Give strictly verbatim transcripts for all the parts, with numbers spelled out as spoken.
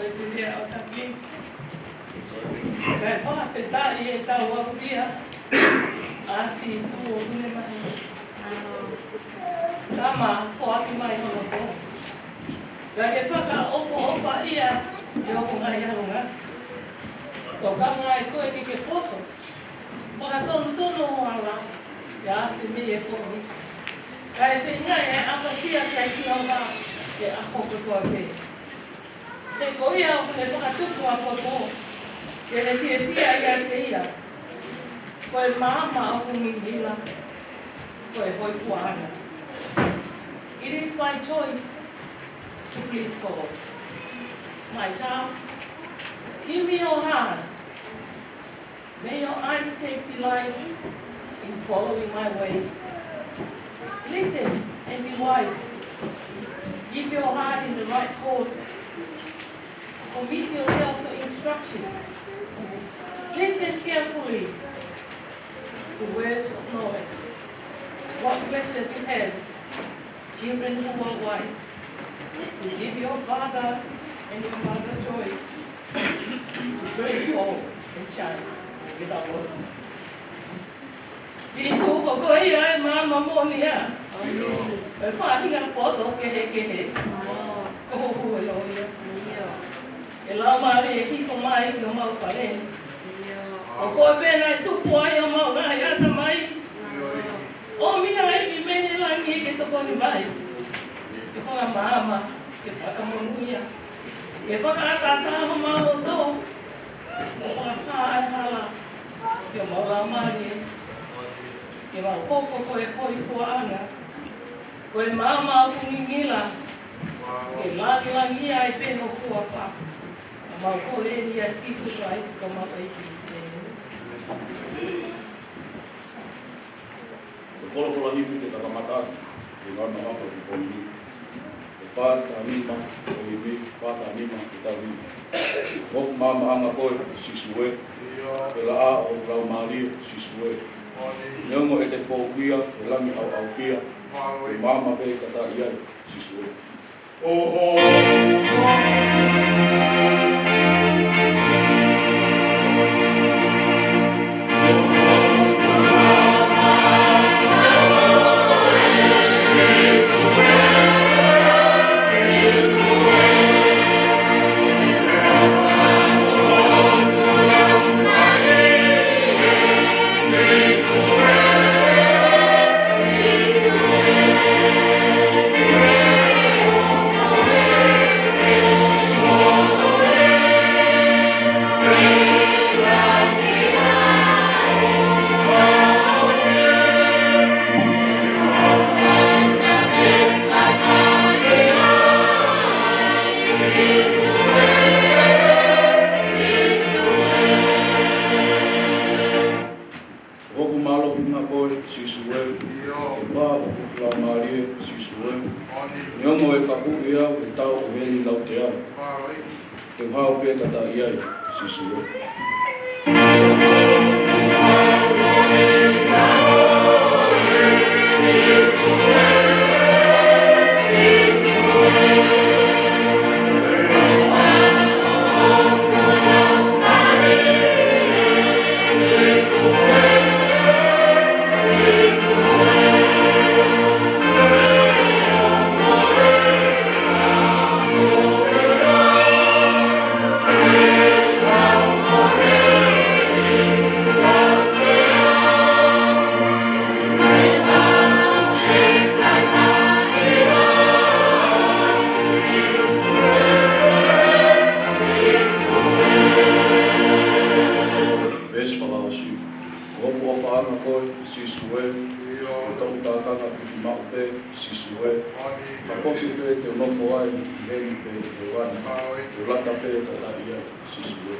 Ko e pule ʻo taki. Kae fakafetaʻi ʻetau aʻusia ʻa Sīsū ʻoku ne maʻu tama foaki mai hono tō. Kae ke fakaʻofoʻofaʻia ʻi hoʻo ngaahi ʻaho ngāue. Tokanga ai koe ke ke poto. Fakatonutonu ho ala, ʻi he ʻaho ni ʻe kovi. Kae feinga ʻe ʻapasia kia Sihova ʻi he ʻaho kotoa pē. He ko ia ʻoku ne fakatupu ʻa e poto, te ne fiefia ʻiate ia. Ko e maama ʻoku ngingila, ko e hōifua ʻana. It is my choice to please God. My child, give me your heart. May your eyes take delight in following my ways. Listen and be wise. Keep your heart in the right course. Commit yourself to instruction. Listen carefully to words of knowledge. What pleasure to have children who are wise, to give your father and your mother joy, to transform and shine with our Lord. Sīsū, ko koe ia ʻa e maama moʻoni ia. Ko e faʻahinga poto kehekehe. Ko ho hua ia. ʻE Laumālie hifo mai ki homau fale. Ko koe pē naʻe tupu ai homau ngaahi ʻatamai. ʻOmi ʻa e ʻEiki mei he langi ke tokoni mai, ke fakamaama, ke fakamonūʻia, ke fakaʻatā homau loto, ke fakahā ʻa e hala ki homau laumālie, ke mau hoko ko e hōifua ʻana, ko e maama ʻoku ngingila, ke langilangiʻia ai pē ho huafa. Mau kole ni ʻia Sīsū Kalaisi ko homau ʻEiki. ʻĒmeni. Ko e folofola Hepelū ke tau kamata ʻaki ʻetau ngāue maʻa e kiʻi pongipongi ni. Ko e fā taha nima, ko e himi, fā taha nima, ko e taha nima. Ko hoku maamaʻanga koe, Sīsū ē. Ko e laʻā ʻo hoku laumālie, Sīsū ē. Neongo ʻete poupou ʻi he langi ʻauʻaufia, ʻe maama pē kata ʻi ai, Sīsū ē. Ko hoku mālohinga koe, Sīsū ē. Ko e pā ʻo hoku laumālie, Sīsū ē. Neongo ʻe kapuʻi au ʻe he tau ʻo heli lauteau, te u hao pē kata ʻi ai, Sīsū ē. Veesi fakaʻosi. Ko hoku ʻofaʻanga koe, Sīsū ē. Ko e toʻu tākanga piki maʻu pē, Sīsū ē. Ka poki pē te u nofo ai, ʻi heni pē ʻi hēvani, te u lata pē kata ʻi ai, Sīsū ē.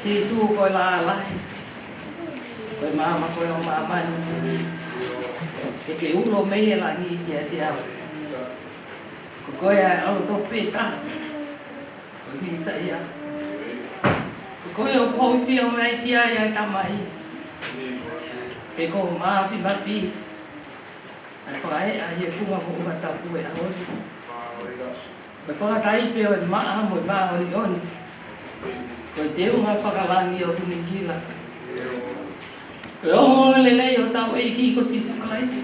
Sīsū ko e lālahi, ko e maama ko ē ʻo māmani, ke ke ulo mei he langi kiate au. Ko koe ʻa e ʻAlo tofu pē taha, ko e Mīsaia. Ko koe ʻoku hōifua mai ki ai ʻa e Tamai. He ko ho māfimafi ʻa e fakaeʻa ʻi he funga moʻunga tapu ʻo e ʻaho ni. Ko e fakataipe ʻo e maʻa mo e māʻoniʻoni. Ko e teunga fakalangi ʻoku ningila. Ko e ongoongolelei ʻo hotau ʻEiki ko Sīsū Kalaisi.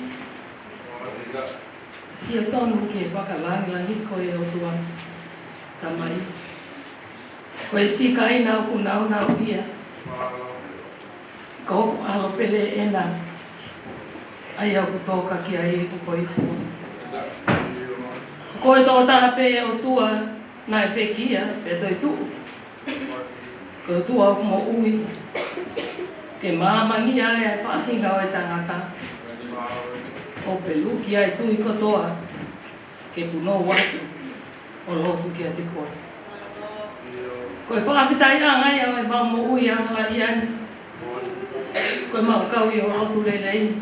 Sio tonu ki he fakalāngilangi ko ē ʻo e ʻOtua Tamai. Ko e sikaina ʻoku nāunauʻia. Ko hoku ʻAlo pele ena, ʻa ia ʻoku toka ki ai ʻeku hōifua. Ko koe tokotaha pē ʻOtua naʻe pekia pea toetuʻu. Ko e ʻOtua ʻoku moʻui, ke māmangia ai ʻa e faʻahinga ʻo e tangata. ʻO peluki ʻa e tui kotoa ke punou atu ʻo lotu kiate koe. Ko e fakafetaʻiʻanga ia ʻo ʻemau moʻui angalelei ni. Ko ʻemau kau ʻi ho lotu lelei,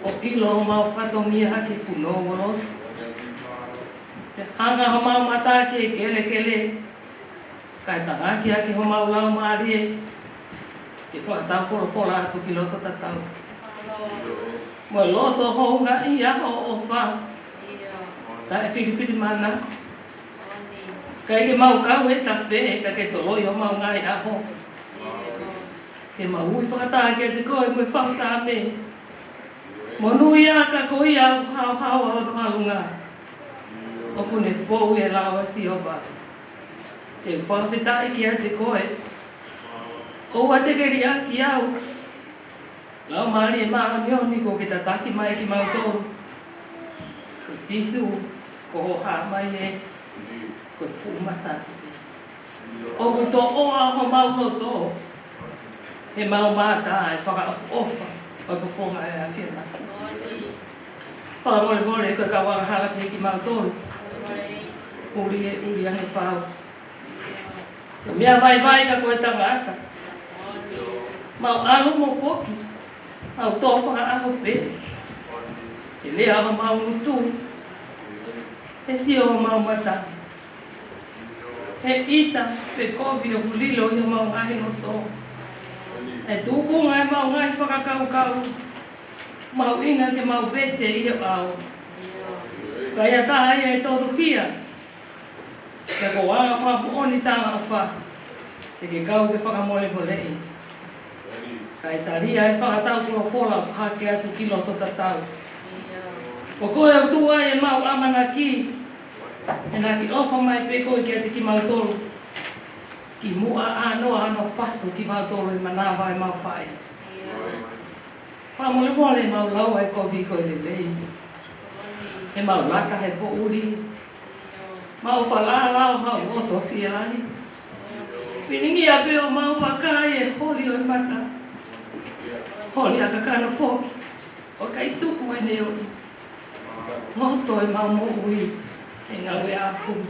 ʻo ʻilo homau fatongia ke punou ʻo lotu. Pea hanga homau mata ki he kelekele, kae tangaki ʻaki homau laumālie ke fakatau folofola atu ki loto tatau. Mo e loto houngaʻia hoʻo ʻofa, taʻe filifilimānako. ʻIkai ke mau kau he tafe, ka ke toloi homau ngaahi ʻaho. Ke mau ui fakataha kiate koe mo e fau Saame. Monūʻia ka ko ia ʻoku haohaoa hono ʻalunga, ʻoku ne fou ʻi he lao ʻa Sihova. Te u fakafetaʻi kiate koe, ʻoua te ke liʻaki au. Laumālie Māʻoniʻoni kuo ke tataki mai kimautolu. Ko Sīsū, ko hoʻo hā mai ē, ko e fuʻu masani. ʻOku toʻoa homau loto, he mau mata ʻa e fakaʻofoʻofa ʻo e fofonga ʻo e ʻAfiona. Fakamolemole ko e kau angahala pē kimautolu. Uli e uli ange fau. Ko e meʻa vaivai ka ko e tangata. Mau ʻalu mo foki, mau tō fakaʻaho pē. He lea homau ngutu, he sio homau mata. He ʻita pe kovi ʻoku lilo ʻi homau ngaahi loto. He tukunga ʻemau ngaahi fakakaukau, mahuʻinga ke mau vete ʻi ho ʻao. Ka ʻi ai ha taha ia ʻe tonuhia, pea ko e anga fakamoʻoni talaʻofa, te ke kau ke fakamolemoleʻi. Kae talia e fakatau folofola ʻoku hake atu ki loto tatau. Ko koe ʻOtua ʻemau ʻamanaki, he naʻa ke ʻofa mai pē koe kiate kimautolu. Kimuʻa ʻānoa ʻa hono fatu kimautolu he manava ʻemau faʻē. Fakamolemole mau lau ʻa e kovi ko e lelei. He mau lata he poʻuli. Mau falala, mau loto fielahi. Pilingia pē ʻo mau vakai e holi ʻo e mata. Holi ʻa e kakano foki, ʻo ʻikai tuku ai ne ʻoi. Loto ʻemau moʻui he ngāue ʻa e funu.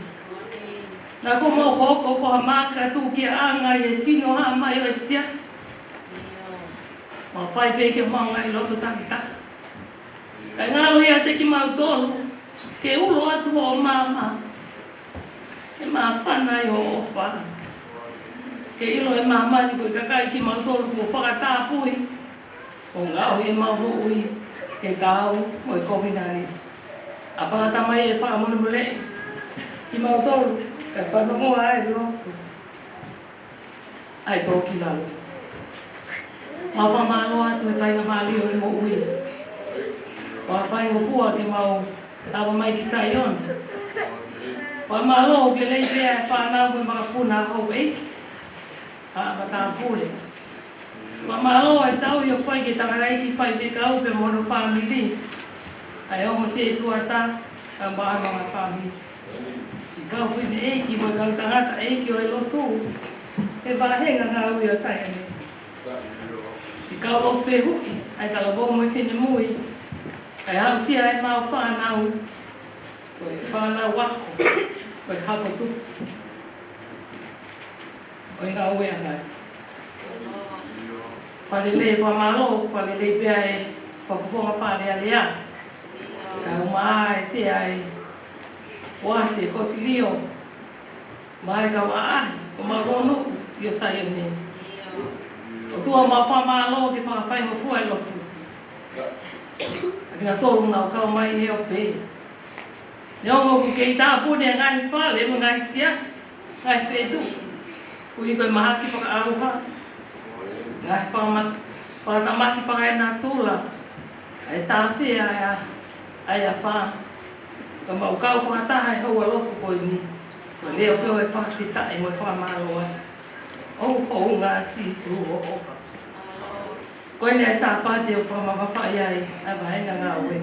Naʻa ko mau hoko ko ha maka tukiaʻanga ʻi he sino hā mai ʻo e siasi. Mau fai pē ke mau ngaahi loto takitaha. Kae ngalo ʻiate kimautolu ke ulo atu hoʻo maama, ke māfana ʻi hoʻo ʻofa. Ke ʻilo ʻe māmani ko e kakai kimautolu kuo fakatapui, ʻo ngaohi ʻemau moʻui ke taau mo e kovinānite. ʻApā Tamai ʻe fakamolemoleʻi kimautolu, kae fanongoa ʻa e lotu ʻa e tō ki lalo. Mau fakamālō atu he faingamālie ʻo e moʻui. Fakafaingofua ke mau lava mai ki Saione. Fakamālō ʻoku lelei pē ʻa e fānau mo e makapuna ʻa houʻeiki, ʻa e matāpule. Fakamālō ʻa e tauhi ʻoku fai ki he tangataʻeiki faifekau pea mo hono fāmili. ʻA e ongo sētuata, ʻa e maama ʻa e fāmili. Siʻi kau fineʻeiki mo e kau tangataʻeiki ʻo e lotu he vāhenga ngāue ʻo Saione. Siʻi kau lotu fehuʻi, ʻa e talavou mo e finemui. ʻA e aʻusia ʻemau fānau, ko e fānau ako, ko e hako tupu. ʻo e ngāue ʻa e ngaahi. Fakalelei fakamālō, fakalelei pea e fakafofonga Fale Alea. Kae ʻumaʻā e sea ʻa e Poate Kosilio, mo e kau ʻaʻahi, ko mau lōnuku ʻi ʻo Saione. ʻOtua, mau fakamālō ki he fakafaingofua e lotu ʻa kinautolu naʻa nau kau mai he ope. Neongo ʻoku kei tāpuni e ngaahi fale mo e ngaahi siasi, ngaahi feituʻu, ʻoku ʻi ai ko e mahaki fakaʻauha, ngaahi fakama-, fakatamaki fakaenatula, ʻa e tāfea ʻa e, ʻa e afā. Ka mau kau fakataha he houa lotu ko eni, ko e leʻo pē ʻo e fakafetaʻi mo e fakamālō ai. ʻOku hounga ʻa Sīsū ʻoku ʻofa. Ko eni ʻa e Sāpate ʻoku fakamamafaʻi ai ʻa e vahenga ngāue,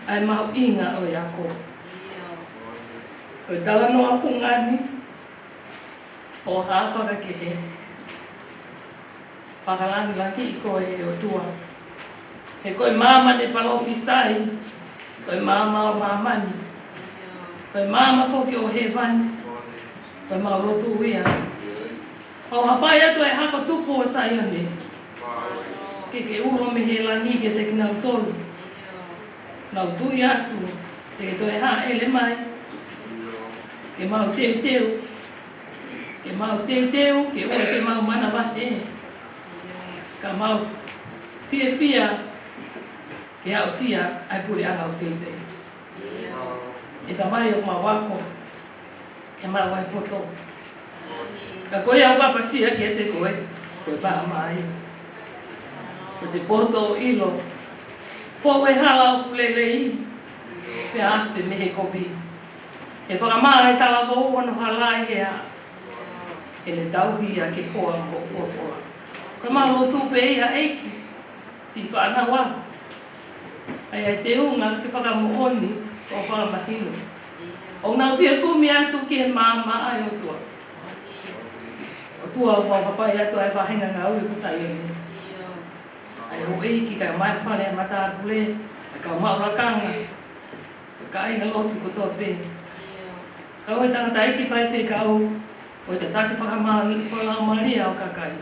ʻa e mahuʻinga ʻo e ako. Ko e talanoa fungani ʻo ha fakakehe. Fakalangilangiʻi koe ʻe ʻOtua. He ko e maama ne palōfisai, ko e maama ʻo māmani, ko e maama foki ʻo hēvani. Ko e mau lotu ia. Mau hapai atu e hako tupu ʻo Saione, ke ke ulo mei he langi kiate kinautolu. Nau tui atu te ke toe hāʻele mai, ke mau teuteu, ke mau teuteu, ke ʻoua te mau manavahē, ka mau fiefia ke aʻusia ʻa e puleʻanga ʻoku teuteu. ʻE Tamai, ʻoku mau ako, ke mau ʻai poto. Ka ko ia ʻoku ʻapasia kiate koe, ko e maama ia. Ko e poto ʻo ʻilo, fou e hala ʻoku lelei, pea afe mei he kovi. ʻE fakamā e talavou hono hala ʻi he ʻā, ʻe ne tauhi ʻa e hoa mo e folofola. Ko e mau lotu pē ia, ʻEiki, siʻi fānau ako, ʻa ia ʻe teunga ke fakamoʻoni ʻo fakamahino ʻoku nau fie kumi atu ki he maama ʻa e ʻOtua. ʻOtua, ʻoku mau hapai atu ʻa e vahenga ngāue ko Saione, ʻa e houʻeiki kae ʻumaʻā e fale ʻa e matāpule, ʻa e kau maʻu lakanga, kāinga lotu kotoa pē. Kau he tangataʻeiki faifekau, ʻo e tataki fakamālie, fakalaumālie ʻo e kakai.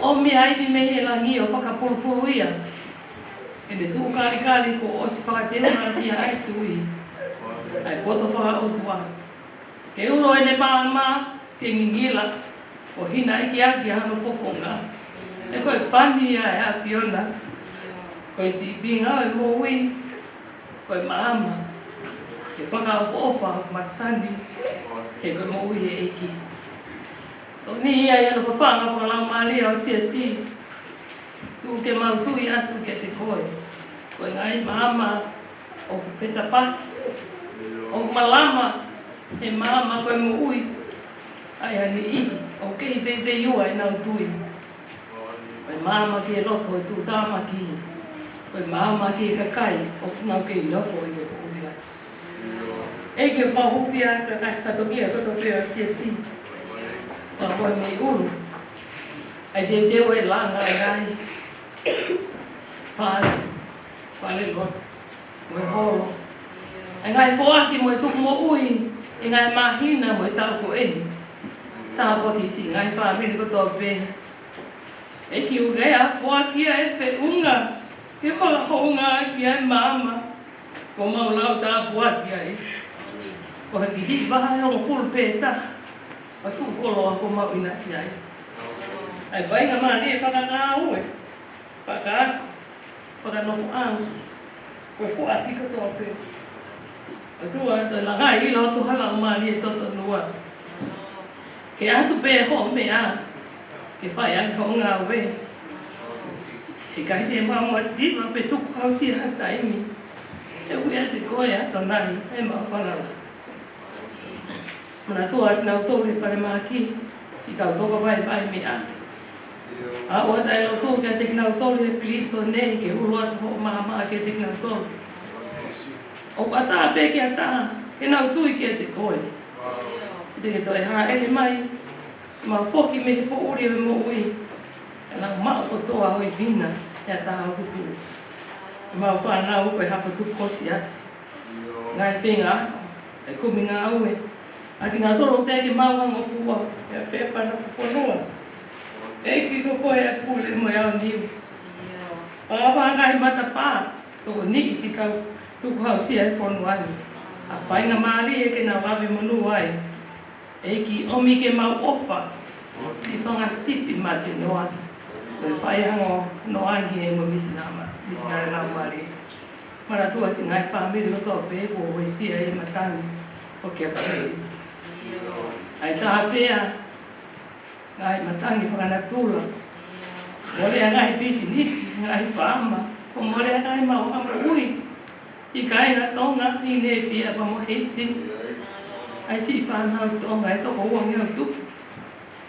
ʻOmi ʻa e ivi mei he langi ʻo fakapulupulu ia. ʻEne tuʻu kalikali kuo ʻosi fakateunga ʻaki ʻa e tui, ʻa e poto fakaʻotua. Ke ulo ʻene maama, ke ngingila, ʻo hinaʻikiʻaki ʻa hono fofonga. He ko e pani ia ʻa e ʻAfiona, ko e sīpinga ʻo e moʻui, ko e maama, ke fakaʻofoʻofa ʻo masani, he ko e moʻui ʻa e ʻEiki. Tokoni ia ʻi hono fafanga fakalaumālie ʻo e siasi, tuku ke mau tui atu kiate koe. Ko e ngaahi maama ʻoku fetapaki, ʻoku malama he maama ko e moʻui, ʻa ia ʻa e niʻihi ʻoku kei veiveiua ʻenau tui. Ko e maama ki he loto ʻo e tuʻutāmaki, ko e maama ki he kakai ʻoku nau kei nofo ʻi he poʻuli lahi. ʻEiki, ʻoku mau hūfia atu ʻa e ngaahi fatongia kotoa pē ʻo e siasi. Ka ko e mei ʻulu, ʻa e teuteu e langa ʻa e ngaahi fale, fale lotu, mo e holo. ʻA e ngaahi foaki mo e tuku moʻui ʻi he ngaahi māhina mo e taʻu ko eni. Tāpuakiʻi siʻi ngaahi fāmili kotoa pē. ʻEiki, ʻoku ke ʻai ʻa e foaki ʻa e feʻunga ke fakahoungaʻaki ʻa e maama kuo mau lau tāpuaki ai. Ko ha kiʻi vahaʻa ʻe hongofulu pē taha ʻo e fuʻu koloa kuo mau ʻinasi ai. ʻA e faingamālie fakangāue, fakaako, fakanofoʻanga, ko e foaki kotoa pē. ʻOtua, toe langaʻi ʻilo atu ha laumālie totonu ʻa ke ʻatu pē hoʻo meʻa ke fai ange hoʻo ngāue. ʻIkai ke mau masiva pe tukuhausia ha taimi. He ʻoku ʻiate koe ʻa e tokoni ʻe mau falala. Manatua ʻa kinautolu he falemahaki, siʻi kau toko vaivai meʻa. ʻA ʻoua ʻe lotu kiate kinautolu he pilīsone, ke ulo atu hoʻo maama kiate kinautolu. ʻOku ʻatā pē ke ʻatā, ke nau tui kiate koe. Te ke toe hāʻele mai, mau foki mei he poʻuli ʻo e moʻui, ka nau maʻu kotoa ho ʻivi na he ʻatā ʻoku tuʻu. Mau fānau ko e hako tupu ko e siasi. Ngaahi feinga ako, e kumi ngāue, ʻA kinautolu teʻeki ke mau hangofua, ʻi he pepa naʻa ku fonua. ʻEiki, ko koe ʻa e pule mo e aoniu. Pāpā ngaahi matapā, tokoniʻi siʻi kau tukuhausia ʻi he fonua ni. ʻA e faingamālie ke nau lave monū ai. ʻEiki, ʻomi ke mau ʻofa siʻi fanga sipi mate noa. Ko e fai hango noa ange mo e misinama, misinale laumālie. Manatua siʻi ngaahi fāmili kotoa pē kuo uesia ʻi he matangi ʻo Kepaneli. ʻA e tāfea ngaahi matangi fakanatula. Mole ʻa e ngaahi pisinisi, ngaahi faama. Kuo mole ʻa e ngaahi maʻuʻanga moʻui. Siʻi kāinga Tonga ʻi Nēpia pea mo Hastings. ʻA e siʻi fānau Tonga ʻe toko uangeau tupu.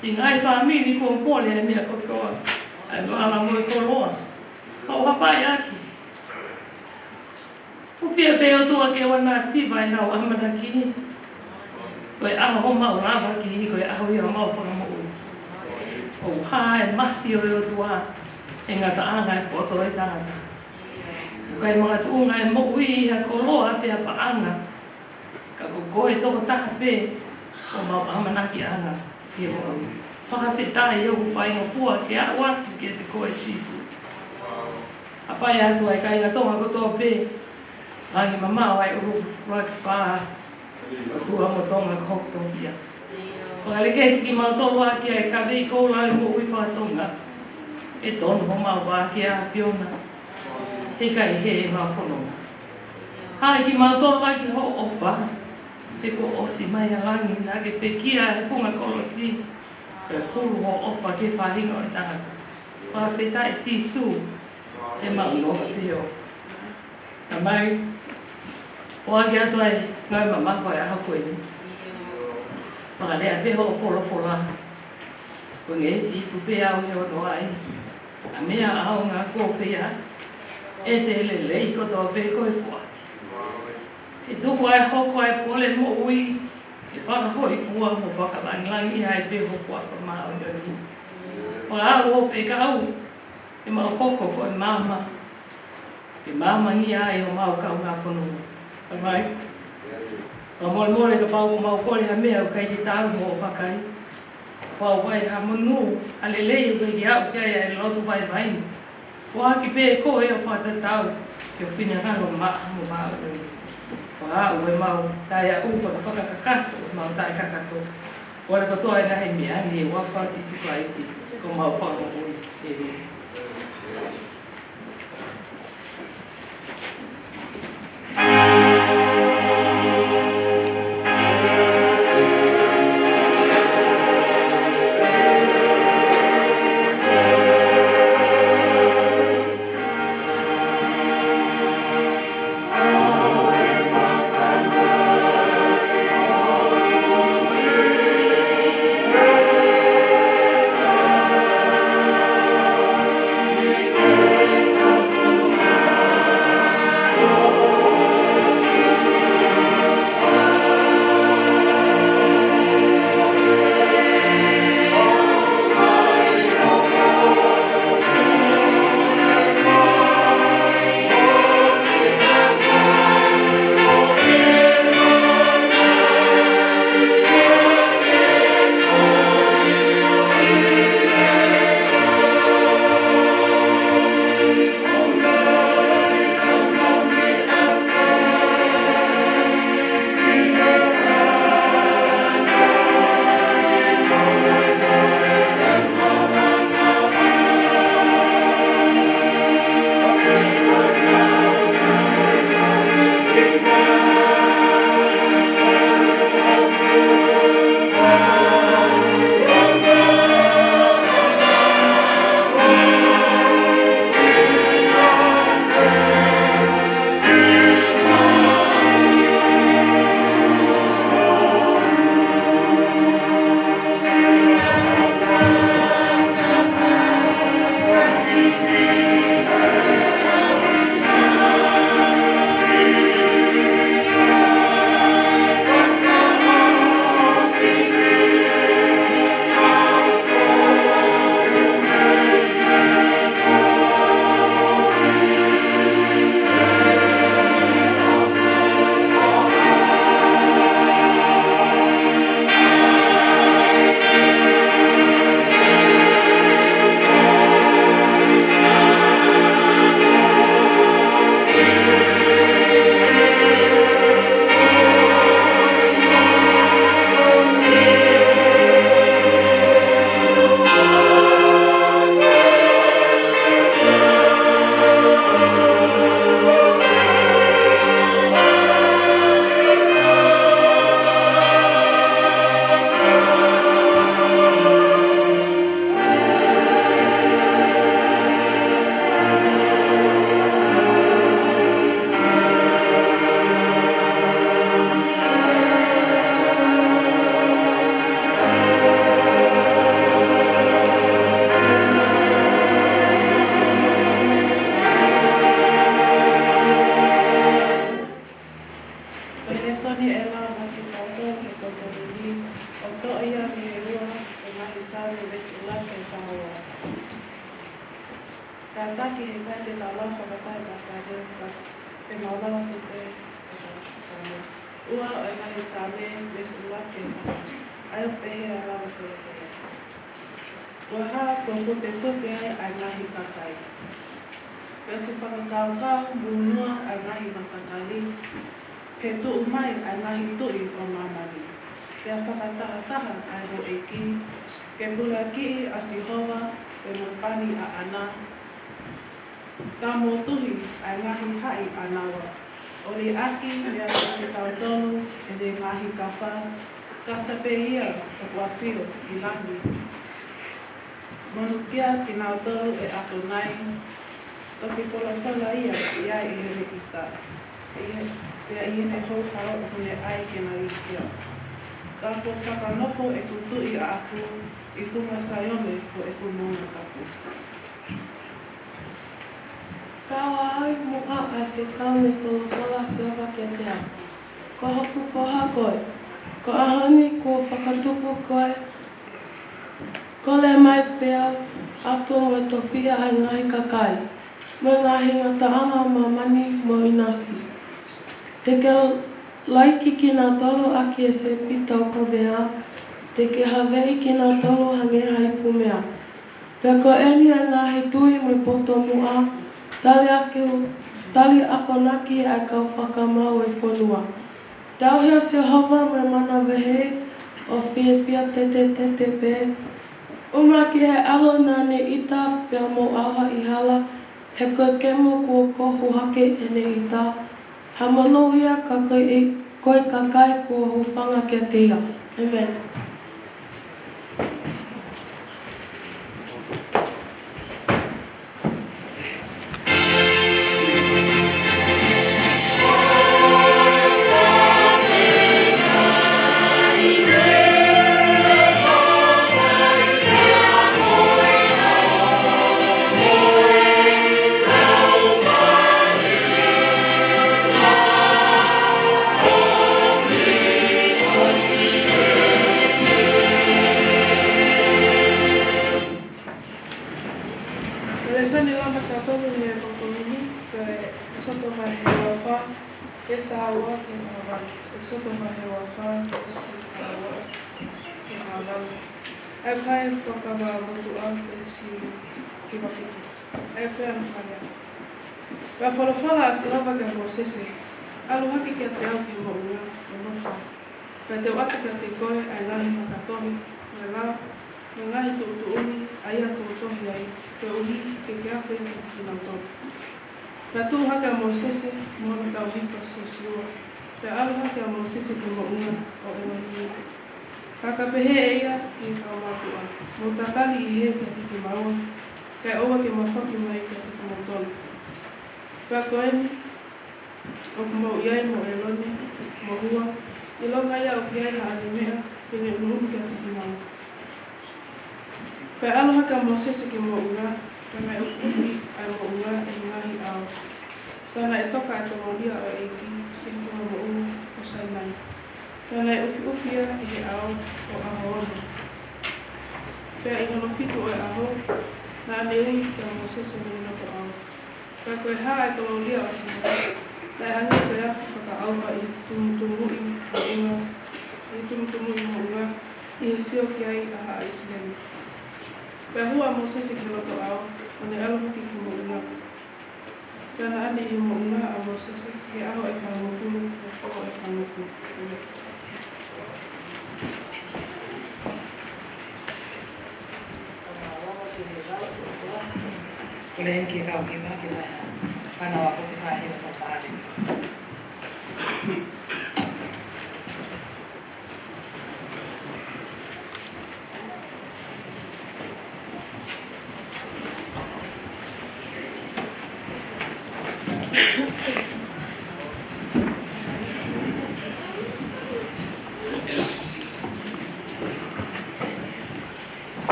Siʻi ngaahi fāmili kuo mole ʻa e meʻa kotoa. ʻA e lala mo e koloa. Mau hapai atu. ʻOku fiemaʻu pē ʻOtua ke ʻoua naʻa siva ʻenau ʻamanaki. Ko e ʻaho homau lava ki, ko e ʻaho ia homau fakamoʻui. ʻOku hā e mafi ʻo e ʻOtua he ngataʻanga e poto ʻo e tangata. ʻOku ʻikai makatuʻunga e moʻui ʻi ha koloa pe ha paʻanga. Ka ko koe tokotaha pē homau ʻamanakiʻanga ki he moʻui. Fakafetaʻi ʻoku faingofua ke aʻu atu kiate koe Sīsū. Hapai atu ʻa e kāinga Tonga kotoa pē. Langi mamaʻo ʻa e ʻuluaki fā. ʻOtua mo Tonga ko hoku tofiʻa. Fakalekesi kimautolu ʻaki ʻa e kavei koula ʻo e moʻui faka-Tonga. Ke tonu homau vā ki he ʻAfiona. He ʻikai hē ʻemau fononga. Haʻi kimautolu ʻaki hoʻo ʻofa. He kuo ʻosi mai ʻa langi naʻa ke pekia he funga kolosi. Ke pulu hoʻo ʻofa ki he faʻahinga ʻo e tangata. Fakafetaʻi Sīsū. Te mau nofo pē he ʻofa. Tamai, ʻoku ʻoatu ʻa e ngaahi mamafa ʻo e ʻaho ko eni. Fakalea pē hoʻo folofola. Ko e ngeʻesi ipu pē au ʻi hono ʻai ʻa e meʻa ʻaonga kuo fai ʻe he lelei kotoa pē ko e foaki. Ke tuku ʻa e hoko ʻa e pole moʻui ke fakahōifua mo fakalāngilangiʻia ai pē ho huafa māʻoniʻoni. Fakaaʻu ho fekau ke mau hoko ko e maama ke maamangia ai homau kaungāfononga. Tamai, fakamolemole kapau kuo mau kole ha meʻa ʻoku ʻikai ke taau mo hoʻo vakai. Kapau ʻoku ʻi ai ha monū, ha lelei ʻoku ʻikai ke aʻu ki ai ʻa e lotu vaivai ni, foaki pē koe ʻo fakatatau ki ho finangalo maʻa mo māʻoniʻoni. Fakaaʻu ʻemau taʻeaʻu pea ke fakakakato ʻemau taʻekakato. Kole kotoa ʻa e ngaahi meʻa ni ʻi he huafa ʻo Sīsū Kalaisi ko homau Fakamoʻui. ʻĒmeni. Kātaki he ʻikai te tau lava fakataha ʻa e Saame, ka te mau lava atu pē ʻa e Saame. Ua ʻo e ngaahi Saame, veesi ua ki he taha. ʻA ia ʻoku pehē ʻa e lave folofola: Ko e hā kuo futefute ai ʻa e ngaahi kakai? Pea ʻoku fakakaukau muʻomuʻa ʻa e ngaahi matakali, he tuʻu mai ʻa e ngaahi tuʻi ʻo māmani. Pea fakatahataha ʻa e houʻeiki, ke puleʻi ʻa Sihova, pea mo e pani ʻaʻana, pea motuhi ʻa e ngaahi haʻi ʻanaua. ʻO liʻaki meia kitautolu ʻene ngaahi kafa, kātaki pē ia ʻoku ʻafio ʻi langi. Monūʻia kinautolu ʻe ʻAtonai, toki folofola ia ʻi ai ʻi heʻene ʻita, ʻi he, pea ʻi heʻene houhau ʻoku ne ʻai ke na ilikia. Ka kuo fakanofo ʻeku Tuʻi ʻaʻaku ʻi funga Saione, ko ʻeku moʻunga tapu. Kau ai muʻa ʻa e fekau mei he folofola ʻa Sihova kiate au: Ko hoku foha koe, ko e ʻaho ni kuo fakatupu koe. Kole mai pea ʻatu mo e tofiʻa ʻa e ngaahi kakai, mo e ngaahi ngataʻanga ʻo māmani mo e ʻinasi. Te ke laiki kinautolu ʻaki e sipi taukaveʻa, te ke haveʻi kinautolu hangē ha ipu meʻa. Pea ko eni ʻa e ngaahi tui mo e poto muʻa, tali ake, tali akonaki ʻa e kau fakamaau ʻo e fonua. Tauhi ʻa Sihova mo e manavahē, ʻo fiefia tetetete pē. ʻUma ki he ʻAlo naʻa ne ʻita pea mou ʻauha ʻi hala, he ko e kemo kuo kohu hake ʻene ʻita. Ha monūʻia ka ko e, ko e kakai kuo hūfanga kiate ia. ʻĒmeni. Ko e lēsoni ʻe lava maʻatautolu he pongipongi ni, ko e ʻEkisoto vahe ua fā, veesi taha ua ki he taha valu. ʻEkisoto vahe ua fā, veesi taha ua ki he taha valu. ʻA ia ko e Fakahā motuʻa, veesi hiva fitu. ʻA ia ko e ʻofa ia. Pea folofola ʻa Sihova kia Mōsese: ʻAlu hake kiate au ki he moʻunga ʻo Nofa. Pea te u ʻoatu kiate koe ʻa e ngaahi fakatohi, mo e lao, mo e ngaahi tuʻutuʻuni, ʻa ia kuo u tohi ai, koeʻuhi ke ke ako ia kiate kinautolu. Pea tuʻu hake ʻa Mōsese mo hono tauhi ko Siosiua. Pea ʻalu hake ʻa Mōsese ki he moʻunga ʻo ʻElohimi. Ka ka pehē ʻe ia ki he kau mātuʻa: Mou tatali ʻi hē kiate kimaua, kae ʻoua ke ma foki mai kiate kimoutolu. Pea ko eni, ʻoku mou ʻi ai mo ʻĒlone mo Hua, ʻilonga ia ʻoku ʻi ai haʻane meʻa ke ne ʻunuʻunu kiate kimaua. Pea ʻalu hake ʻa Mōsese ki he moʻunga, pea naʻe ʻufiʻufi ʻa e moʻunga ʻe he ngaahi ʻao. Pea naʻe toka ʻa e kolōlia ʻo e ʻEiki ʻi he funga moʻunga ko Sainai. Pea naʻe ʻufiʻufi ia ʻi he ʻao ʻo e ʻaho ono. Pea ʻi hono fitu ʻo e ʻaho, naʻa ne ui kia Mōsese mei he loto ʻao. Pea ko e hā ʻa e kolōlia ʻo Sihova, naʻe hangē ko e afi fakaʻauha ʻi he tumutumu ʻi he moʻunga, ʻi he tumutumu ʻi he moʻunga, ʻi he sio ki ai ʻa haʻa ʻIsileli. Pea hū ʻa Mōsese ki he loto ʻao, ʻo ne ʻalu hake ki he moʻunga. Pea naʻa ne ʻi he moʻunga ʻa Mōsese ki he ʻaho ʻe fāngofulu, ʻo e pō ʻe fāngofulu. Kole ke kau ki ma ki la. Pana wa ko ki fa hi la fa pa de sa.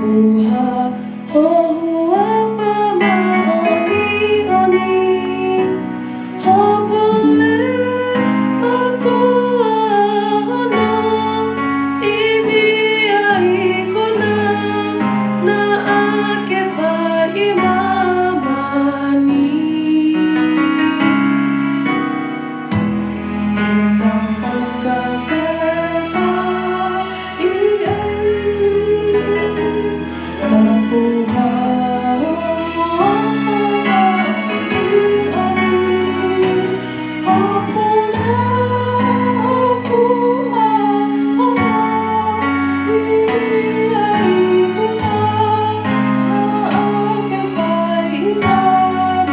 Uha, ho huafa māʻoniʻoni, ho pule, ho kuaono, ivi ʻa e ikuna, naʻa ke fai ʻi māmani. Ka fakafetaʻi ʻEiki, ka puha ho huafa māʻoniʻoni, ho pule, ho kuaono, ivi ʻa e ikuna, naʻa ke fai ʻi māmani.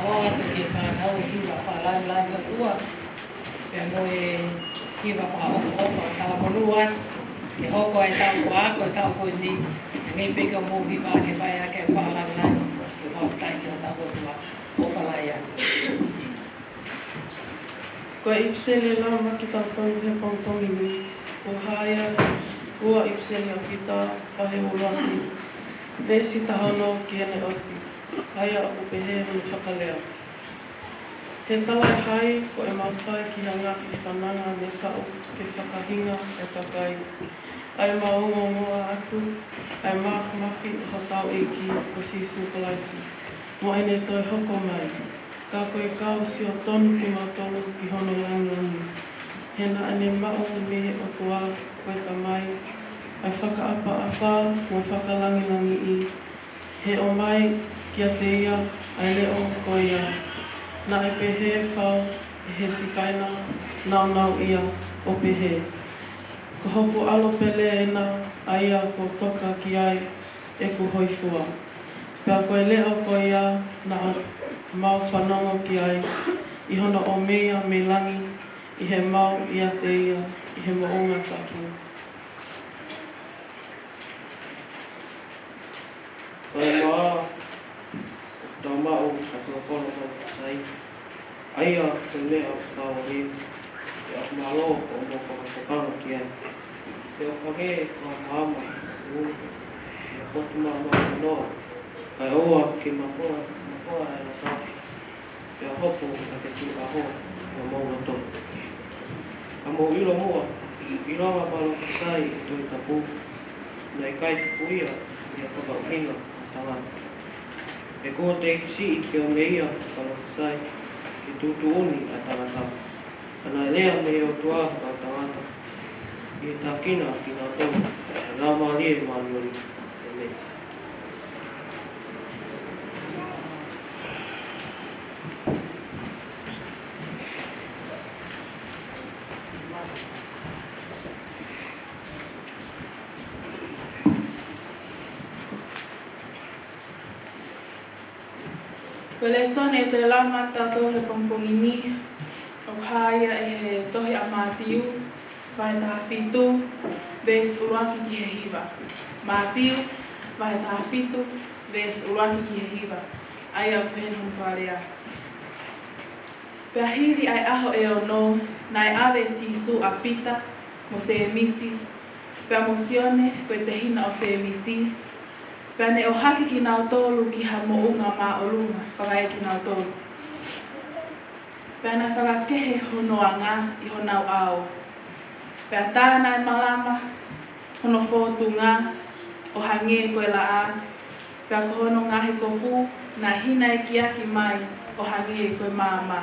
Mālō atu ki he fānau, hiva fakalāngilangi ʻOtua. Pea mo e hiva fakaʻofoʻofa, talamonū atu ke hoko ʻa e taʻu ko ē, ko e taʻu ko eni, ʻa e ngaahi peka mo hiva ke fai ʻaki e fakalāngilangi, ke fakafetaʻi ki hotau ʻOtua. ʻOfa lahi atu. Ko e ʻipiseli ʻe lau maʻa kitautolu he pongipongi ni, ko e hā ia, ua ʻipiseli ʻa Pita, vahe ʻuluaki, veesi taha ono ki heʻene ʻosi, ʻa ia ʻoku pehē hono fakalea. He talaʻehai ko ʻemau fai ki ha ngaahi fananga ne faʻu ke fakahinga e kakai, ʻa ʻemau ongoongoa atu ʻa e māfimafi ʻo hotau ʻEiki ko Sīsū Kalaisi, mo ʻene toe hoko mai. Ka ko e kau sio tonu kimautolu ki hono lāngilangi, he naʻa ne maʻu mei he ʻOtua ko e Tamai ʻa e fakaʻapaʻapa mo e fakalangilangiʻi, he ʻomai kiate ia ʻa e leʻo ko ia. Naʻe pehē fau ʻe he Sikaina nāunauʻia ʻo pehē, Ko hoku ʻAlo pele ena, ʻa ia kuo toka ki ai ʻeku hōifua. Pea ko e leʻo ko ia naʻa mau fanongo ki ai ʻi hono ʻomi ia mei langi, ʻi he mau ʻiate ia ʻi he moʻunga taʻekina. Ko e maʻa, tau maʻu ʻa e folofola ʻa e Fakamoʻui. ʻA ia ko e meʻa ʻoku tau ʻi ai, ʻa e mālō ʻoku mou fakatokanga ki ai. Pea ʻoku hangē ko ha maama ʻoku ui ʻi ha potu maama ʻo noa, kae ʻoua ke mafola, mafola ʻa e lata, pea hopo ʻa e fetuʻu ʻaho ʻi homou loto. Ka mou ʻilo muʻa, ʻilonga palofa sai ʻi he Tohi Tapu, naʻe ʻikai tupu ia ʻi ha fakaʻuhinga ʻa ha tangata. He kuo teʻeki siʻi ke ʻomi ia ʻo palofa sai ke tuʻutuʻuni ʻa e tangata. Ka naʻe lea mei he ʻOtua ki he tangata, ʻi he tākina kinautolu ʻe he Laumālie Māʻoniʻoni. ʻĒmeni. Ko e lēsoni ʻe toe lau maʻatautolu he pongipongi ni, ʻoku hā ia ʻi he tohi ʻa Mātiu, vahe taha fitu, veesi ʻuluaki ki he hiva. Mātiu, vahe taha fitu, veesi ʻuluaki ki he hiva. ʻA ia ʻoku pehē hono fakalea. Pea hili ʻa e ʻaho ʻe ono, naʻe ʻave ʻe Sīsū ʻa Pita, mo Sēmisi, pea mo Sione, ko e tehina ʻo Sēmisi, pea ne ʻohake kinautolu ki ha moʻunga māʻolunga, fakaekinautolu. Pea naʻe fakakehe hono anga ʻi honau ʻao. Pea tā naʻe malama hono fōtunga ʻo hangē ko e laʻā, pea ko hono ngaahi kofu naʻe hinaekiaki mai ʻo hangē ko e maama.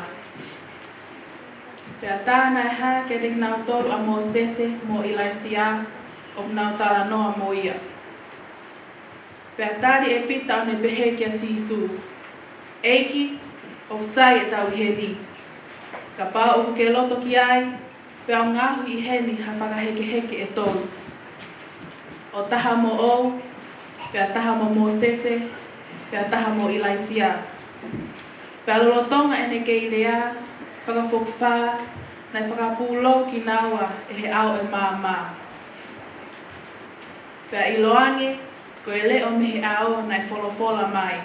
Pea tā naʻe hā kiate kinautolu ʻa Mōsese mo ʻIlaisiā, ʻo nau talanoa mo ia. Pea tali ʻe Pita ʻo ne pehē kia Sīsū, ʻEiki, ʻoku sai ʻetau ʻi heni. Kapau ʻoku ke loto ki ai, pea u ngaohi ʻi heni ha fakahekeheke ʻe tolu. ʻO taha moʻou, pea taha mo Mōsese, pea taha mo ʻIlaisiā. Pea lolotonga ʻene kei lea, fakafokifā, naʻe fakapūlou kinaua ʻe he ʻao ʻo e maama. Pea ʻiloange, ko e leʻo mei he ʻao naʻe folofola mai,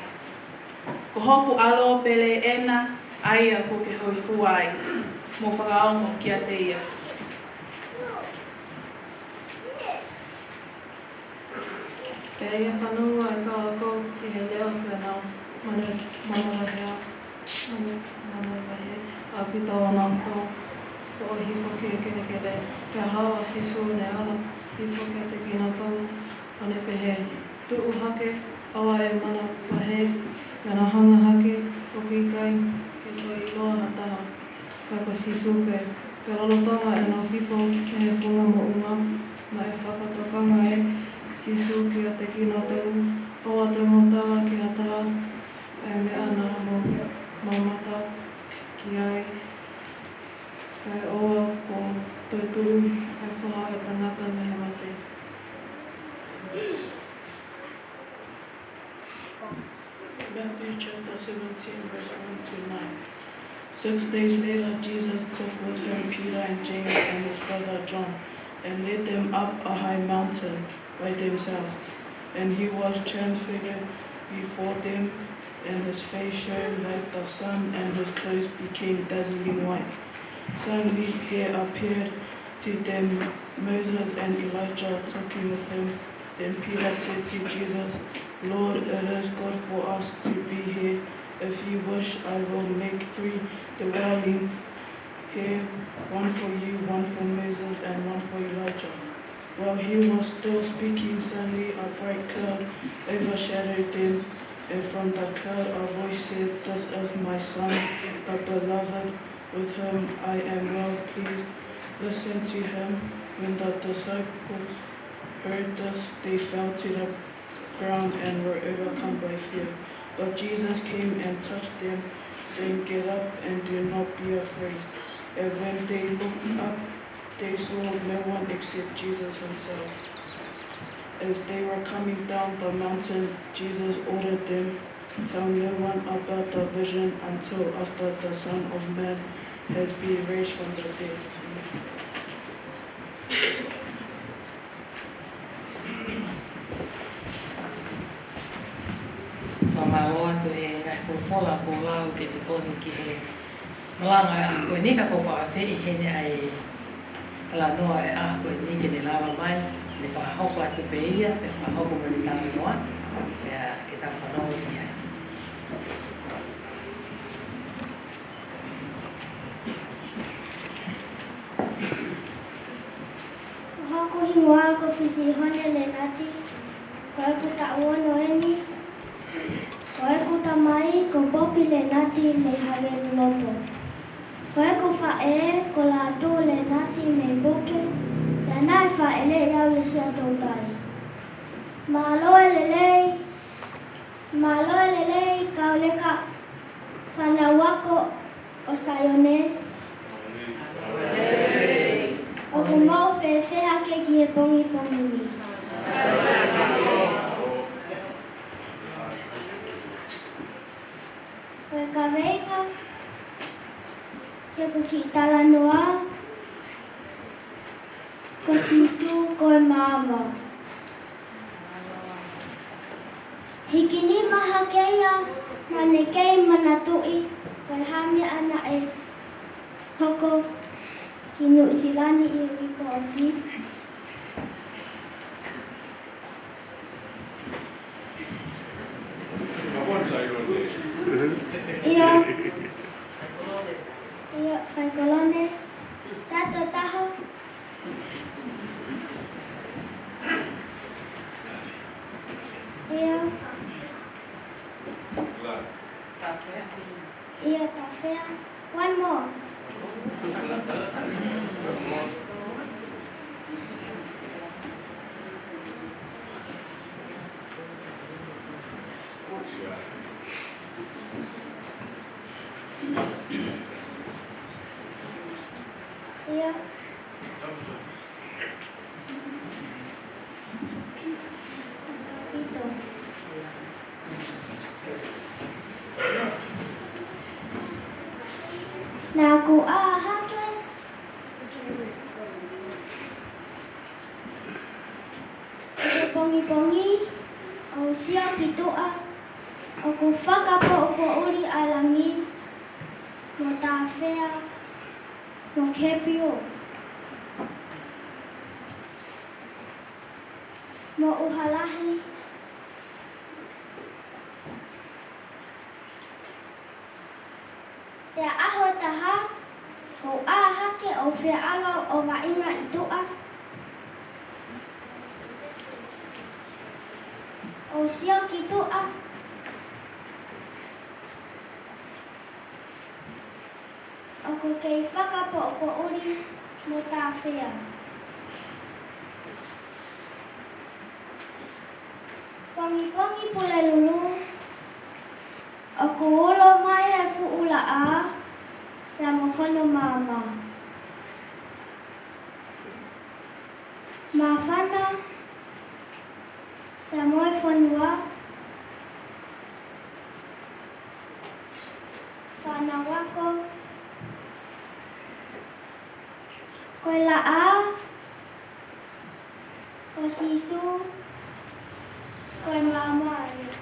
Ko hoku ʻAlo pele ena, ʻa ia kuo ke hōifua ai. Mou fakaongo kiate ia. Pea ʻi he fanongo ʻa e kau ako ki he leʻo pea nau manu, manavahē, manu, manavahē ʻa Pita mo Sione, ʻo hifo ki he kelekele. Pea haʻu ʻa Sīsū ʻo ne ala hifo kiate kinautolu, ʻo ne pehē, Tuʻu hake, ʻoua ʻe manavahē. Pea nau hanga hake, ʻoku ʻikai ke toe ʻiloa ha taha, ka ko Sīsū pē. Pea lolotonga ʻenau hifo mei he funga moʻunga, naʻe fakatokanga ʻe Sīsū kiate kinautolu, ʻOua te mou tala ki ha taha ʻa e meʻa naʻa mou mamata ki ai, kae ʻoua kuo toetuʻu ʻa e Foha ʻo e Tangata mei he mate. Matthew chapter seventeen, verse one to nine. Six days later, Jesus took with him Peter and James and his brother John, and led them up a high mountain by themselves. And he was transfigured before them, and his face shone like the sun, and his clothes became dazzling white. Suddenly there appeared to them Moses and Elijah talking with him. Then Peter said to Jesus, Lord, it is good for us to be here. If you wish, I will make three dwellings here, one for you, one for Moses, and one for Elijah. While he was still speaking, suddenly a bright cloud overshadowed them, and from the cloud a voice said, This is my Son, the beloved, with whom I am well pleased. Listen to him. When the disciples heard this, they fell to the ground and were overcome by fear. But Jesus came and touched them, saying, Get up and do not be afraid. And when they looked up, They saw no one except Jesus himself. As they were coming down the mountain, Jesus ordered them, "Tell no one about the vision until after the Son of Man has been raised from the dead." Fakamālō atu he ngaahi folofola kuo lau ke tokoni ki he malanga ko eni. Ka ʻoku ou fakaafeʻi heni ʻa e talanoa ʻo e ʻaho ko eni ke ne lava mai, ne fakahoko atu pē ia, pea fakahoko mai ʻene talanoa, pea ke tau fanongo ki ai. Ko hoku hingoa ko Fisihone Lenati, ko ʻeku taʻu ono eni, ko ʻeku tamai ko Popi Lenati mei Haveluloto. Ko ʻeku faʻē ko Lātū Lenati mei Puke, pea naʻe fāʻeleʻi au ʻi Siaʻatoutai. Mālō e lelei, mālō e lelei kau leka fānau ako ʻo Saione. ʻOku mou fēfē hake ki he pongipongi ni? Ko e kaveinga ki heʻeku kiʻi talanoa ko Sīsū ko e maama. Hiki nima hake ia, naʻá ne kei manatuʻi ko e hā e meʻa naʻe hoko ki Nuʻusila ni ʻi he uike kuo ʻosi. ʻIo. ʻIo, saikolone. Taʻu taha. ʻIo. ʻIo, tafea. One more. ʻIo. Naʻá ku ʻā hake ʻi he pongipongi ʻo sio ki tuʻa, ʻoku fakapoʻupoʻuli ʻa e langi mo tāfea mo kepiō mo ʻuha lahi. Pea ʻaho ʻe taha, kou ʻā hake ʻo fie ʻalu ʻo vaʻinga ʻi tuʻa, ʻo sio ki tuʻa, ʻoku kei fakapoʻupoʻuli mo tāfea. Pongipongi Pulelulu, ʻoku ulo mai e fuʻu laʻā pea mo hono maama. Māfana pea mo e fonua, fānau ako, ko e laʻā ʻo Sīsū ko e maama ia.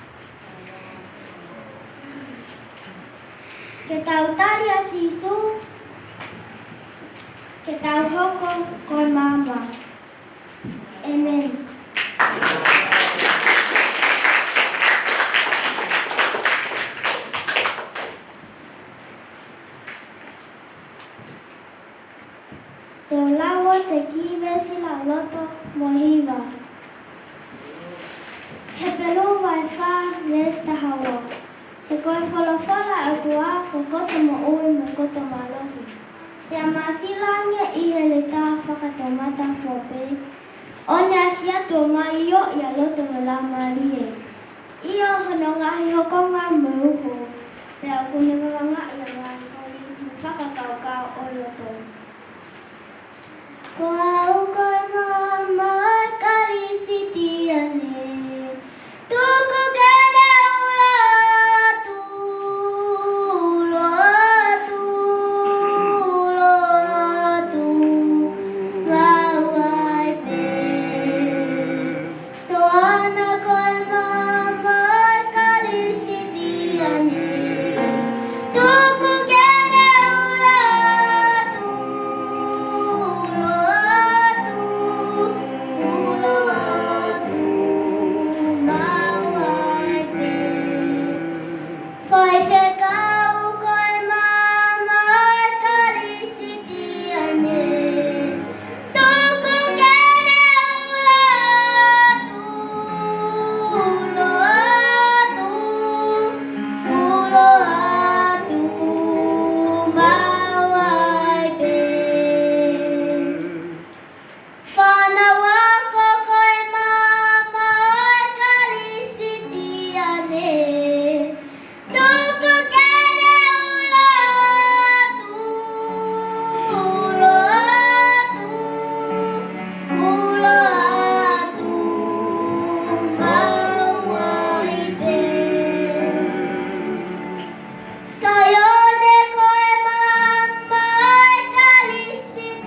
Ke tau tali ʻa Sīsū, ke tau hoko ko e maama. ʻĒmeni. Te u lau atu e kiʻi veesi lauloto mo e hiva. Hepelū vahe fā, veesi taha ua. He ko e folofola ʻa e ʻOtua ko e koto moʻui mo e koto mālohi. Pea māsila ange ʻi he leta fakatomata fua pē, ʻo ne ʻasi atu ʻo maʻu ʻi ʻa loto mo e laumālie. ʻIo, hono ngaahi hokonga mo e uho, pea ʻoku ne vavangaʻi ʻa e ngaahi holi mo e fakakaukau ʻo loto. Ko au ko e maama ʻo e Kalisitiane, tuku ke ne ʻulo atu, ʻulo atu, ʻulo atu, maʻu ai pē. Soana ko e maama ʻo e Kalisitiane, tuku ke ne ʻulo atu, ʻulo atu, ʻulo atu, maʻu ai pē. Faifekau ko e maama ʻo e Kalisitiane, tuku ke ne ʻulo atu, ʻulo atu, ʻulo atu, maʻu ai pē. Fānau ako ko e maama ʻo e Kalisitiane, tuku ke ne ʻulo atu, ʻulo atu, ʻulo atu, maʻu ai pē. Saione ko e maama ʻo e Kalisitiane,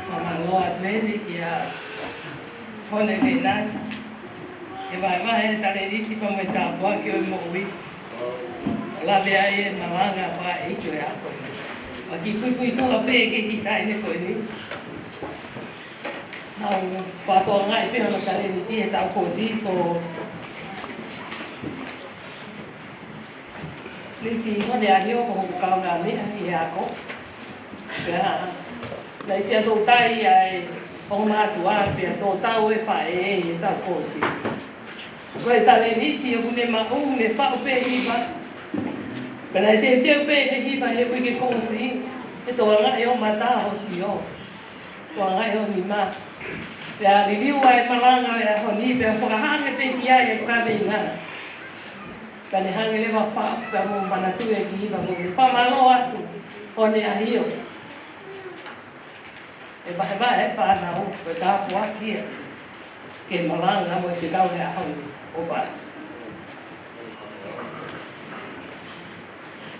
Fakamālō atu heni kia Hone Lēnasi. ʻE vaevae e talēniti pea mo e tāpuaki ʻo e moʻui. Lave ai e malanga pea ʻe ʻi ai e ako. ʻOku ou kiʻi puipuituʻa pē ki he kiʻi taʻahine ko eni. Naʻá ku fakatokangaʻi pē hono talēniti he taʻu kuo ʻosi ko Liki Hone ʻAhio ko hoku kaungāmeʻa ki he ako. Pea naʻe ʻi ai e toutai ʻa e ongo mātuʻa pea toutai e faʻē he taʻu kuo ʻosi. Ko e talēniti ʻoku ne maʻu, ne faʻu pē hiva. Pea naʻe teuteu pē ʻene hiva he uike kuo ʻosi, he tokangaʻi ʻo mata ʻo sio. Tokangaʻi ʻo nima. Pea liliu ai e malanga ʻo e ʻaho ni, pea fakahā ange pē ki ai e kaveinga. Pea ne hanga leva ʻo faʻu pea mo manatuʻi e kiʻi hiva ko eni. Fakamālō atu, Hone ʻAhio. ʻE vaevae e fānau, ko e tāpuaki ia ki he malanga mo e fekau he ʻaho ni. ʻOfa atu.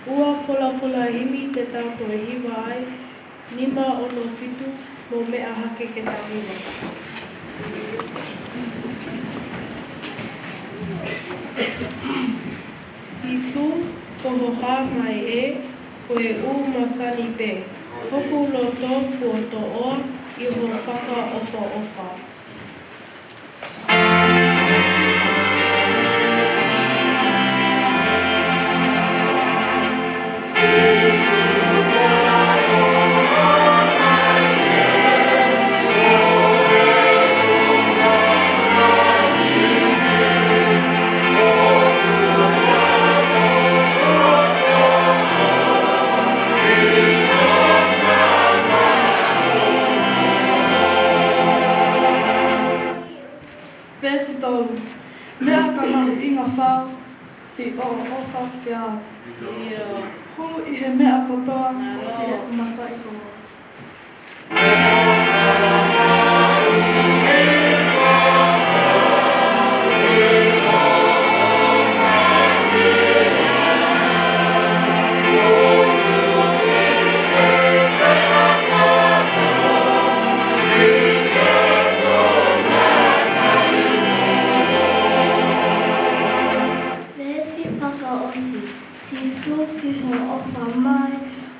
Ua folofola himi te tau toe hiva ai, nima ono fitu, mou meʻa hake ke tau hiva. Sīsū, ko ho hā mai ē, ko e ʻū masani pē, hoku loto kuo toʻoa ʻi ho fakaʻofoʻofa. Veesi tolu. Meʻa ka mahuʻinga fau, siʻo ʻofa kiate au. Hulu ʻi he meʻa kotoa, siʻeku mataʻikoloa. Veesi fakaʻosi. Sīsū, ke ke ʻofa mai,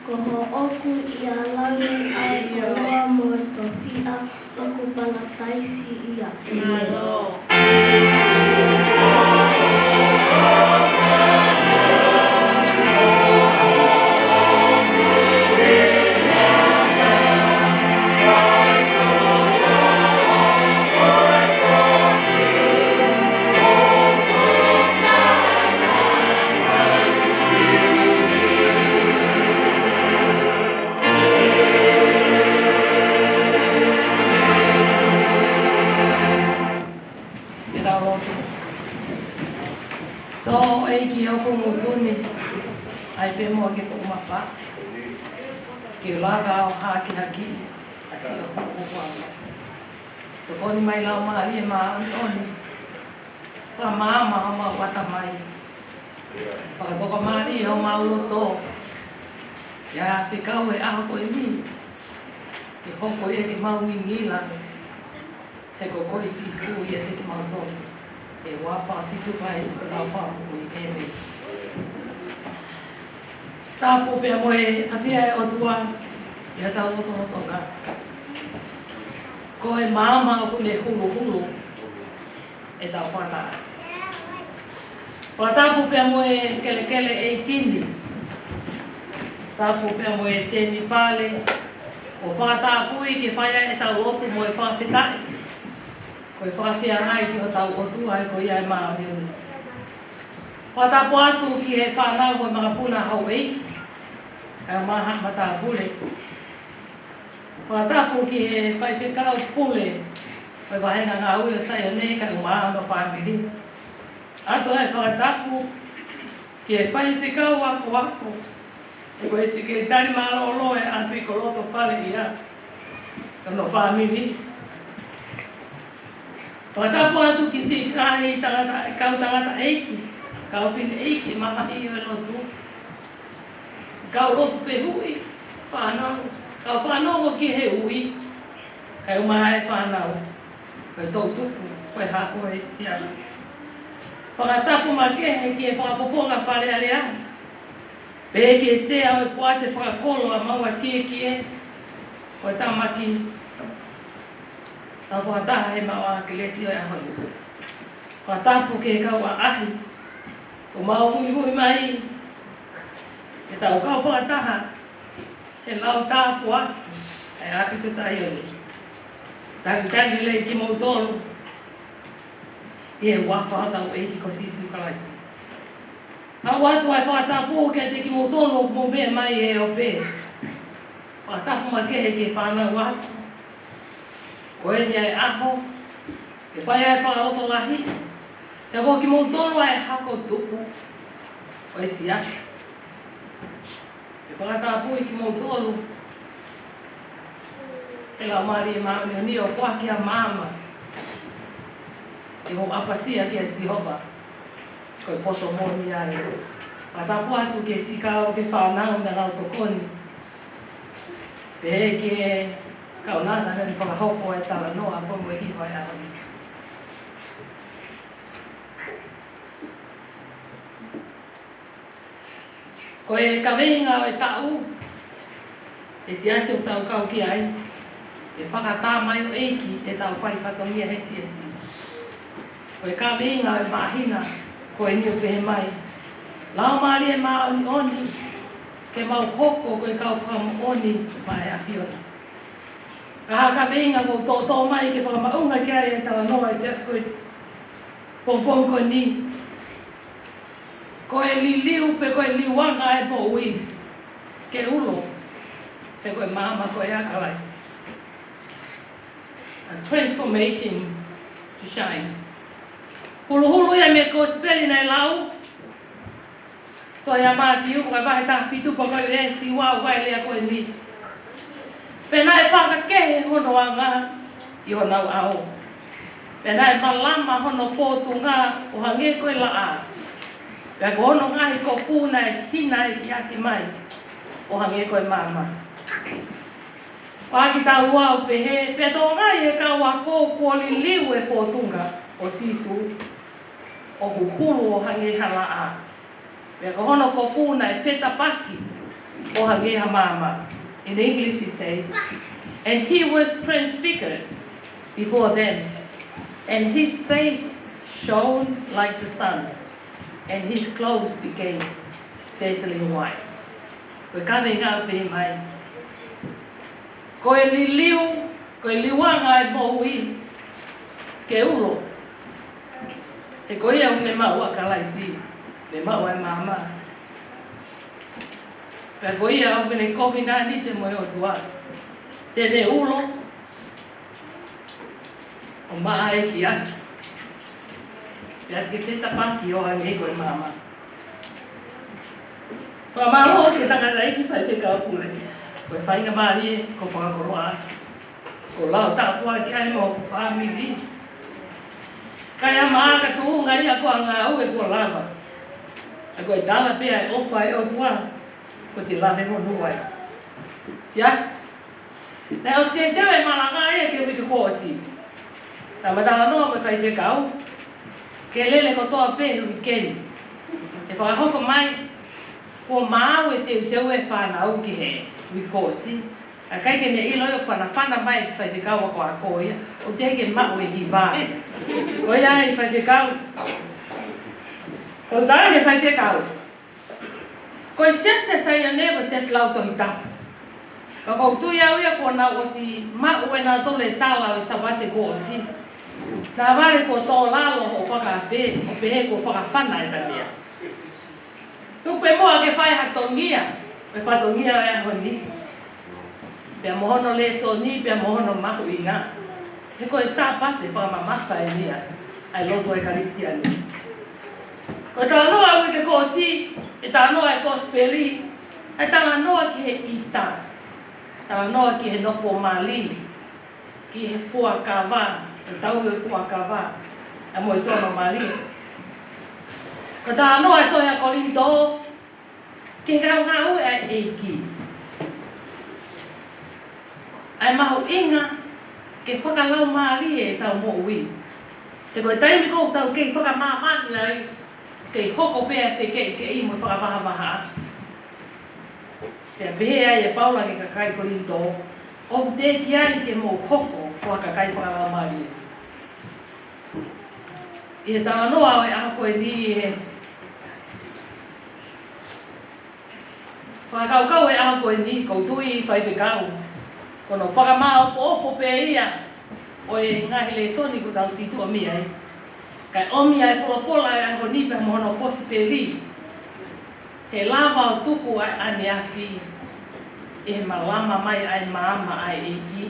ko hoʻo ʻoku ʻia langi ʻa e koloa mo e tofiʻa, ʻoku palataisi ia. ʻĒmeni. Tō ʻEiki ʻoku ngutu ni, ʻai pē muʻa ke fuʻu mapa. Ke laka ʻo hākihaki ʻa siʻo kukupuʻanga. Tokoni mai Laumālie Māʻoniʻoni, fakamaama homau ʻatamai, fakatokamālie homau loto, ʻi he fekau ʻo e ʻaho ko eni, ke hoko ia ke mau ngingila, he ko koe Sīsū ia te ke mau tonu. ʻI he huafa ʻo Sīsū Kalaisi ko ʻetau Fakamoʻui, ʻēmeni. Tapu pea mo e ʻafio ʻa e ʻOtua ʻi hotau lotolotonga. Ko e maama ʻoku ne huluhulu ʻetau fakataha. Fakatapu pea mo e kelekele ʻeiki ni. Tapu pea mo e temipale. ʻO fakatapui ke fai ai ʻetau lotu mo e fakafetaʻi. Ko e fakafeangai ki hotau ʻOtua, he ko ia ʻa e māʻoniʻoni. Fakatapu atu ki he fānau mo e makapuna houʻeiki, kae ʻumaʻā haʻa matāpule. Fakatapu ki he faifekau pule ʻo e vāhenga ngāue ʻo Saione kae ʻumaʻā hono fāmili. ʻOatu ʻa e fakatapu ki he faifekau akoako, he ko e sekelitali mālōlō ʻa e ʻapi ko Lotofale ia, hono fāmili. Fakatapu atu ki siʻi kau tangata, kau tangataʻeiki, kau fineʻeiki, mamahi ʻo e lotu, kau lotu fehuʻi, fānau, kau fanongo ki he ui, kae ʻumaʻā e fānau, ko e toʻutupu, ko e hako ʻo e siasi. Fakatapu makehe ki he fakafofonga Fale Alea, pehē ki he sea ʻo e poate fakakolo ʻa Maungakiekie, ko e tamaki, tau fakataha he maʻu ʻa e kelesi ʻo e ʻaho ni. Fakatapu ki he kau ʻaʻahi, kuo mau muimui mai, ke tau kau fakataha he lau tāpuaki ʻa e ʻapi ko Saione. Talitali lelei kimoutolu ʻi he huafa ʻo hotau ʻEiki ko Sīsū Kalaisi. ʻOatu ʻa e fakatapu kiate kimoutolu ʻoku mou meʻa mai he ope. Fakatapu makehe ki he fānau ako. Ko eni ʻa e ʻaho ke fai ai e fakalotolahi, he ko kimoutolu ʻa e hako tupu ʻo e siasi. Ke fakatapui kimoutolu ʻe he Laumālie Māʻoniʻoni ʻo foaki ha maama ke mou ʻapasia kia Sihova, ko e poto moʻoni ia. Fakatapu atu ki he siʻi kau, ki he fānau naʻa nau tokoni, pehē ki he kaunanga naʻa ne fakahoko e talanoa pea mo e hiva ʻo e ʻaho ni. Ko e kaveinga ʻo e taʻu ʻi he siasi ʻoku tau kau ki ai, ke fakatā mai ʻo ʻEiki ʻetau fai fatongia he siasi. Ko e kaveinga ʻo e māhina ko eni ʻoku pehē mai, Laumālie Māʻoniʻoni, ke mau hoko ko e kau fakamoʻoni maʻa e ʻAfiona. Ka ko e kaveinga ʻoku ou toʻotoʻo mai ke fakamaʻunga ki ai e talanoa ʻi he efiafi ko eni, pongipongi ko eni, ko e liliu pe ko e liuanga e moʻui ke ulo, he ko e maama ko ia ʻa Kalaisi. A transformation to shine. Huluhulu ia mei he kosipeli naʻe lau, tohi ʻa Mātiu, ko e vahe taha fitu pea ko e veesi ua ʻoku ʻi ai e lea ko eni. Pea naʻe fakakehe hono anga ʻi honau ʻao. Pea naʻe malama hono fōtunga ʻo hangē ko e laʻā. Pea ko hono ngaahi kofu naʻe hina ʻekiʻaki mai ʻo hangē ko e maama. Pea kitaua ʻoku pehē, pea tō mai he kau ako kuo liliu e fōtunga ʻo Sīsū, ʻo huhulu ʻo hangē ha laʻā. Pea ko hono kofu naʻe fetapaki ʻo hangē ha maama. In English he says, "And he was transfigured before them, and his face shone like the sun, and his clothes became dazzling white." Ko e kaveinga ʻoku pehē mai, ko e liliu, ko e liuanga e moʻui ke ulo. He ko ia ʻoku ne maʻu ʻa Kalaisi, ne maʻu ʻa e maama. Pea ko ia ʻoku ne kovinānite mo e ʻOtua, te ne ulo ʻo maʻa ʻekiʻaki. Pea te ke fetapaki ʻo hangē ko e maama. Fakamālō ki he tangataʻeiki faifekau pule. Ko e faingamālie kuo fakakoloa ʻaki. Kuo lau tāpuaki ai mo hoku fāmili. Ka ʻi ai ha maaka tuʻunga ia ko e ngāue kuo lava. Ka ko e tala pē ʻa e ʻofa ʻa e ʻOtua, kuo te lave monū ai. Siasi. Naʻe ʻosi teuteu e malanga ia ki he uike kuo ʻosi. Naʻá ma talanoa mo e faifekau ke lele kotoa pē he uike ni. ʻE fakahoko mai, kuo maau e teuteu e fānau ki he uike kuo ʻosi. ʻIkai ke ne ʻilo ʻe fanafana mai faifekau akoako ia, ʻoku teʻeki ke maʻu e hiva. Ko ia ai faifekau. Ko tali e faifekau. Ko e Siasi ʻa Saione ko e siasi lau Tohi Tapu. Ka ʻoku ou tui au ia kuo nau ʻosi maʻu ʻe nautolu e tala ʻo e Sāpate kuo ʻosi. Naʻa vale kuo tō lalo hoʻo fakaafe, ʻo pehē kuo fakafana e tania. Tuku pē muʻa ke fai ha fatongia, e fatongia ʻo e ʻaho ni. Pea mo hono lēsoni, pea mo hono mahuʻinga. He ko e Sāpate fakamamafa eni ia ʻa e lotu ʻa e Kalisitiane. Ko e talanoa ʻa e uike kuo ʻosi, e talanoa ʻa e Kosipeli, e talanoa ki he ʻita, talanoa ki he nofo mali, ki he fuakava, e tau e fuakava, ʻa mo e tono mali. Ko e talanoa ʻa e tohi ʻa Kolinitō, ki he ngāue ʻa e ʻEiki. ʻA e mahuʻinga ke fakalaumālie ʻetau moʻui. He ko e taimi ʻoku tau kei fakamāmani ai, kei hoko pē ʻa e fekeʻikeʻi mo e fakavahavaha. Pea pehē ai ʻe Paula ki he kakai Kolinitō, ʻoku teʻeki ai ke mou hoko ko ha kakai fakalaumālie. ʻI he talanoa ʻo e ʻaho ko eni, ʻi he fakakaukau ʻo e ʻaho ko eni, ʻoku ou tui faifekau, ko hono fakamāopoopo pē ia ʻo e ngaahi lēsoni kuo tau situʻa mei ai. Kae ʻomi ʻa e folofola ʻo e ʻaho ni pea mo hono Kosipeli. He lava ʻo tuku ʻa e ʻaneafi ʻi he malama mai ʻa e maama ʻa e ʻEiki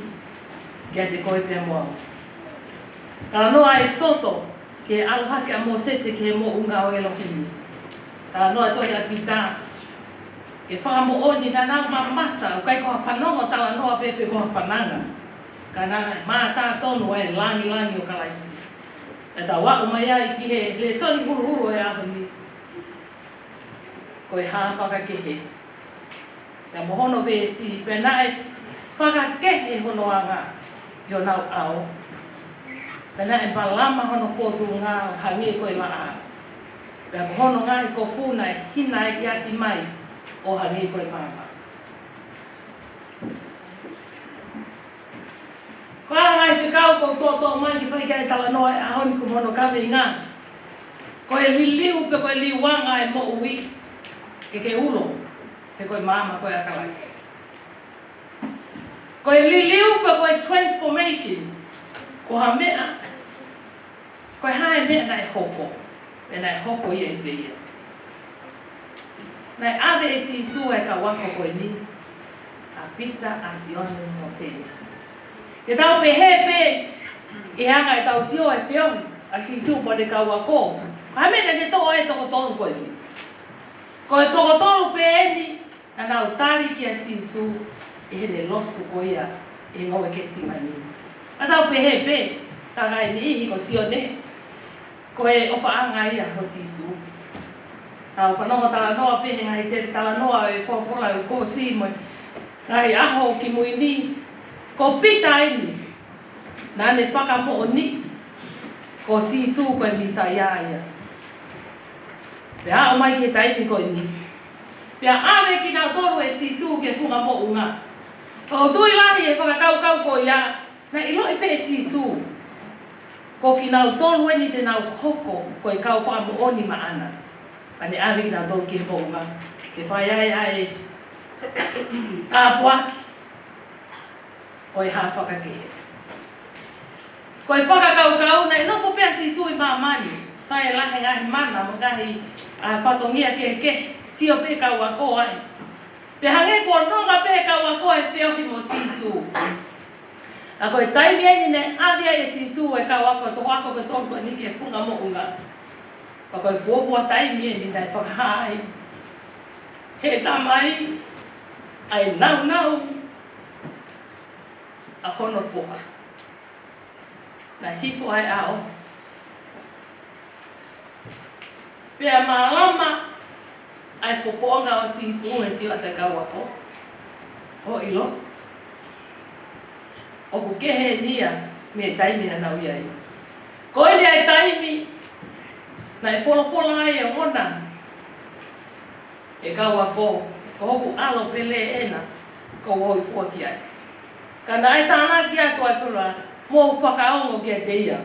kiate koe pea mo au. Talanoa ʻa ʻEkisoto ki he ʻalu hake ʻa Mōsese ki he moʻunga ʻo ʻElohimi. Talanoa tohi ʻa Pita ki he fakamoʻoni naʻa nau mamata, ʻoku ʻikai ko ha fanongo talanoa pē pe ko ha fananga. Ka naʻe mātā tonu ʻa e langilangi ʻo Kalaisi. Pea tau aʻu mai ai ki he lēsoni huluhulu ʻo e ʻaho ni. Ko e hā fakakehe. Pea mo hono veesi, pea naʻe fakakehe hono anga ʻi honau ʻao. Pea naʻe malama hono fōtunga ʻo hangē ko e laʻā. Pea ko hono ngaahi kofu naʻe hina ekiaki mai ʻo hangē ko e maama. Ko e ngaahi fekau ʻoku ou toʻotoʻo mai ke fai ki ai e talanoa ʻo e ʻaho ni ko hono kaveinga, ko e liliu pe ko e liuanga ʻo e moʻui ke ke ulo, he ko e maama koe ʻa Kalaisi. Ko e liliu pe ko e transformation, ko ha meʻa, ko e hā e meʻa naʻe hoko, pea naʻe hoko ia ʻi fē ia. Naʻe ʻave ʻe Sīsū ʻa e kau ako ko eni, ʻa Pita, ʻa Sione mo Tēmisi, ke tau pehē pē ʻi he anga ʻetau sio e feohi ʻa Sīsū mo ʻene kau ako. Ko e hā e meʻa naʻe toʻo ai e toko tolu ko eni? Ko e toko tolu pē eni naʻa nau tali kia Sīsū ʻi heʻene lotu ko ia ʻi he ngoue Ketisemani. Ka tau pehē pē, ka ʻi ai e niʻihi ko Sione, ko e ʻofaʻanga ia ʻo Sīsū. Tau fanongo talanoa pē he ngaahi tele talanoa ʻo e folofola ʻo e uike kuo ʻosi mo e ngaahi ʻaho kimui ni, ko Pita eni naʻa ne fakamoʻoniʻi ko Sīsū ko e Mīsaia ia. Pea aʻu mai ki he taimi ko eni, pea ʻave kinautolu ʻe Sīsū ki he funga moʻunga. Ka ʻoku ou tui lahi he fakakaukau ko ia, naʻe ʻiloʻi pē ʻe Sīsū ko kinautolu eni te nau hoko ko e kau fakamoʻoni maʻana. Pea ne ʻave kinautolu ki he moʻunga ke fai ai ʻa e tāpuaki ʻo e hā fakakehe. Ko e fakakaukau naʻe nofo pē ʻa Sīsū ʻi māmani, fai e lahi e ngaahi mana mo e ngaahi, ʻa, fatongia kehekehe, sio pē kau ako ai. Pea hangē kuo nonga pē kau ako ʻa e feohi mo Sīsū. Ka ko e taimi eni naʻe ʻave ai ʻe Sīsū e kau ako, toko ako ko e tolu ko eni ki he funga moʻunga. Ka ko e fuofua taimi ʻeni naʻe fakahā ai ʻe he Tamai ʻa e nāunau ʻa hono foha. Naʻe hifo ʻa e ʻao. Pea mālama ʻa e fofoʻanga ʻo Sīsū he sio atu ʻa e kau ako. ʻO ʻilo ʻoku kehe ʻeni ia mei he taimi naʻa nau ʻi ai. Ko ʻeni ʻa e taimi naʻe folofola ai ʻe ʻOna ʻe kau ako, ko hoku ʻAlo pele ʻena, ʻoku ou ʻofa ki ai. Ka naʻe tānaki atu ʻa e folofola, mou fakaongo kiate ia.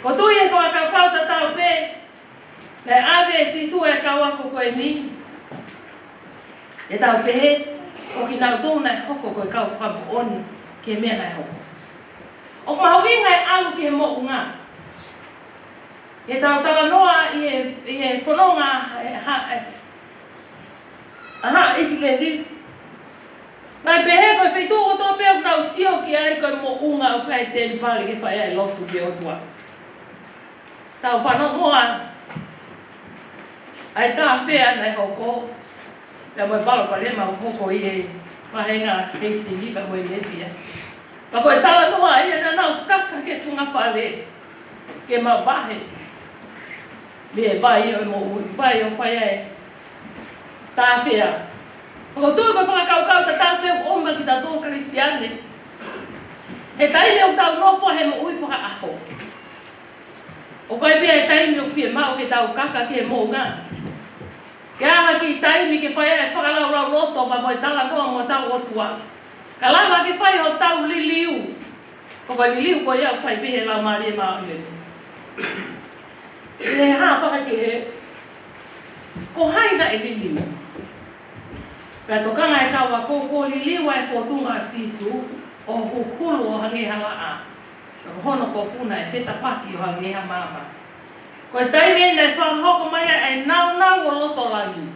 ʻOku ou tui ʻe he fakakaukau tatau pē naʻe ʻave ʻe Sīsū ʻa e kau ako ko ʻeni, ʻe tau pehē, ʻo kinautolu naʻe hoko ko e kau fakamoʻoni ki he meʻa naʻe hoko. ʻOku mahuʻinga e ʻalu ki he moʻunga. He tau talanoa ʻi he, ʻi he fononga ʻa e, ha, ʻa e, ʻa e ʻIsileli. Naʻe pehē ko e feituʻu kotoa pē ʻoku nau sio ki ai ko e moʻunga ʻoku ʻi ai e temipale ke fai ai e lotu ki he ʻOtua. Tau fanongo ā ʻa e tāfea naʻe hoko, pea mo e palopalema ʻoku hoko ʻi he vahenga Hastings pea mo e Nēpia. Pea ko e talanoa ia naʻa nau kaka ki he funga fale ke mavahe mei he vai ʻo e moʻui, vai ʻo fai ai e tāfea. ʻOku ou tui ko e fakakaukau tatau pē ʻoku ʻomai kiate kitautolu Kalisitiane. He taimi ʻoku tau nofo he moʻui fakaʻaho, ʻoku ʻi ai pē ʻa e taimi ʻoku fiemaʻu ke tau kaka ki he moʻunga. Ke ʻi ai ha kiʻi taimi ke fai ai e fakalaulauloto pea mo e talanoa mo hotau ʻOtua. Ka lava ke fai hotau liliu. Ko e liliu ko ia ʻoku fai pē ʻe he Laumālie Māʻoniʻoni. ʻI he hā fakakehe, ko hai naʻe liliu? Pea tokanga e kau ako kuo liliu ʻa e fōtunga ʻo Sīsū ʻo huhulu ʻo hangē ha laʻā. Pea ko hono kofu naʻe fetapaki ʻo hangē ha maama. Ko e taimi ʻeni naʻe fakahoko mai ai ʻa e nāunau ʻo loto langi.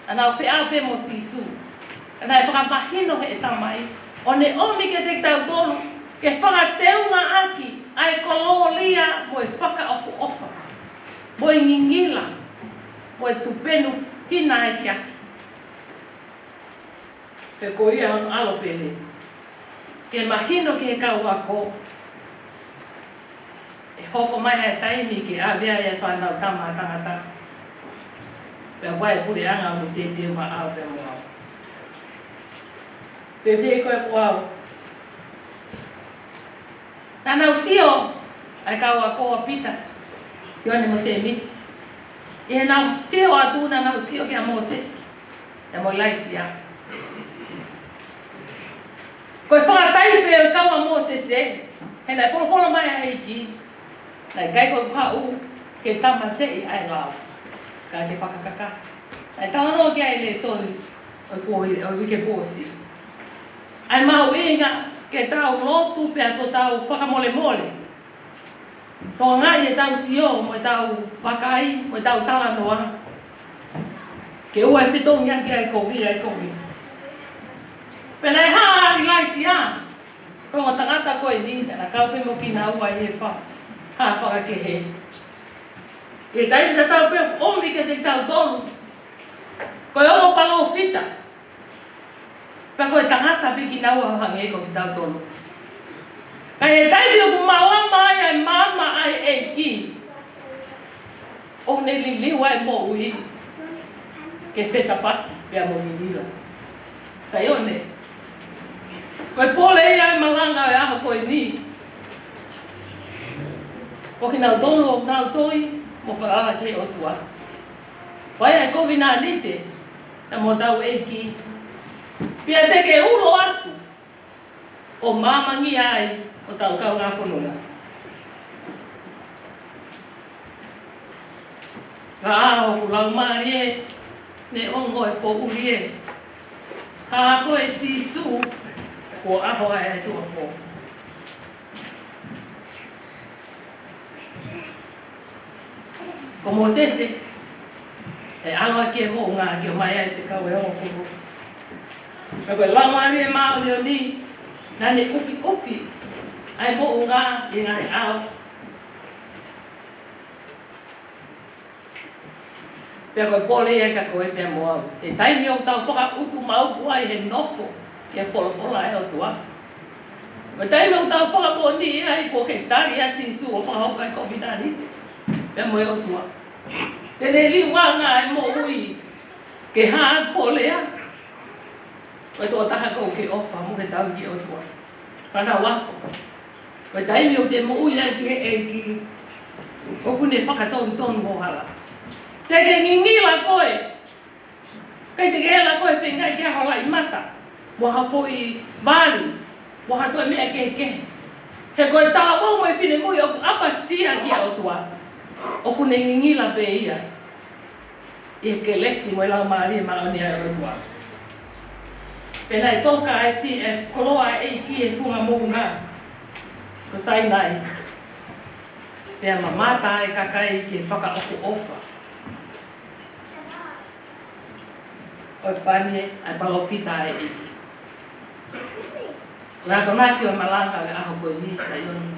Naʻa nau feʻao pē mo Sīsū. Ka naʻe fakamahino ʻe he Tamai ʻo ne ʻomi kiate kitautolu ke fakateungaʻaki ʻa e kolōlia mo e fakaʻofoʻofa mo e ngingila mo e tupenu hina ʻekiʻaki. Pea ko ia hono ʻAlo pele. Ke mahino ki he kau ako, ʻe hoko mai ʻa e taimi ke ʻave ai ʻa e Fānautama ʻa Tangata. Pea ʻoku ʻi ai e puleʻanga ʻoku teuteu maʻau pea mo au. Pea pehē ko e ko au. Naʻa nau sio ʻa e kau ako ʻa Pita, Sione mo Sēmisi. ʻI heʻenau sio atu naʻa nau sio kia Mōsese pea mo ʻIlaisiā. Ko e fakataipe ʻo e kau ʻa Mōsese, he naʻe folofola mai ʻa e ʻEiki, naʻe ʻikai ko e haʻu ke tāmateʻi ʻa e lao, ka ke fakakakato. Naʻe talanoa ki ai e lēsoni ʻo e kuo, ʻo e uike kuo ʻosi. ʻA e mahuʻinga ke tau lotu pea ko ʻetau fakamolemole. Tokangaʻi ʻetau sio mo ʻetau vakai mo ʻetau talanoa. Ke ʻoua ʻe fetongi ʻaki ʻa e kovi ʻa e kovi. Pea naʻe hā ʻa ʻIlaisiā, ko e ongo tangata ko eni, naʻa na kau pē mo kinaua ʻi he fa-, hā fakakehe. ʻI he taimi tatau pē ʻomi kiate kitautolu ko e ongo palōfita. Pea ko e tangata pē kinaua ʻo hangē ko kitautolu. Ka ʻi he taimi ʻoku mālama ai ʻa e maama ʻa e ʻEiki, ʻoku ne liliu ʻa e moʻui ke fetapaki pea mo ngingila. Saione, ko e pole ia ʻa e malanga ʻo e ʻaho ko eni. Ko kinautolu ʻoku nau tui mo falala ki he ʻOtua, fai ʻa e kovinānite pea mo hotau ʻEiki, pea te ke ulo atu ʻo maamangia ai hotau kaungā fononga. Ka ʻa hoku laumālie, neongo e poʻuli ē, ka ko e Sīsū, kuo ʻaho ʻa e tuʻuapō. Ko Mōsese, ʻe ʻalu ʻaki e moʻunga ke ʻomai ai e fekau ʻe ongo kupu. Ka ko e Laumālie Māʻoniʻoni, naʻa ne ʻufiʻufi ʻa e moʻunga ʻi he ngaahi ʻao. Pea ko e pole ia kia koe pea mo au. He taimi ʻoku tau fakautuutu maʻu ai he nofo ki he folofola ʻa e ʻOtua. Ko e taimi ʻoku tau fakamoʻoni ai kuo ke tali ʻa Sīsū ʻo fakahoko ʻa e kovinānite pea mo e ʻOtua. Te ne liliu ʻa e moʻui ke hā atu ho lea. Ko e tokotaha ʻoku ke ʻofa mo ke tauhi ki he ʻOtua. Fānau ako. Ko e taimi ʻoku te moʻui ai ki he ʻEiki, ʻoku ne fakatonutonu ho hala. Te ke ngingila koe. ʻIkai te ke hela koe feingaʻi ke ʻaho laʻi mata, mo ha foʻi vali, mo ha toe meʻa kehekehe. He ko e talavou mo e finemui ʻoku ʻapasia ki he ʻOtua, ʻoku ne ngingila pē ia ʻi he kelesi mo e Laumālie Māʻoniʻoni ʻa e ʻOtua. Pea naʻe toka ʻa e fi-, ʻa e koloa ʻa e ʻEiki he funga moʻunga ko Sainai. Pea mamata ʻa e kakai ki he fakaʻofoʻofa ʻo e pani ʻa e palōfita ʻa e ʻEiki. Ko e akonaki ʻo e malanga ʻo e ʻaho ko eni, Saione.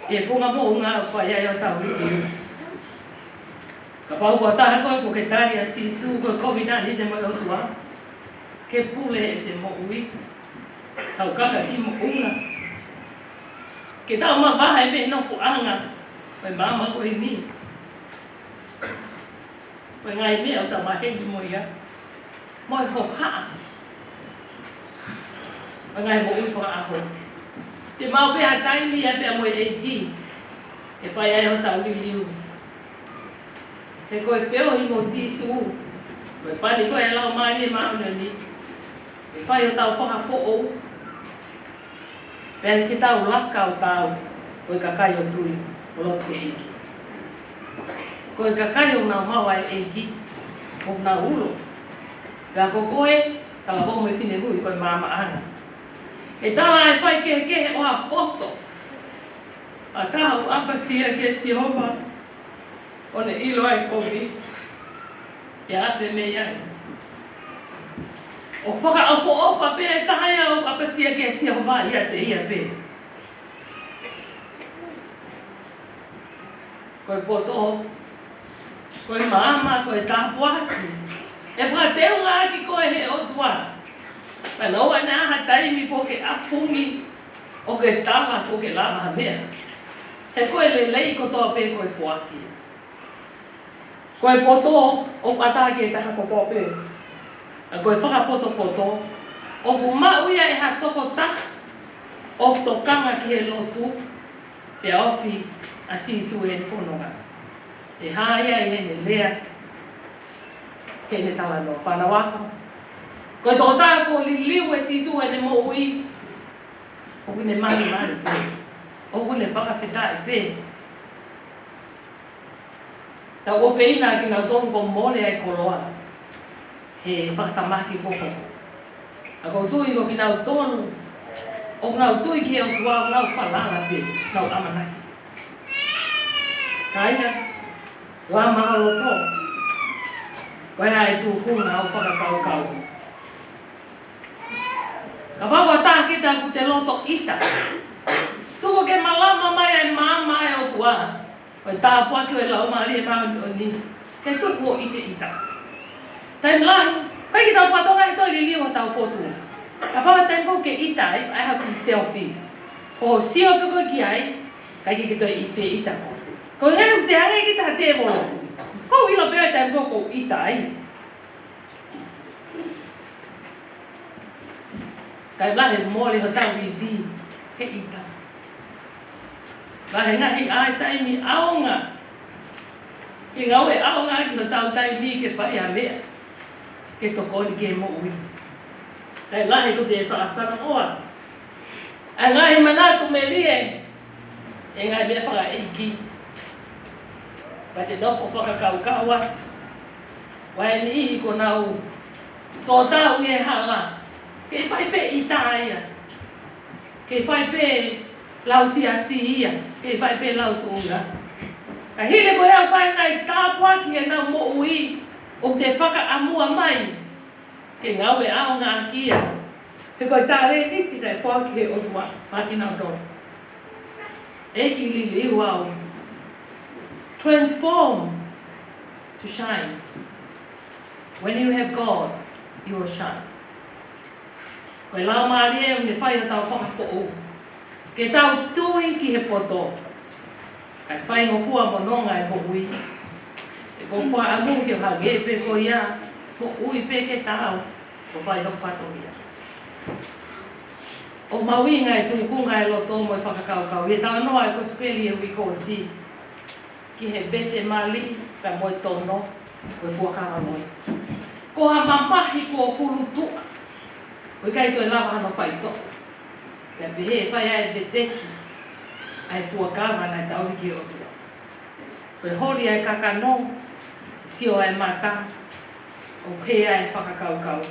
ʻI he funga moʻunga ʻoku fai ai hotau liliu. Kapau ko e taha koe kuo ke tali ʻa Sīsū, ko e kovinānite mo e ʻOtua, ke pule ʻete moʻui. Tau kaka ki moʻunga. Ke tau mavahe mei he nofoʻanga ʻo e maama ko eni. Ko e ngaahi meʻa ʻoku tau maheni mo ia, mo e hohaʻa ʻo e ngaahi moʻui fakaʻaho. Ke maʻu pē ha taimi ia pea mo e ʻEiki ke fai ai hotau liliu. He ko e feohi mo Sīsū, ko e pani ko ē ʻa e Laumālie Māʻoniʻoni, ke fai hotau fakafoʻou, pea ke tau laka ʻo tau ko e kakai ʻo tui, ʻo lotu ki he ʻEiki. Ko e kakai ʻoku nau maʻu ʻa e ʻEiki, ʻoku nau ulo. Pea ko koe, talavou mo e finemui, ko e maamaʻanga. ʻE tala ʻa e faikehekehe ʻo ha poto, ʻa e taha ʻoku ʻapasia kia Sihova, ʻo ne ʻilo ʻa e kovi, ʻe afe mei ai. ʻOku fakaʻofoʻofa pē ʻa e taha ia ʻoku ʻapasia kia Sihova ʻiate ia pē. Ko e poto, ko e maama, ko e tāpuaki, ʻe fakateungaʻaki koe ʻe he ʻOtua. Pea ʻoua naʻa ʻi ai ha taimi kuo ke ʻafungi, ʻo ke tala kuo ke lava ha meʻa. He ko e lelei kotoa pē ko e foaki. Ko e poto ʻoku ʻatā ki he taha kotoa pē. ʻA ko e fakapotopoto, ʻoku maʻu ia ʻe ha tokotaha ʻoku tokanga ki he lotu, pea ofi ʻa Sīsū heʻene fononga. ʻE hā ia ʻi heʻene lea, heʻene talanoa. Fānau ako. Ko e tokotaha kuo liliu ʻe Sīsū heʻene moʻui, ʻoku ne malimali pē. ʻOku ne fakafetaʻi pē. Tau ʻofeina kinautolu kuo mole ʻa e koloa he fakatamaki ko ē. ʻA ʻoku ou tui ko kinautolu ʻoku nau tui ki he ʻOtua, ʻoku nau falala pē, nau ʻamanaki. Ka ʻi ai, lama ʻa loto. Ko e hā e tūkunga ʻoku fakakaukau? Kapau ko ha taha kita ʻoku te loto ʻita, tuku ke malama mai ʻa e maama ʻa e ʻOtua, ʻo e tāpuaki ʻo e Laumālie Māʻoniʻoni, ke tuku ʻo ʻite ʻita. Taimi lahi, ʻikai ke tau fakatokangaʻi ʻe toe liliu hotau fōtunga. Kapau ko e taimi ko ē ʻoku ke ʻita ai, ʻai haʻo kiʻi selfie. Ko hoʻo sio pē koe ki ai, ʻikai ke ke toe ʻi fē ʻita koe. Ko e ʻuhinga ʻoku te hangē kita ha tēvolo. ʻOku ou ʻilo pē ʻa e taimi ko ē ʻoku ou ʻita ai. Kae lahi mole hotau ivi he ʻita. Lahi ngaahi ʻa e taimi ʻaonga. Ke ngāue ʻaonga ki hotau taimi ke fai ʻa e meʻa ke tokoni ki he moʻui. Kae lahi ko e te faʻa fana ʻoa. ʻA e ngaahi manatu melie, ʻa e ngaahi meʻa fakaʻeiki. Pea te nofo fakakaukau atu. Ko e niʻihi kuo nau tō tau ʻi he hala. Kei fai pē ʻita ia. Kei fai pē lau siasi ia. Kei fai pē lau tuʻunga. Ka hili ko ia ʻoku ʻi ai e ngaahi tāpuaki ʻi heʻenau moʻui ʻoku te fakaʻamua mai ke ngāue ʻaonga ʻaki ia. He ko e talēniti naʻe foaki ʻe he ʻOtua maʻa kinautolu. ʻEiki, liliu au. Transform to shine. When you have God, you will shine. Ko e Laumālie ʻoku ne fai hotau fakafoʻou. Ke tau tui ki he poto. Kae faingofua mo nonga e moʻui. ʻE ko fua amu ke hangē pē ko ia, moʻui pē ke tau, ko fai hoku fatongia. ʻOku mahuʻinga e tūkunga e loto mo e fakakaukau. ʻI he talanoa e kosipeli e uike kuo ʻosi. Ki he vete mali, kae mo e tono, ko e fuakava loi. Ko ha mamahi kuo hulutuʻa. ʻOku ʻikai toe lava hano faitoʻo. Pea pehē ʻe fai ai e veteki, ʻa e fuakava naʻe tauhi ki he ʻOtua. Ko e holi ʻa e kakano, sio ʻa e mata, ʻo pehē ʻa e fakakaukau.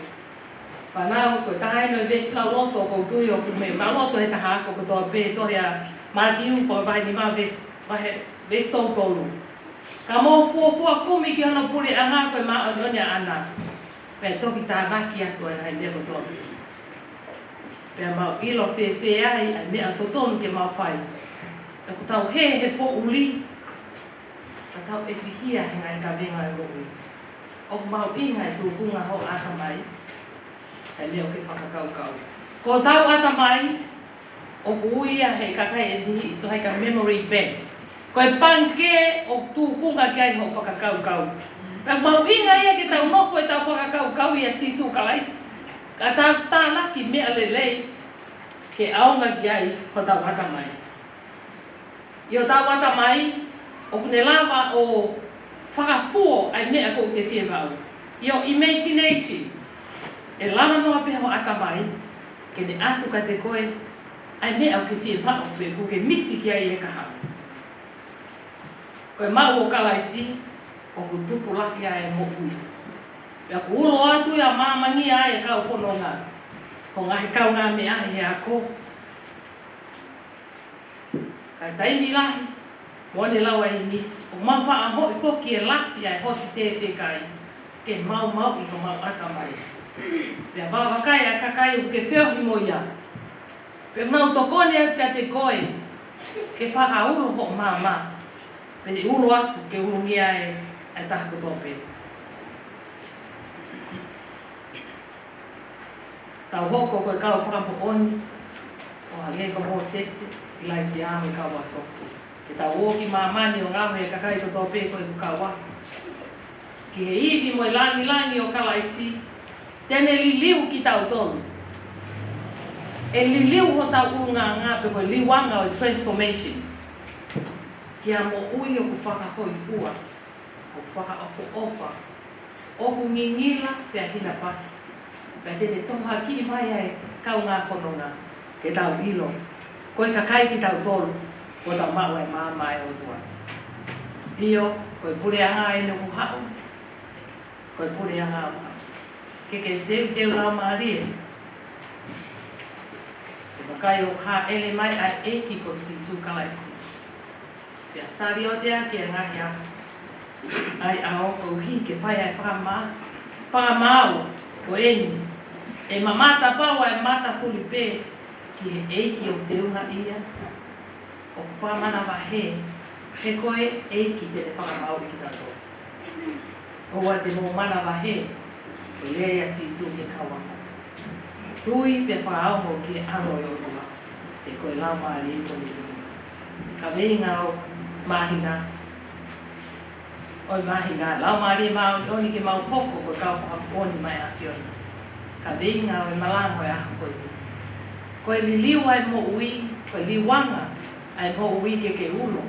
Fānau, ko e taha eni ʻo e veesi lauloto ʻoku ou tui ʻoku mou maʻuloto he taha ako kotoa pē, tohi ʻa Mātiu, ko e vahe nima veesi, vahe, veesi tolu tolu. Ka mou fuofua kumi ki hono puleʻanga ko e māʻoniʻoni ʻaʻana. Pea toki tānaki atu ʻa e ngaahi meʻa kotoa pē. Pea mau ʻilo fēfē ai ʻa e meʻa totonu ke mau fai. ʻOku tau hē he poʻuli, ka tau ʻefihia he ngaahi kavenga e moʻui. ʻOku mahuʻinga e tūkunga hoʻo ʻatamai, ʻa e meʻa ʻoku ke fakakaukau. Ko hotau ʻatamai, ʻoku ui ia he kakai ʻe niʻihi, it's like a memory bank. Ko e pangikē ʻoku tūkunga ki ai hoʻo fakakaukau. Pea mahuʻinga ia ke tau nofo ʻetau fakakaukau ʻia Sīsū Kalaisi. Ka tau tānaki meʻa lelei, ke ʻaonga ki ai hotau ʻatamai. ʻI hotau ʻatamai, ʻoku ne lava ʻo fakafuo ʻa e meʻa ʻoku te fie maʻu. ʻI ho imagination, ʻe lava noa pē ho ʻatamai, ke ne ʻatu kiate koe, ʻa e meʻa ʻoku ke fie maʻu, pe ʻoku ke misi ki ai e kahaʻu. Ko e maʻu ʻo Kalaisi, ʻoku tupulaki ai e moʻui. Pea ʻoku ulo atu ia ʻo māmangia ai e kau fononga. Ko e ngaahi kaungāmeʻa he ako. Ka e taimi lahi, mo ne lau ai ni, ʻoku mau faʻa hoʻi foki e lafi ʻa e hositē fekai, ke maumauʻi homau ʻatamai. Pea vakai ʻa e kakai ʻoku ke feohi mo ia. Pea mau tokoni atu kiate koe, ke fakaulo hoʻo maama, pea ulo atu, ke ulungia e, e taha kotoa pē. Tau hoko ko e kau fakamoʻoni, ʻo hangē ko Mōsese, ʻIlaisiā mo e kau ako. Ke tau ō ki māmani ʻo ngaohi e kakai kotoa pē ko e kau ako. Ki he ivi mo e langilangi ʻo Kalaisi, te ne liliu kitautolu. ʻE liliu hotau ʻulungaanga pe ko e liuanga ʻo e transformation. Ki ha moʻui ʻoku fakahōifua, ʻoku fakaʻofoʻofa, ʻoku ngingila pea hinapaki. Pea te ne tohoakiʻi mai ʻa e kaungā fononga ke tau ʻilo. Ko e kakai kitautolu, ʻoku tau maʻu ʻa e maama ʻa e ʻOtua. ʻIo, ko e puleʻanga eni ʻoku haʻu. Ko e puleʻanga ʻoku haʻu. Ke ke teuteu laumālie. Ke vakai ʻoku hāʻele mai ʻa e ʻEiki ko Sīsū Kalaisi. Pea saliote ʻaki e ngaahi ako. ʻAi ʻa ʻoku hiki ke fai ʻa e fakama-, fakamaau ko eni. ʻE mamata pau ʻa e mata fulipē ki he ʻEiki ʻoku teunga ia. ʻOku fakamanavahē, he ko e ʻEiki te ne fakamaauʻi kitautolu. ʻOua te mou manavahē, ko e lea ʻa Sīsū ki he kau ako. Tui pea fakaongo ki he ʻAlo ʻo e ʻOtua, he ko e Laumālie ko eni. Kaveinga ʻo e māhina, ʻo e māhina, Laumālie Māʻoniʻoni ke mau hoko ko e kau fakamoʻoni mai ʻa e ʻAfiona. Kaveinga ʻo e malanga ʻo e ʻaho ko eni. Ko e liliu ʻa e moʻui, ko e liuanga ʻa e moʻui ke ke ulo.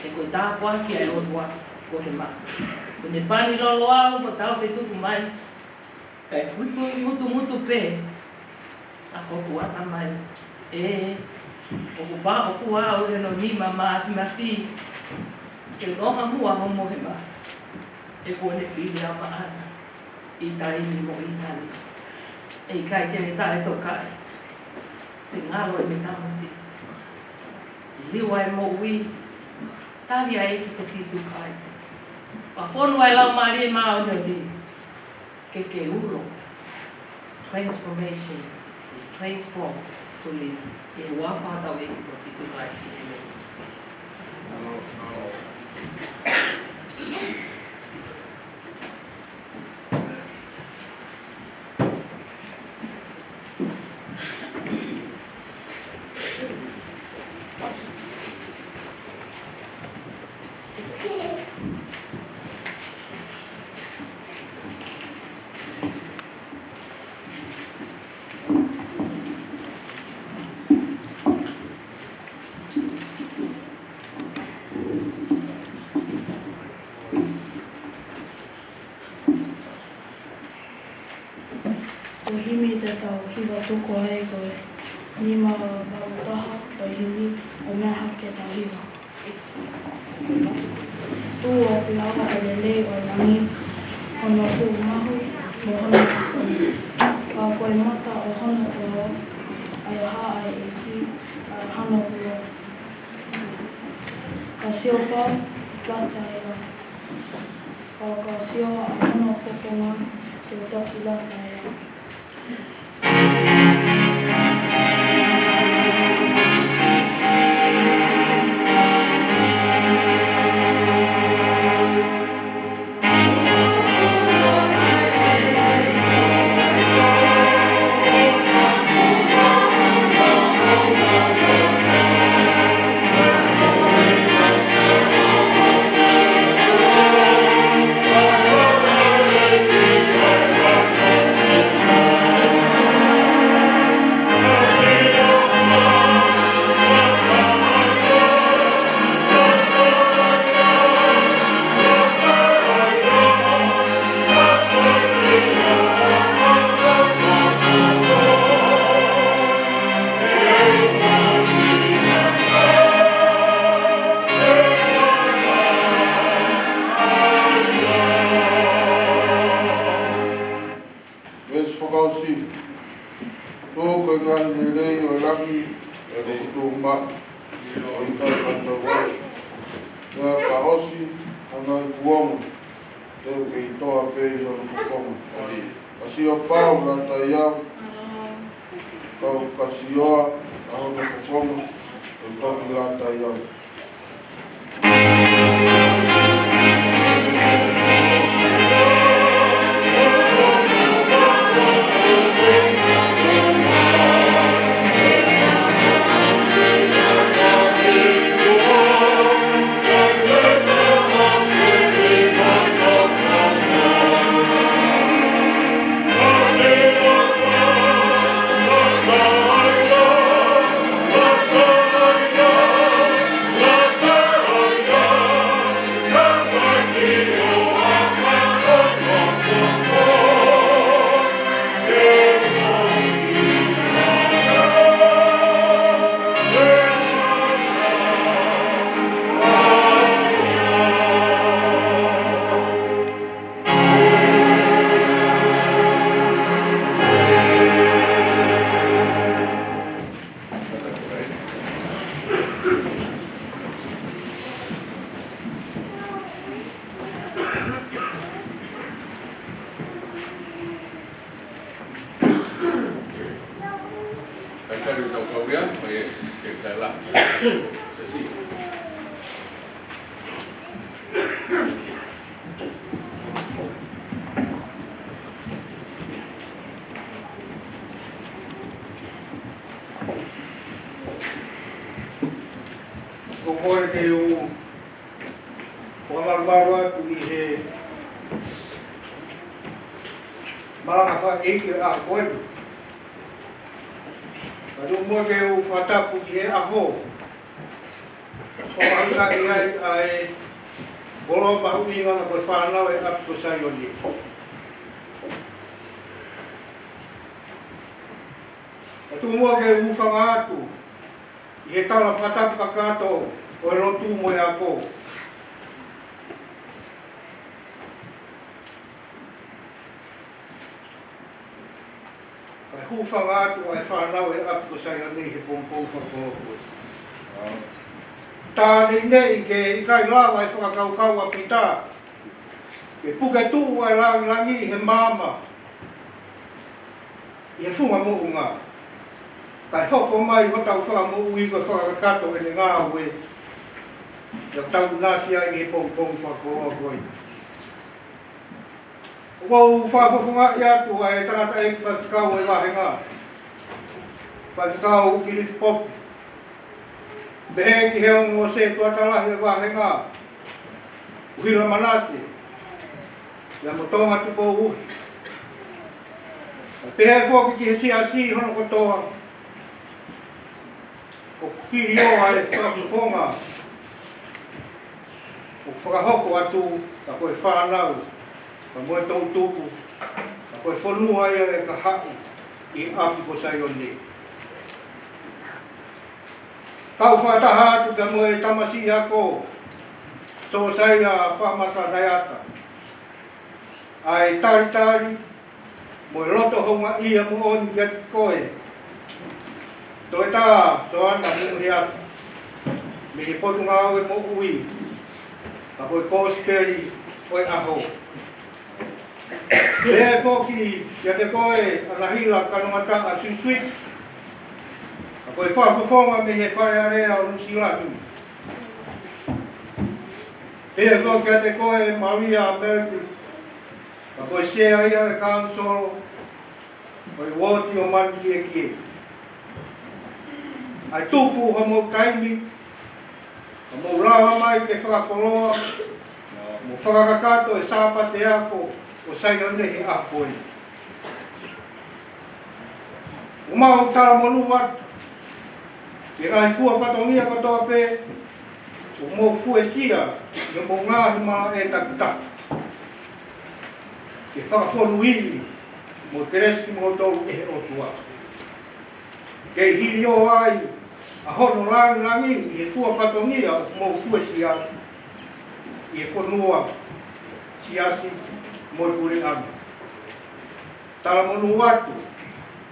He ko e tāpuaki ʻa e ʻOtua kuo ke maʻu. Kuo ne pani lolo au mo tau fetuku mai. Kae mutu, mutu, mutu pē ʻa hoku ʻatamai. ʻE, ʻoku faʻofua au ʻi hono nima mafimafi. Ke longa muʻa hoʻo mohe mai. He kuo ne fili au maʻana. ʻI taimi mo ʻi taimi. ʻE ʻikai ke ne taʻetokaʻi. Pea ngalo ʻene tamasiʻi. Liu ʻa e moʻui. Tali ʻa e ʻEiki ko Sīsū Kalaisi. Pea fonu ʻa e Laumālie Māʻoniʻoni. Ke ke ulo. Transformation is transform to live. ʻI he huafa ʻo hotau ʻEiki ko Sīsū Kalaisi. ʻĒmeni. Ko e himi te tau hiva tuku ai ko e nima valu taha, ko e himi ʻo Meʻa Hake Tau Hiva. Tuʻu ʻo puleʻanga ʻa e lelei ʻo e langi, hono fuʻu mahu mo hono fakafoʻou. Ka ko e mata ʻo hono koloa, ʻa e hā ʻa e ʻEiki, ʻa hono koloa. Ka sio pau, lata ia. Ka, ka sio ʻa hono fofonga, te u toki lata ia. Veesi fakaʻosi. Tuʻu ko e ngaahi lelei ʻo e langi, ʻoku tuʻu maʻa, ʻo ʻikai kātaki. Pea ka ʻosi ʻa e ngaahi kuonga, te u kei toʻa pē ʻi hono fofonga. Ka sio pau, lata ia au. Ka, ka sio ʻa hono fofonga, te u toki lata ia au. Kai tali tau kau ia, ko e ke kai la. Sesi. Ko koe ke u fakamalumalu atu ʻi he malanga fakaʻeiki ʻa koe. Ka tuʻu muʻa ke u fakatapu ʻi he ʻaho. Ko e ʻaho naʻe ʻi ai ʻa e koloa mahuʻinga ko e fānau ʻa e ʻapi ko Saione. Ka tuʻu muʻa ke u hūfanga atu ʻi he tala fakatapu kakato ʻo e lotu mo e ako. Kae hūfanga atu ʻa e fānau ʻa e ʻapi ko Saione he pongipongi fakakoloa ko eni. Tā neʻineʻi ke ʻikai lava e fakakaukau ʻa Pita ke puke tuʻu ʻa e langilangi ʻi he maama, ʻi he funga moʻunga. Kae hoko mai hotau Fakamoʻui ko e fakakakato ʻene ngāue, ʻo tau ʻinasi ai he pongipongi fakakoloa ko eni. ʻOku ou fakafofongaʻi atu ʻa e tangataʻeiki faifekau ʻo e vāhenga, Faifekau Kilifi Pope, pehē ki he ongo sētuata lahi ʻo e vāhenga, Uhila Manase, pea mo Tonga Tupou Uhi. Pea pehē foki ki he siasi hono kotoa, ʻoku kili ʻa e fakafofonga ʻoku fakahoko atu, ka ko e fānau, ka mo e toʻutupu, ka ko e fonua ia ʻe ka haʻu ʻi ʻapi ko Saione. Kau fakataha atu pea mo e tamasiʻi ako, Sosaia Faʻamasa Naiata, ʻa e talitali mo e loto houngaʻia moʻoni kiate koe, Toketā Soana Muheata, mei he Potungāue Moʻui, ka ko e Kosipeli ʻo e ʻAho. Pehē foki kiate koe, ʻAnahila Kanongataʻa Suisui, ka ko e fakafofonga mei he Fale Alea ʻo Nuʻusila ni. Pehē foki kiate koe, Malia Melki, ka ko e Sea ia ʻo e Kanisolo ʻo e Uooti ʻo Manukiekie. ʻA e tuku hoʻomou taimi, ka mou lava mai ke fakakoloa mo fakakakato e Sāpate Ako ʻo Saione he ʻaho ko eni. ʻOku mau talamonū atu ki he ngaahi fua fatongia kotoa pē ʻoku mou fuesia ʻi hoʻomou ngaahi malaʻe takitaha, ke fakafonu ivi mo kelesi kimoutolu ʻe he ʻOtua. Kei hiliō ai ʻa hono langilangi ʻi he fua fatongia ʻoku mou fuesia ʻi he fonua, siasi mo e puleʻanga. Talamonū atu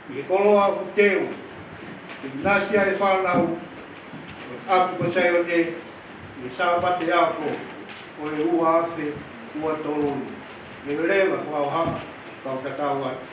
ʻi he koloa ʻoku teu ke ʻinasi ai e fānau ʻo e ʻapi ko Saione ʻi he Sāpate Ako ʻo e ua afe ua tolu ni. Leveleva fakaʻohama, kau tatau atu.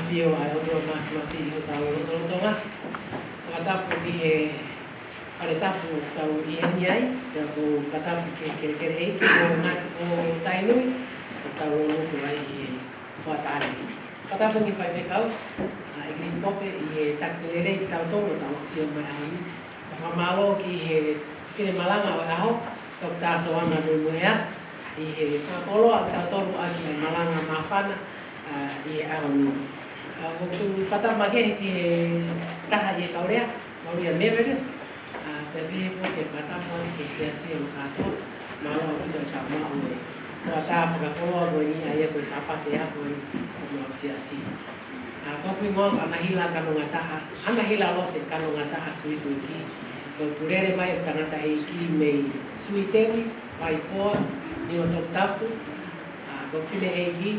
ʻAfio ʻa e ʻOtua Māfimafi ʻi hotau lotolotonga. Fakatapu ki he fale tapu ʻoku tau ʻi heni ai, pea ʻoku ou fakatapu ki he kelekele ʻeiki, ʻo Ngāti ʻo Tainui, ʻoku tau lolotonga ai ʻi he hoʻatā ni. Fakatapu ki he faifekau, ʻa ʻEkilisi Pope, ʻi he taki lelei kitautolu ʻo tau aʻusia mai ʻaho ni. Fakamālō ki he fine malanga ʻo e ʻaho, Toketā Soana Nuimuea, ʻi he fakakoloa kitautolu ʻaki e malanga māfana, ʻa, ʻi he ʻaho ni. ʻA, ʻoku ou fakatapu makehe ki he taha ʻi he kau lea, Maria Meredith, ʻa, pea pehē foki e fakatapu atu ki he siasi ʻo kātoa, mālō ʻaupito e tama ʻo e hoʻatā fakakoloa ko eni, ʻa ia ko e Sāpate Ako eni ʻo e siasi. ʻA, ko hoku hingoa ko ʻAnahila Kanongataʻa, ʻAnahila Lose Kanongataʻa Suisuiki. Ko ʻeku lele mai ʻeku tangataʻeiki mei Suiteni, Vaipoa, Niuatoputapu, ʻa, ko e fineʻeiki,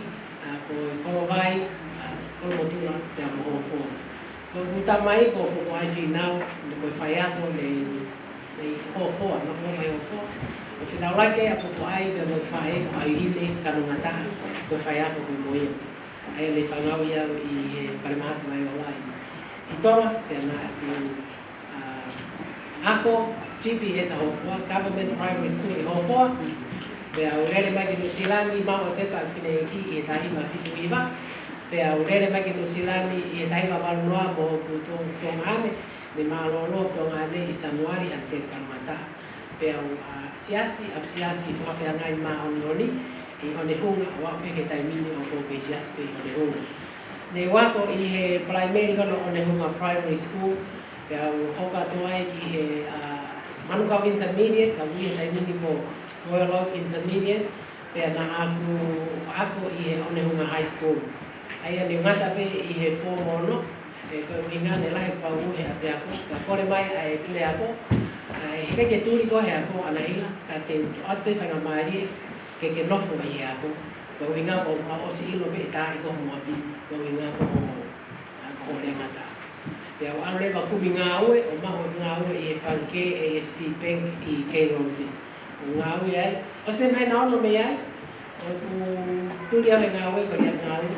ʻa, ko e Kolovai, ʻa, Kolomotuna, pea mo Hofoa. Ko ʻeku tamai ko Popoʻai Fīnau, ko e faiako mei, mei Hofoa, nofo mai Hofoa. Ko e fīnau lahi ʻa Popoʻai, pea mo e faʻē ko ʻAiline Kanongataʻa, ko e faiako ko e mo ia. ʻA ia naʻe fānau ia ʻi he falemahaki mai ʻo Lai. ʻI Tonga, pea naʻá ku, ʻa, ako G P S ʻa Hofoa, Government Primary School ʻi Hofoa. Pea u lele mai ki Nuʻu Sila ni, maʻu e pepa ʻeku fineʻeiki ʻi he taha hiva fitu hiva. Pea u lele mai ki Nuʻu Sila ni ʻi he taha hiva valu noa mo hoku tuongaʻane, ne mālōlō tuongaʻane ʻi Sānuali ʻa Tēvita Kanongataʻa. Pea u, ʻa, siasi, ʻapi siasi fakafeangai māʻoniʻoni ʻi ʻOnehunga, ʻo aʻu pē ki he taimi ni ʻoku ou kei siasi pē ʻi ʻOnehunga. Ne u ako ʻi he Palaimeli ko ena ʻo ʻOnehunga Primary School, pea u hoko atu ai ki he, ʻa, Manukau Intermediate, ka ʻoku ui he taimi ni ko Royal Oak Intermediate, pea naʻá ku ako ʻi he ʻOnehunga High School. ʻA ia ne u ngata pē ʻi he Form Ono, ē, ko e ʻuhinga ne lahi e pau he ʻapiako, pea kole mai ʻa e puleako, ʻa e, heʻikai ke tuli koe he ako ʻAnahila, ka te u ʻoatu pē faingamālie ke ke nofo ʻi he ako. Ko e ʻuhinga ko hoʻo ʻosi ʻilo pē ʻe tā ʻi ko homo ʻapi, ko e ʻuhinga ko hoʻo, ʻa, ko hoʻo lēngata. Pea u ʻalu leva ʻo kumi ngāue, ʻo maʻu e ngāue ʻi he pangikē A S B Bank ʻi Keilauti. ʻO ngāue ai. ʻOsi pē māhina ono mei ai, ʻoku tuli au he ngāue ko ia ngāue.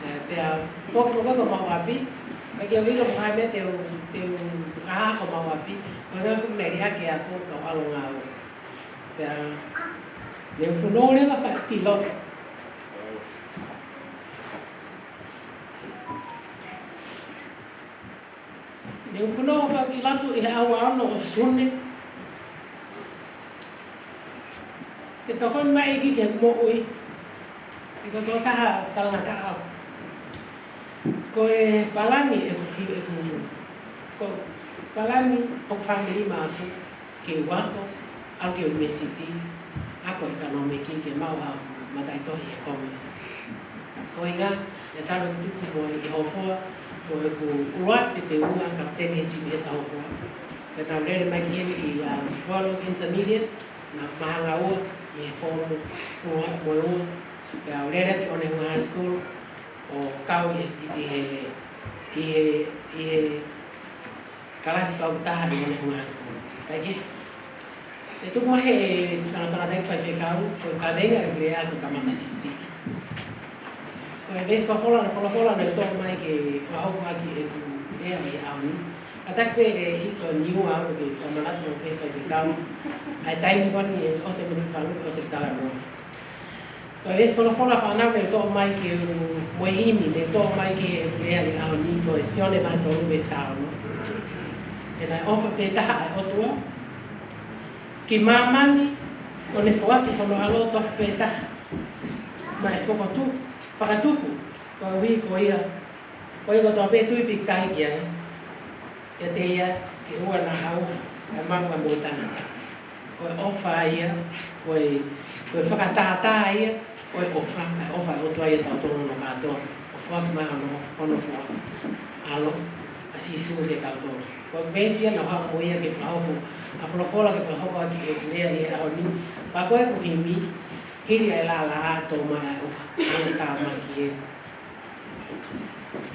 ʻE, pea foki mo ko homau ʻapi. Pea ke u ʻilo mo e meʻa te u, te u fakahā ko homau ʻapi. Ko e ngāue fuku ne liʻaki ʻe au ko e kau ʻalu ngāue. Pea ne u punou leva fai ki loto. Ne u punou fai ki loto ʻi he ʻaho ono ʻo Sune. Ke tokoni mai ʻEiki ki heʻeku moʻui. He ko e tokotaha talangataʻa au. Ko e palani ʻeku fi-, ʻeku, ko e palani hoku fāmili maʻaku ke u ako, ʻalu ki he ʻunivēsiti, ako ʻekonōmiki ke maʻu haʻaku mataʻitohi he Commerce. Ko e ʻuhinga, ʻe talu ʻeku tupu mo ʻi Hofoa, mo ʻeku ʻuluaki pē teunga kapiteni he G P S ʻa Hofoa. Pea naʻá ku lele mai ki heni ki, ʻa, Royal Oak Intermediate, naʻá ma hanga ua ʻi he Form ua mo e ua. Pea u lele ki ʻOnehunga High School, ʻo kau ʻi he, ʻi he, ʻi he, ʻi he kalasi pau taha ʻi ʻOnehunga High School. Kae kehe, ʻe tuku mai he tangata, tangata ʻi faifekau, ko e kaveinga ʻeku lea ko e kamata siʻisiʻi. Ko e veesi folofola, folofola naʻe toʻo mai ke fakahoko ʻaki ʻeku lea ʻi he ʻaho ni. Kātaki pē ʻe ʻi ko niua au ke fakamanatu pē faifekau. ʻA e taimi ko eni ʻe ʻosi e miniti valu, ʻosi e talanoa. Ko e veesi folofola fānau ne toʻo mai ke u, mo e himi ne toʻo mai ke u lea ʻi he ʻaho ni ko e Sione vahe tolu veesi taha ono. He naʻe ʻofa pē taha ʻa e ʻOtua ki māmani, ʻo ne foaki hono ʻAlo tofu pē taha, naʻe fokotuʻu, fakatupu, koeʻuhi ko ia, ko ia kotoa pē ʻe tui pīkitai ki ai, ʻiate ia ke ʻoua naʻa hau, kae maʻu ʻa e moʻui taʻengata. Ko e ʻofa ia, ko e, ko e fakatātā ia ʻo e ʻofa, ʻa e ʻofa ʻa e ʻOtua ʻiate kitautolu hono kātoa, ʻo foaki mai hono, hono foha, ʻAlo, ʻa Sīsū kiate kitautolu. Ko e veesi ia naʻe haʻu mo ia ke fakahoko, ʻa e folofola ke fakahoko ʻaki ʻeku lea ʻi he ʻaho ni, pea ko ʻeku himi, Hili ʻa e Laʻalaʻā, tō mai ʻa e ʻOfa, ʻa e Tāmaki ē.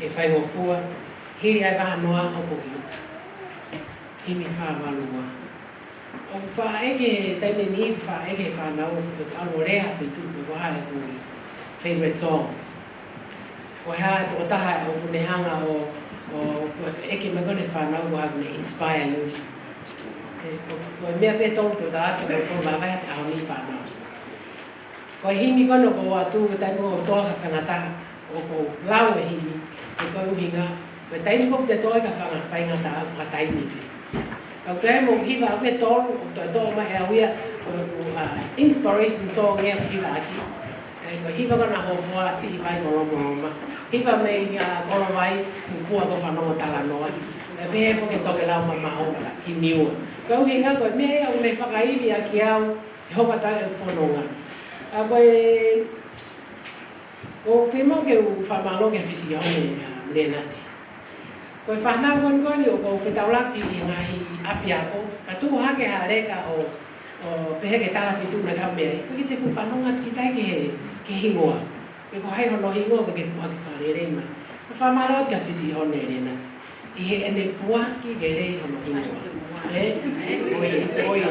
ʻE faingofua, hili ʻa e vahanoa, hopo ki ʻuta. Himi fā valu ua. ʻOku faʻa ʻeke he taimi ni, ʻoku faʻa ʻeke he fānau, ʻoku ʻalu ʻo lea ha feituʻu, pe ko e hā ʻeku favourite song. Ko e hā e tokotaha ʻoku ne hanga ʻo, ʻo, ʻoku ʻeke mai ko ē ʻe he fānau, ko e hā ʻoku ne inspire you. Ē, ko, ko e meʻa pē ʻe tolu te u tala atu, ko e tolu lava ia ʻa e ʻaho ni fānau. Ko e himi ko ena ʻoku ou ʻatu, ko e taimi ʻoku ou toʻo ai ha faingataʻa, ʻoku ou lau e himi, ʻe ko e ʻuhinga, ko e taimi ʻoku te toʻo ai ha fainga-, faingataʻa, fakataimi pē. Ka ʻoku toe mo e hiva ʻaʻaku ʻe tolu, ʻoku toe toʻo mai ʻe au ia, ko e, ko e, ʻa, inspiration song ia ʻoku hiva ʻaki. Ē, ko e hiva ko ena ʻa Hofoa, Siʻi Vai mo Lomoloma. Hiva mei, ʻa, Kolovai, Fuʻu Pua Kuo Fanongo Talanoa. Ē, pehē foki ki he Tokelau Mamaʻo, ki Niua. Ko e ʻuhinga ko e meʻa ia ʻoku ne fakaivia kiate au, ʻi he hoko atu ʻeku fononga. ʻA, ko e, ʻoku ou fiemaʻu ke u fakamālō kia Fisione, ʻa, Lenati. Ko e fānau ko eni ko eni ʻoku ou fetaulaki ʻi he ngaahi ʻapiako, ka tuʻu hake ha leka ʻo, ʻo pehē ke tala feituʻu naʻa ke haʻu mei ai. Ko e ke te fuʻu fanongo atu kita ki he, ki he hingoa. Pe ko hai hono hingoa, ko e ke puʻaki fakalelei mai. Ko e fakamālō atu kia Fisione Lenati. ʻI heʻene puʻaki lelei hono hingoa. Ē? ʻOi, ʻoi.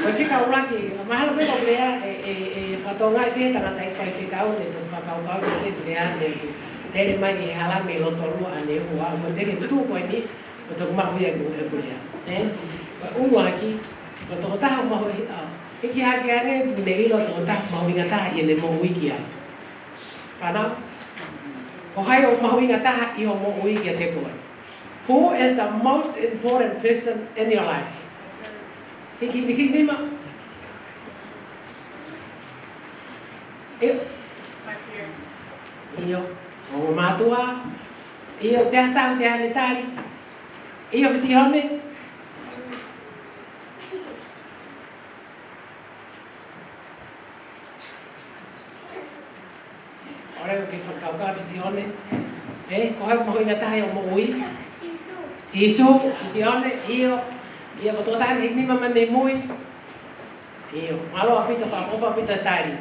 Ko e fika ʻuluaki, mahalo pē ko e lea, ʻe, ʻe, ʻe fakatokangaʻi pē ʻe he tangataʻeiki faifekau, ʻe toki fakakaukau pē ʻe lea, ʻe lele mai ʻi he hala mei loto lua ʻaneuhu, ʻa, mo e teke tuʻu ko eni, ʻo toki maʻu ia ʻeku, ʻeku lea. Ē? Ko e ʻuluaki, ko e tokotaha mahuʻi, ʻa, hiki hake ange, ʻoku ne ʻilo tokotaha mahuʻinga taha ʻi heʻene moʻui ki ai. Fānau, ko hai ʻoku mahuʻinga taha ʻi hoʻo moʻui kiate koe? Who is the most important person in your life? Hiki, hiki nima. ʻIo. ʻIo. Ongo mātuʻa. ʻIo, te ata, te ane tali. ʻIo, Fisione. ʻOku ou fakakaukau Fisione. Ē, ko hai ʻoku mahuʻinga taha ʻi hoʻo moʻui? Sīsū. Sīsū, Fisione, ʻio. ʻIo, ko e tokotaha ʻe nima mai mei mui. ʻIo, mālō ʻaupito, fakaʻofoʻofa ʻaupito e tali.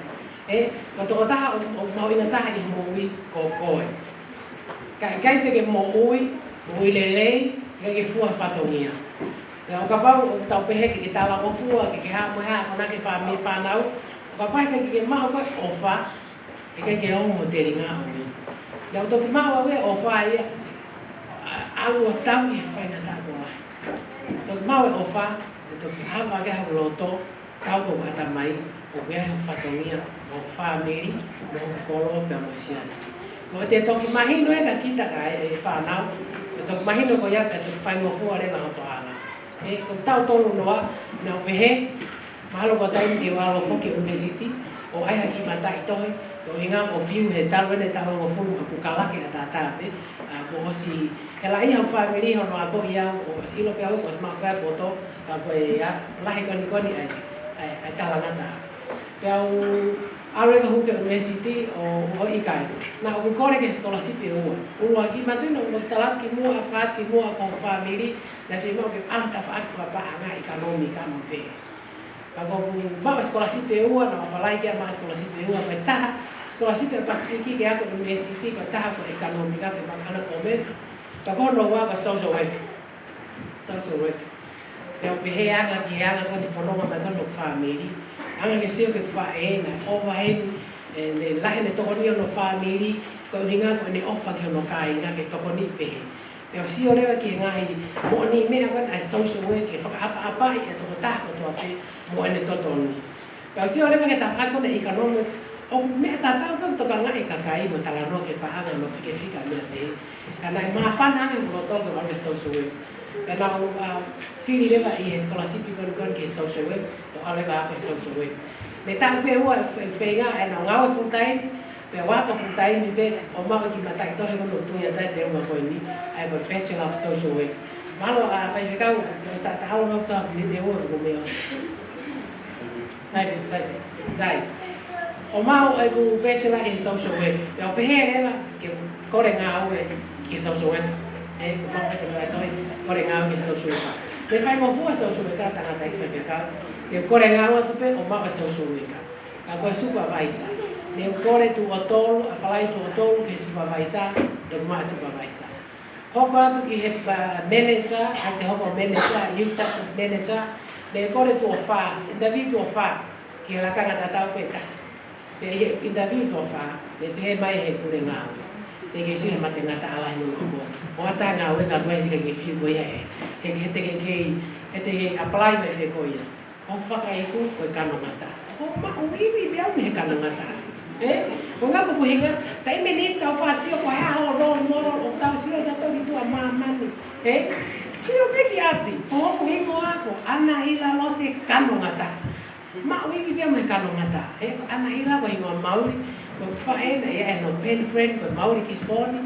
Ē, ko e tokotaha ʻoku, ʻoku mahuʻinga taha ʻi hoʻo moʻui ko koe. Ka ʻikai te ke moʻui, moʻui lelei, ʻikai ke fua fatongia. Pea ʻo kapau ʻoku tau pehē ke ke talangofua, ke ke hā mo e hā, ko ena ke fā-, mei he fānau, ʻo kapau ʻikai ke ke maʻu ko e ʻofa, ʻikai ke ongo telinga ʻo ni. Naʻa ku toki maʻu au e ʻofa ia, ʻa, ʻalu ʻo tau ki he faingataʻa ko ē. Toki maʻu e ʻofa, ʻe toki hava ke hau loto, tau ko e ʻatamai, ʻoku ʻi ai hoʻo fatongia, hoʻo fāmili, mo hoʻo kolo, pea mo e siasi. Ko e te toki mahino ē kia kita ka e, e fānau, ʻe toki mahino ko ia pea toki faingofua leva hoto hala. Ē, ko kitautolu noa, naʻa ku pehē, mahalo ko e taimi ke u ʻalu foki ʻunivēsiti, ʻo ʻai ha kiʻi mataʻitohi, ko e ʻuhinga ʻoku ou fiu he talu eni e taʻu hongofulu ʻoku kalake ʻataʻatā pē, ʻa, kuo ʻosi helaʻia hoku fāmili hono akoʻi au, ʻo ʻosi ʻilo pē au kuo ʻosi maʻu pē ʻa e poto, ka ko e, ʻa, lahi ko eni ko eni ʻa e, ʻa e, ʻa e talangataʻa. Pea u ʻalu leva hū ki he ʻunivēsiti ʻo, ʻo ʻikai. Naʻa ku kole ki he sikolasipi ʻe ua. ʻUluaki, manatuʻi naʻa ku tala atu kimuʻa, fakahā atu kimuʻa ki hoku fāmili, naʻe fiemaʻu ke u ʻalu he tafaʻaki fakapaʻanga ʻekonōmika mo pē. Ka ko ʻeku maʻu e sikolasipi ʻe ua, naʻa ku apalai ke maʻu e sikolasipi ʻe ua, ko e taha, sikolasipi ʻa e Pasifiki ke ako ʻunivēsiti, ko e taha ko e ʻekonōmika, fiemaʻu ke ʻalu he commerce, ka ko hono ua ko e social work. Social work. Pea u pehē anga ki he anga ko eni e fononga mai ko eni hoku fāmili. Anga ke sio ki he faʻē naʻe ʻova heni, ē, ne lahi ʻene tokoniʻi hono fāmili, ko e ʻuhinga ko ʻene ʻofa ki hono kāinga ke tokoniʻi pehē. Pea u sio leva ki he ngaahi moʻoniʻi meʻa ko eni ʻa e social work ke fakaʻapaʻapaʻi e tokotaha kotoa pē mo ʻene totonu. Pea u sio leva ki he tafaʻaki ko eni ʻeconomics, ʻoku meʻa tatau pē ʻoku tokangaʻi e kakai mo talanoa ki he paʻanga mo e fika fika meʻa pehē. Ka naʻe māfana ange hoku loto ke u ʻalu ki he social work. Pea naʻa ku, ʻa, fili leva ʻi he sikolasipi ko eni ko eni ki he social work, ʻo ʻalu leva ʻo ako he social work. Mei he taʻu pē ʻe ua ʻeku fe-, feinga, ʻa ia naʻa ku ngāue full time, pea u ako full time pē, ʻo maʻu e kiʻi mataʻitohi ko eni ʻoku tuʻu ʻiate au he teunga ko eni, ʻa ia ko e Bachelor of Social Work. Mālō, ʻa, faifekau, ʻo ta-, tahalo mau ta, mei he teunga ko eni. Sai, sai, sai. ʻO maʻu ʻeku Bachelor in Social Work. Pea u pehē leva ke u kole ngāue ki he social worker. Ē, ʻo maʻu pē e mataʻitohi, kole ngāue ki he social worker. Mei he faingofua e social worker, tangataʻeiki faifekau. Pea u kole ngāue atu pē, ʻo maʻu e social worker. Ka ko e supervisor. Pea u kole tuʻo tolu, apalai tuʻo tolu ki he supervisor, pea u maʻu e supervisor. Hoko atu ki he, ʻa, manager, ʻa e te hoko manager, youth justice manager, pea u kole tuʻo fā, interview tuʻo fā, ki he lakanga tatau pē taha. Pea ʻi he interview tuʻo fā, pea pehē mai ʻe he pule ngāue. Te ke sio he mate ngata ala hino loko. ʻO ʻatā ngāue ka ko e te ke fiu ko ia ē. He, he te ke kei, he te ke apply mai pē ko ia. ʻO fakaiku ko e kano ngata. ʻO maʻu ivi pē au mei he kano ngata. Ē? ʻO ngā ko e ʻuhinga, taimi ni tau faʻa sio ko e hā hoʻo role model ʻoku tau sio ʻi he tau ki tuʻa māmani. Ē? Sio pē ki ʻapi, ko hoku hingoa ko ʻAna Hila Lose Kano Ngata. Maʻu ivi pē au mei he kano ngata. Ē, ko ʻAna Hila ko e hingoa Mauli, ko e faʻē naʻe ʻi ai hono pen friend, ko e Mauli Kisiponi.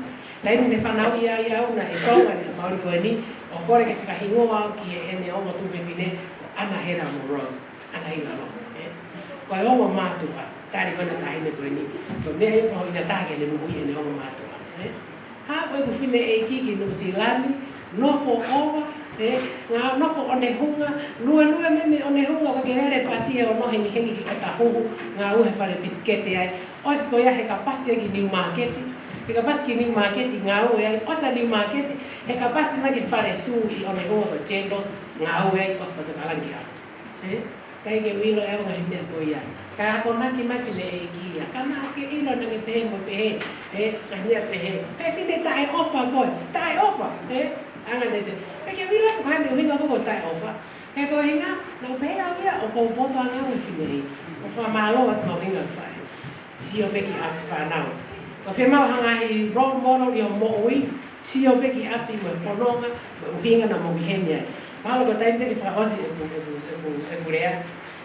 Taimi ne fanauʻi ai au naʻe Tonga ʻa Mauli ko eni, ʻo kole ke fakahingoa au ki heʻene ongo tuofefine, ko ʻAna Hila mo Rose, ʻAna Hila Lose, ē. Ko e ongo mātuʻa, tali ko ena taʻahine ko eni. Ko e meʻa ia ʻoku mahuʻinga taha ke ne moʻui ʻene ongo mātuʻa, ē. Haʻu ʻeku fineʻeiki ki Nuʻusila ni, nofo ʻova, ē, ngā nofo ʻOnehunga, luelue mei mei ʻOnehunga, ʻo ka ke lele pasi he ono hengihengi ki ʻOtahuhu, ngāue he fale pisikete ai. ʻOsi ko ia he ka pasi ai ki Niumaketi, he ka pasi ki Niumaketi, ngāue ai, ʻosi ʻa Niumaketi, he ka pasi mai ki he fale sū ʻi ʻOnehunga ko Chendos, ngāue ai, ʻosi ko e tokalangi au. Ē? ʻIkai ke u ʻilo ʻe au ngaahi meʻa ko ia. Ka akonaki mai fineʻeiki ia. Ka naʻa ke ʻilo naʻa ke pehē mo pehē. Ē, ngaahi meʻa pehē. Pehē fine taʻeʻofa koe. Taʻeʻofa. Ē, anga ne te. ʻIkai ke u ʻilo ko e hā e ʻuhinga ko e taʻeʻofa. He ko e ʻuhinga, naʻa ku pehē au ia, ʻoku ou poto ange au he fineʻeiki. ʻO fakamālō atu mahuʻinga fai. Sio pē ki ʻapi fānau. Ko e fiemaʻu ha ngaahi role model ʻi hoʻo moʻui, sio pē ki ʻapi mo e fononga, mo e ʻuhinga naʻa mou ʻi heni ai. Mahalo ko e taimi pē ke fakaʻosi ʻeku, ʻeku, ʻeku, ʻeku lea.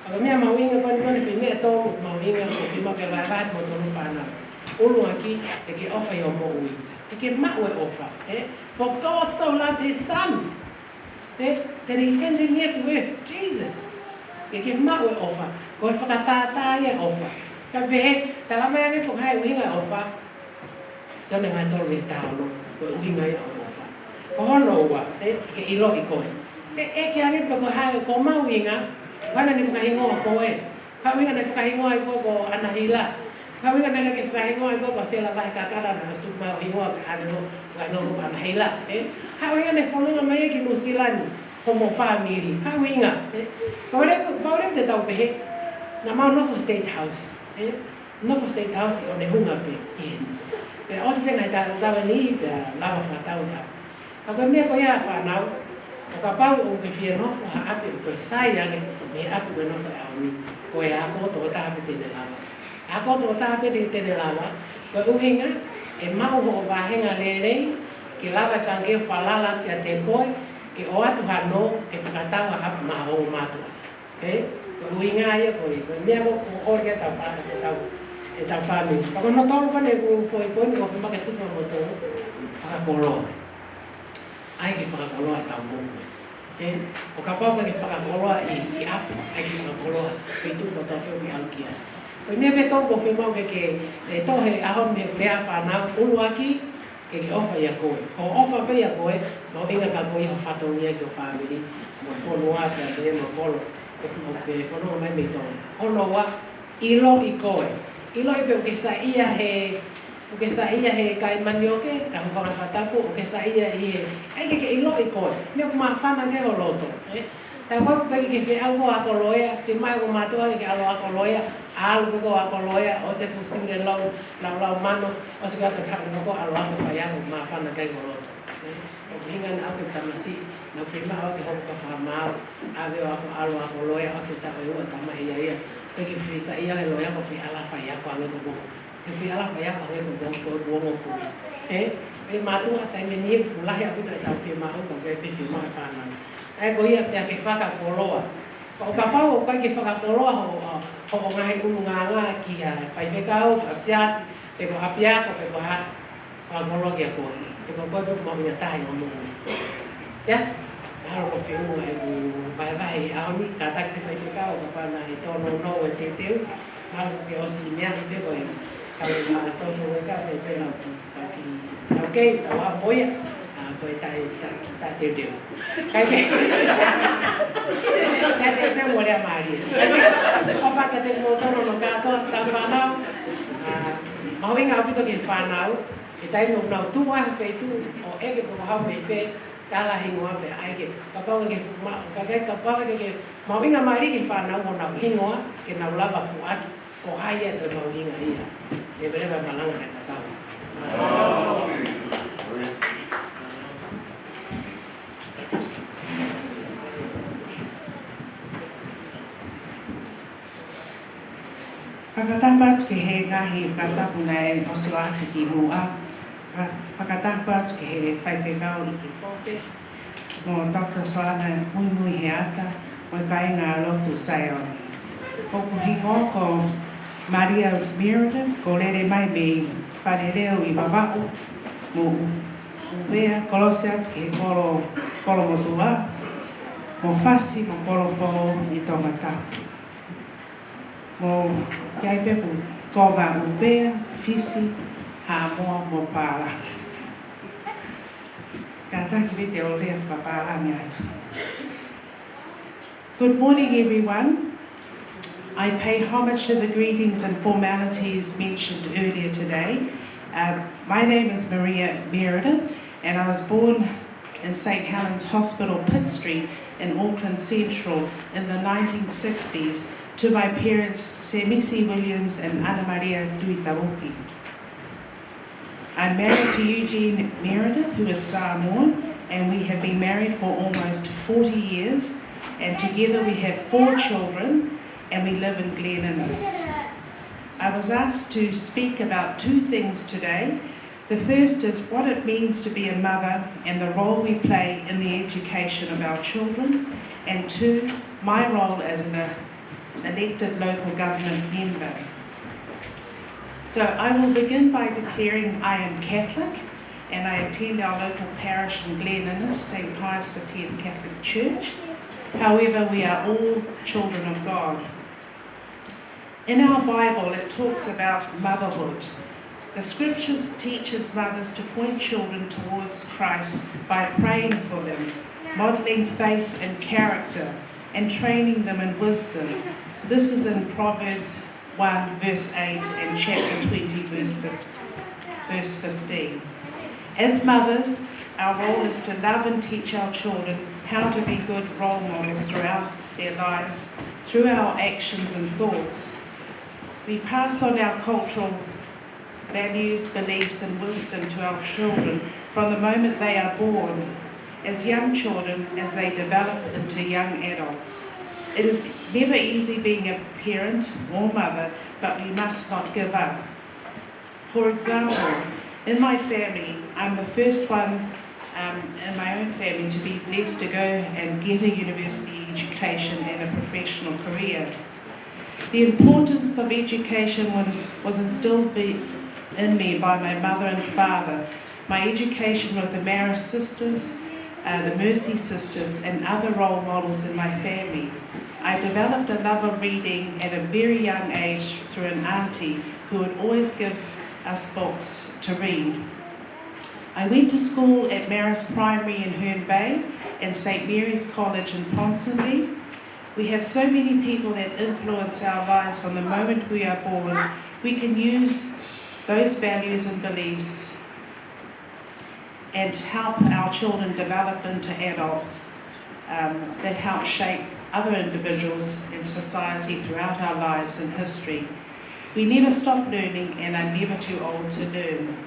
Ka ko e meʻa mahuʻinga ko eni ko eni fai meʻa tolu mahuʻinga ko e fiemaʻu ke vahevahe mo tolu fānau. ʻUluaki, ke ke ʻofa ʻi hoʻo moʻui. Ke ke maʻu e ʻofa, ē? For God so loved his son. Ē, that he sent him here to earth, Jesus. Ke ke maʻu e ʻofa, ko e fakatātā ia e ʻofa. Ka pehē, tala mai ange pe ko e hā e ʻuhinga e ʻofa. Sione vahe tolu veesi taha ono, ko e ʻuhinga ia ʻo e ʻofa. Ko hono ua, ē, ke ʻiloʻi koe. Ē, ʻeke ange pe ko e hā, ko e mahuʻinga, ʻoku ʻi ai ha fakahingoa koe. Ko e ʻuhinga naʻe fakahingoa ai koe ko ʻAna Hila. Ko e ʻuhinga naʻe ʻikai ke fakahingoa ai koe ko Sela Vahe Kakala naʻe ʻosi tuku mai hoʻo hingoa ka ʻalu ʻo fakahingoa ko ʻAna Hila. Ē? Ko e ʻuhinga naʻe fononga mai ki Nuʻusila ni, ko hoʻomo fāmili. Ko e ʻuhinga, ē? Pau leva, pau leva te tau pehē, naʻa mau nofo State House. Ē? Nofo State House ʻi ʻOnehunga pē, ē. Pea ʻosi pē ngaahi taʻu, taʻu ni, pea lava fakatau ia. Ka ko e meʻa ko ia fānau, ʻo kapau ʻoku ke fie nofo ha ʻapi ʻoku ke sai ange mei he ʻapi ʻoku ke nofo he ʻaho ni, ko e ako tokotaha pē te ne lava. Ako tokotaha pē te, te ne lava, ko e ʻuhinga, ʻe maʻu hoʻo vāhenga lelei, ke lava e tangikē ʻo falala kiate koe, ke ʻoatu ha nō, ke fakatau ha ʻapi maʻa hoʻo mātuʻa. Ē, ko e ʻuhinga ia ko e, ko e meʻa ko, ko ʻoku ʻoku ke tau fā-, ke tau, ke tau fāmili. Ka ko hono tolu ko eni ʻeku foʻi poini ko e fiemaʻu ke tuku mo tolu fakakoloa. ʻAi ke fakakoloa e tau moʻui. Ē, ʻo kapau ʻikai ke fakakoloa ʻi, ʻi ʻapi, ʻai ke fakakoloa. Ke tuku ko tau peo ke ʻalu ki ai. Ko e meʻa pē tolu ko e fiemaʻu ke, ke, ē, toʻo he ʻaho ni he lea fānau ʻuluaki, ke ke ʻofa ʻia koe. Ko e ʻofa pē ʻia koe, mahuʻinga ka ko ia ho fatongia ki ho fāmili, mo e fonua, pea pē mo e folo, ke, ke fononga mai mei Tonga. Hono ua, ʻiloʻi koe. ʻIloʻi pe ʻoku ke saiʻia he, ʻoku ke saiʻia he kai manioke, ka ho fanga fakatapu, ʻoku ke saiʻia ʻi he, ʻai ke ke ʻiloʻi koe. Meʻa ʻoku māfana ki ai ho loto, ē? Ka ko e ʻikai ke fie ʻalu ʻo ako loea, fiemaʻu ʻe hoʻo mātuʻa ke ke ʻalu ʻo ako loea, ʻalu pē koe ʻo ako loea, ʻosi e full student loan, laulau mano, ʻosi ko ia ka ke hanga pē koe ʻo ʻalu ʻo ako faiako, māfana ki ai ho loto. Ē, ʻoku ʻuhinga naʻa ʻoku ke tamasiʻi, naʻa ku fiemaʻu ke hoko ko e fakamaau, ʻave ʻo ako, ʻalu ʻo ako loea, ʻosi e taʻu ʻe ua tama ia ia. ʻIkai ke fie saiʻia he loea ko e fie ʻalu ʻo faiako ange ko e Ke fie ʻalu ʻo faiako ange ko e ongo, ko e ongo kui. Ē? Ē mātuʻa, taimi ni he fuʻu lahi ʻaupito ʻetau fiemaʻu, ko e pē fiemaʻu e fānau. ʻA ia ko ia pea ke fakakoloa. Ka ʻo kapau ʻoku ʻikai ke fakakoloa hoʻo, hoʻo ngaahi ʻulungaanga ki ha faifekau, ki ha siasi, pe ko e ʻapiako, pe ko e hā, fakakoloa kia koe. He ko koe pē ʻoku mahuʻinga taha ʻi hoʻo moʻui. Siasi, mahalo ko e feʻunga ʻeku vahevahe he ʻaho ni, kātaki pē faifekau, ʻo kapau naʻe tōnounou e teuteu, mahalo kuo ke ʻosi meʻa ʻi he ko e, kau ʻa e social worker, pea pehē naʻa ku, tau ki, tau kei, tau ʻa mo ia, ʻa, ko e taʻe, taʻe, taʻeteuteu. ʻIkai ke, taʻeteuteu mo lea mālie. ʻIkai ke, ʻofa atu kiate kimoutolu hono kātoa, tau fānau, ʻa, mahuʻinga ʻaupito ki he fānau, he taimi ʻoku nau tuʻu ai he feituʻu, ʻo ʻeke pe ko hai mei fē, tala hingoa pea ʻai ke, kapau ke fuʻu ma-, ka, ka, kapau ke, ke mahuʻinga mālie ki he fānau honau hingoa, ke nau lava puʻaki, ko hai ia ʻe toe mahuʻinga ia. Leveleva e malanga kae tatau. Fakatapu atu ki he ngaahi fakatapu naʻe ʻosi ʻoatu kimuʻa. Fa-, fakatapu atu ki he faifekau ʻEiki Pope, mo Doctor Soana Muimuiheata, mo e kāinga lotu Saione. ʻOku hingoa ko Maria Meredith, ʻoku ou lele mai mei Faleleo ʻi Vavaʻu, mo ʻUvea, kolosi atu ki he kolo, kolo motuʻa, mo Fasi, mo kolo foʻou ʻi Tongatapu. Mo ʻi ai pē ʻeku konga ʻUvea, Fisi, Haʻamoa mo Pālangi. Kātaki pē te u lea fakapālangi atu. Good morning, everyone. I pay homage to the greetings and formalities mentioned earlier today. Uh, my name is Maria Meredith, and I was born in Saint Helens Hospital, Pitt Street, in Auckland Central in the nineteen sixties to my parents, Sir Missy Williams and Ana Maria Tuitauki. I'm married to Eugene Meredith, who is Samoan, and we have been married for almost forty years, and together we have four children, and we live in Glen Innes. I was asked to speak about two things today. The first is what it means to be a mother and the role we play in the education of our children, and two, my role as an, uh, elected local government member. So I will begin by declaring I am Catholic, and I attend our local parish in Glen Innes, Saint Pius the tenth Catholic Church. However, we are all children of God. In our Bible, it talks about motherhood. The scriptures teaches mothers to point children towards Christ by praying for them, modeling faith and character, and training them in wisdom. This is in Proverbs one verse eight and chapter twenty verse fifteen, verse fifteen. As mothers, our role is to love and teach our children how to be good role models throughout their lives, through our actions and thoughts. We pass on our cultural values, beliefs, and wisdom to our children from the moment they are born, as young children, as they develop into young adults. It is never easy being a parent or mother, but we must not give up. For example, in my family, I'm the first one, um, in my own family to be blessed to go and get a university education and a professional career. The importance of education was, was instilled be-, in me by my mother and father. My education with the Marist sisters, uh, the Mercy sisters, and other role models in my family. I developed a love of reading at a very young age through an auntie who would always give us books to read. I went to school at Marist Primary in Herne Bay and Saint Mary's College in Ponsonby. We have so many people that influence our lives from the moment we are born. We can use those values and beliefs and help our children develop into adults, um, that help shape other individuals in society throughout our lives and history. We never stop learning and are never too old to learn.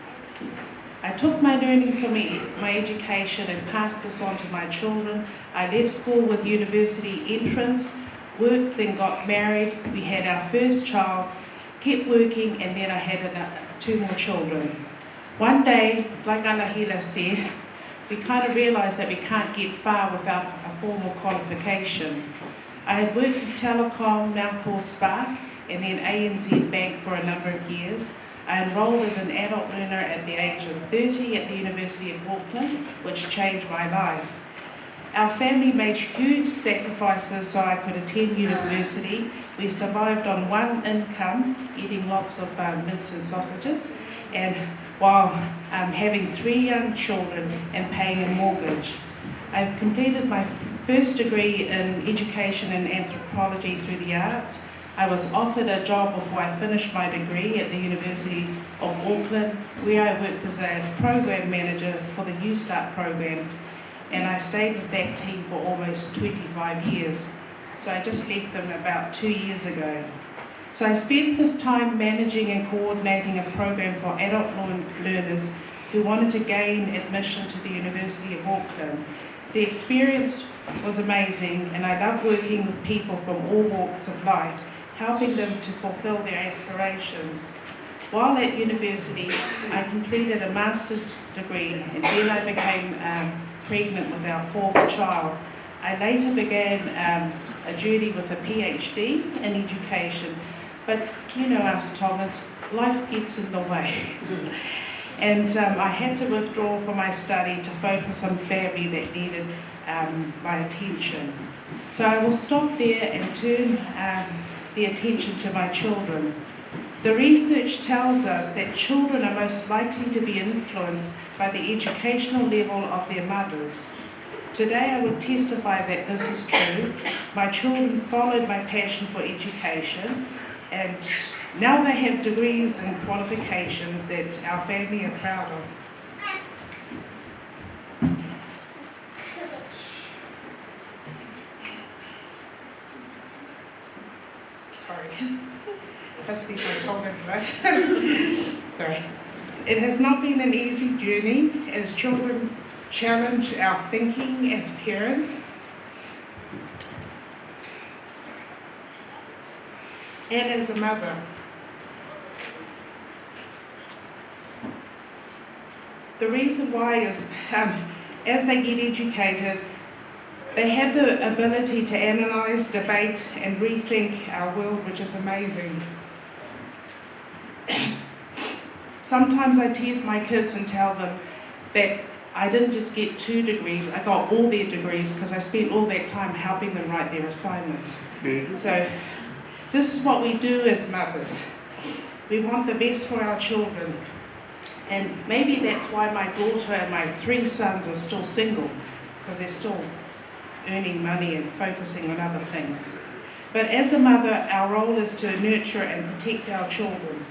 I took my learnings from e-, my education and passed this on to my children. I left school with university entrance, worked, then got married. We had our first child, kept working, and then I had ano-, two more children. One day, like Ana Hila said, we kind of realized that we can't get far without a formal qualification. I had worked with Telecom, now called Spark, and then A N Z Bank for a number of years. I enrolled as an adult learner at the age of thirty at the University of Auckland, which changed my life. Our family made huge sacrifices so I could attend university. We survived on one income, eating lots of, um, mince and sausages, and while, um, having three young children and paying a mortgage. I've completed my f-, first degree in education and anthropology through the arts. I was offered a job before I finished my degree at the University of Auckland, where I worked as a program manager for the Newstart program, and I stayed with that team for almost twenty-five years. So I just left them about two years ago. So I spent this time managing and coordinating a program for adult learn-, learners who wanted to gain admission to the University of Auckland. The experience was amazing, and I love working with people from all walks of life helping them to fulfill their aspirations. While at university, I completed a master's degree, and then I became, um, pregnant with our fourth child. I later began, um, a journey with a P H D in education, but you know us Tongans, life gets in the way. And, um, I had to withdraw from my study to focus on family that needed, um, my attention. So I will stop there and turn, um, the attention to my children. The research tells us that children are most likely to be influenced by the educational level of their mothers. Today I would testify that this is true. My children followed my passion for education, and now they have degrees and qualifications that our family are proud of. Sorry. Must be my Tongan blood. Sorry. It has not been an easy journey as children challenge our thinking as parents and as a mother. The reason why is, um, as they get educated, they have the ability to analyze, debate, and rethink our world, which is amazing. Sometimes I tease my kids and tell them that I didn't just get two degrees, I got all their degrees because I spent all that time helping them write their assignments. So this is what we do as mothers. We want the best for our children. And maybe that's why my daughter and my three sons are still single, because they're still earning money and focusing on other things. But as a mother, our role is to nurture and protect our children.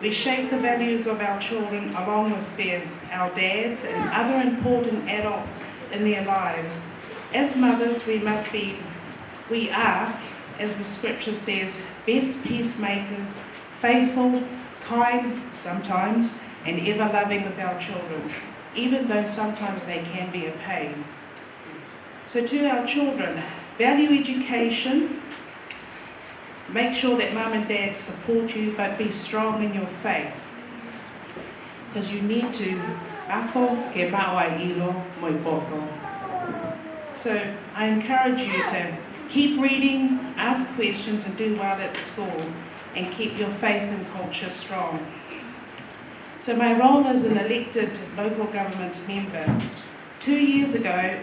We shape the values of our children along with their, our dads and other important adults in their lives. As mothers, we must be, we are, as the scripture says, best peacemakers, faithful, kind sometimes, and ever loving with our children, even though sometimes they can be a pain. So to our children, value education, make sure that mum and dad support you, but be strong in your faith. Because you need to ako ke maʻu ʻa e ʻilo mo e poto. So I encourage you to keep reading, ask questions, and do well at school, and keep your faith and culture strong. So my role as an elected local government member, two years ago,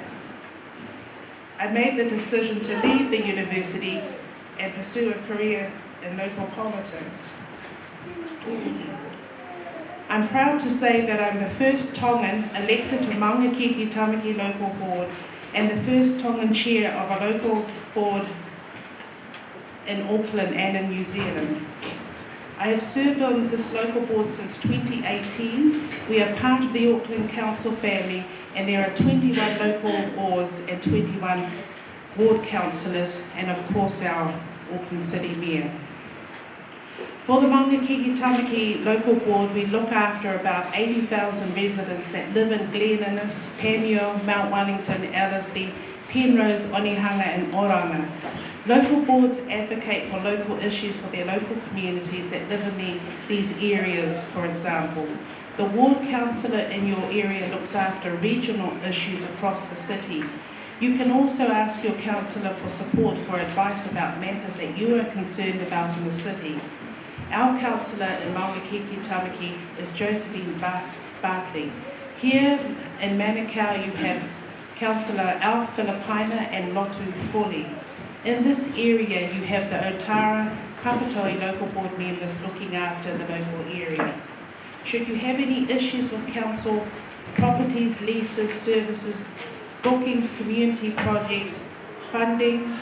I made the decision to leave the university and pursue a career in local politics. I'm proud to say that I'm the first Tongan elected to Maungakiekie Tamaki Local Board and the first Tongan chair of a local board in Auckland and in New Zealand. I have served on this local board since twenty eighteen. We are part of the Auckland Council family, and there are twenty-one local boards and twenty-one ward councillors, and of course our Auckland City Mayor. For the Maungakiekie Tamaki Local Board, we look after about eighty thousand residents that live in Glen Innes, Panmure, Mount Wellington, Ellerslie, Penrose, Onehunga and Oranga. Local boards advocate for local issues for their local communities that live in the, these areas, for example. The ward councillor in your area looks after regional issues across the city. You can also ask your councillor for support for advice about matters that you are concerned about in the city. Our councillor in Maungakiekie Tamaki is Josephine Bar-, Bartley. Here in Manukau you have Councillor Al Filipaina and Lotu Foley. In this area you have the Otara, Papatoetoe local board members looking after the local area. Should you have any issues with council properties, leases, services, bookings, community projects, funding,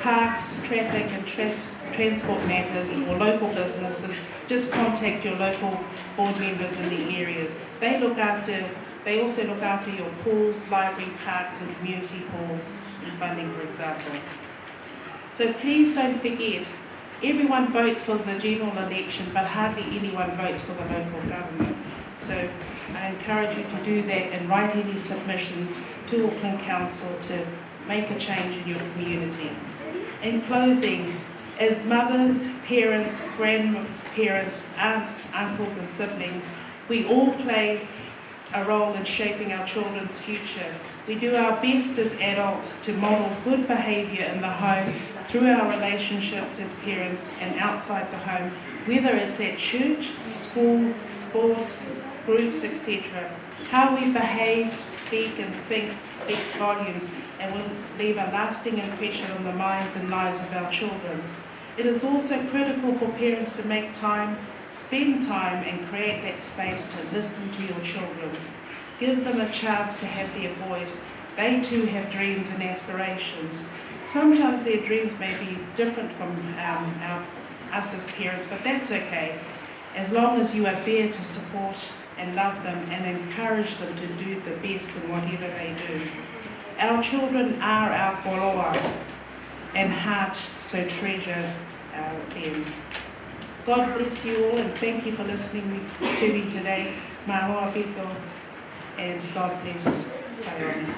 parks, traffic and tras-, transport matters or local businesses, just contact your local board members in the areas. They look after, they also look after your pools, library, parks and community halls and funding, for example. So please don't forget, everyone votes for the general election, but hardly anyone votes for the local government. So I encourage you to do that and write any submissions to Auckland Council to make a change in your community. In closing, As mothers, parents, grandparents, aunts, uncles, and siblings, we all play a role in shaping our children's future. We do our best as adults to model good behaviour in the home through our relationships as parents and outside the home, whether it's at church, school, sports, groups, et cetera. How we behave, speak, and think speaks volumes and will leave a lasting impression on the minds and lives of our children. It is also critical for parents to make time, spend time, and create that space to listen to your children. Give them a chance to have their voice. They too have dreams and aspirations. Sometimes their dreams may be different from, um, our, us as parents, but that's okay, as long as you are there to support and love them and encourage them to do the best in whatever they do. Our children are our koloa and heart, so treasure, uh, them. God bless you all and thank you for listening to me today. Mālō ʻaupito, and God bless Saione.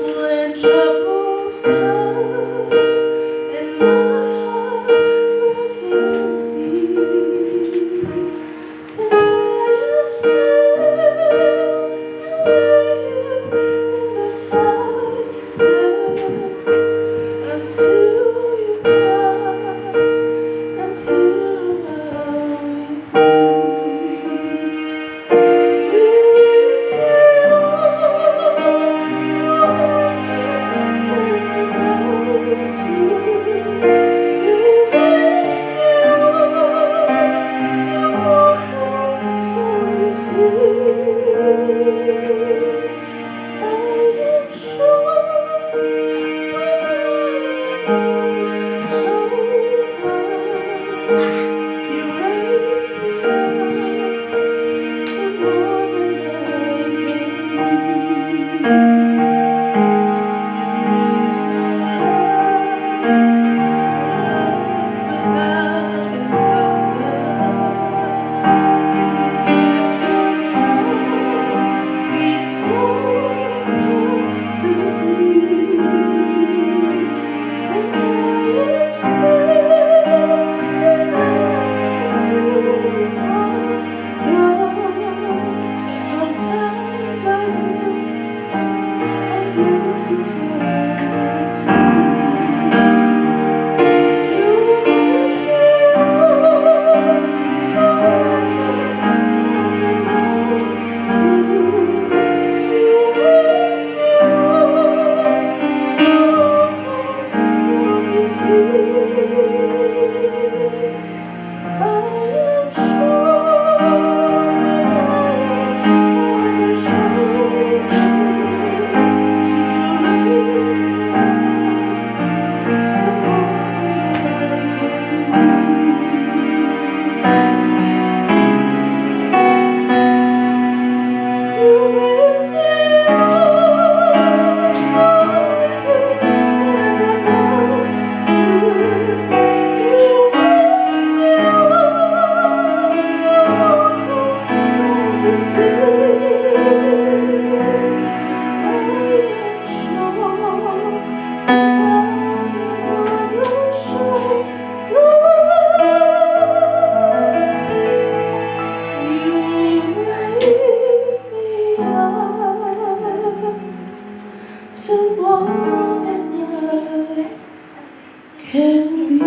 When troubles come and my heart broken be, and I am still in the silence until you come and sit around with me. You raise me up so I can stand the mountains. You raise me up to walk on stormy seas. I am sure when I am on your shoulders, you raise me up to more than I can be. You raise me up Sometimes I glimpse, I glimpse eternity. You raise me up so I can stand the mountains. You raise me up so I can stand the seas. I am sure when I am on your shoulders, you raise me up to more than I can be. You raise me up so I can stand the mountains. You raise me up so I can stand the seas. I am sure I am on your shoulders. You raise me up to more than I can be.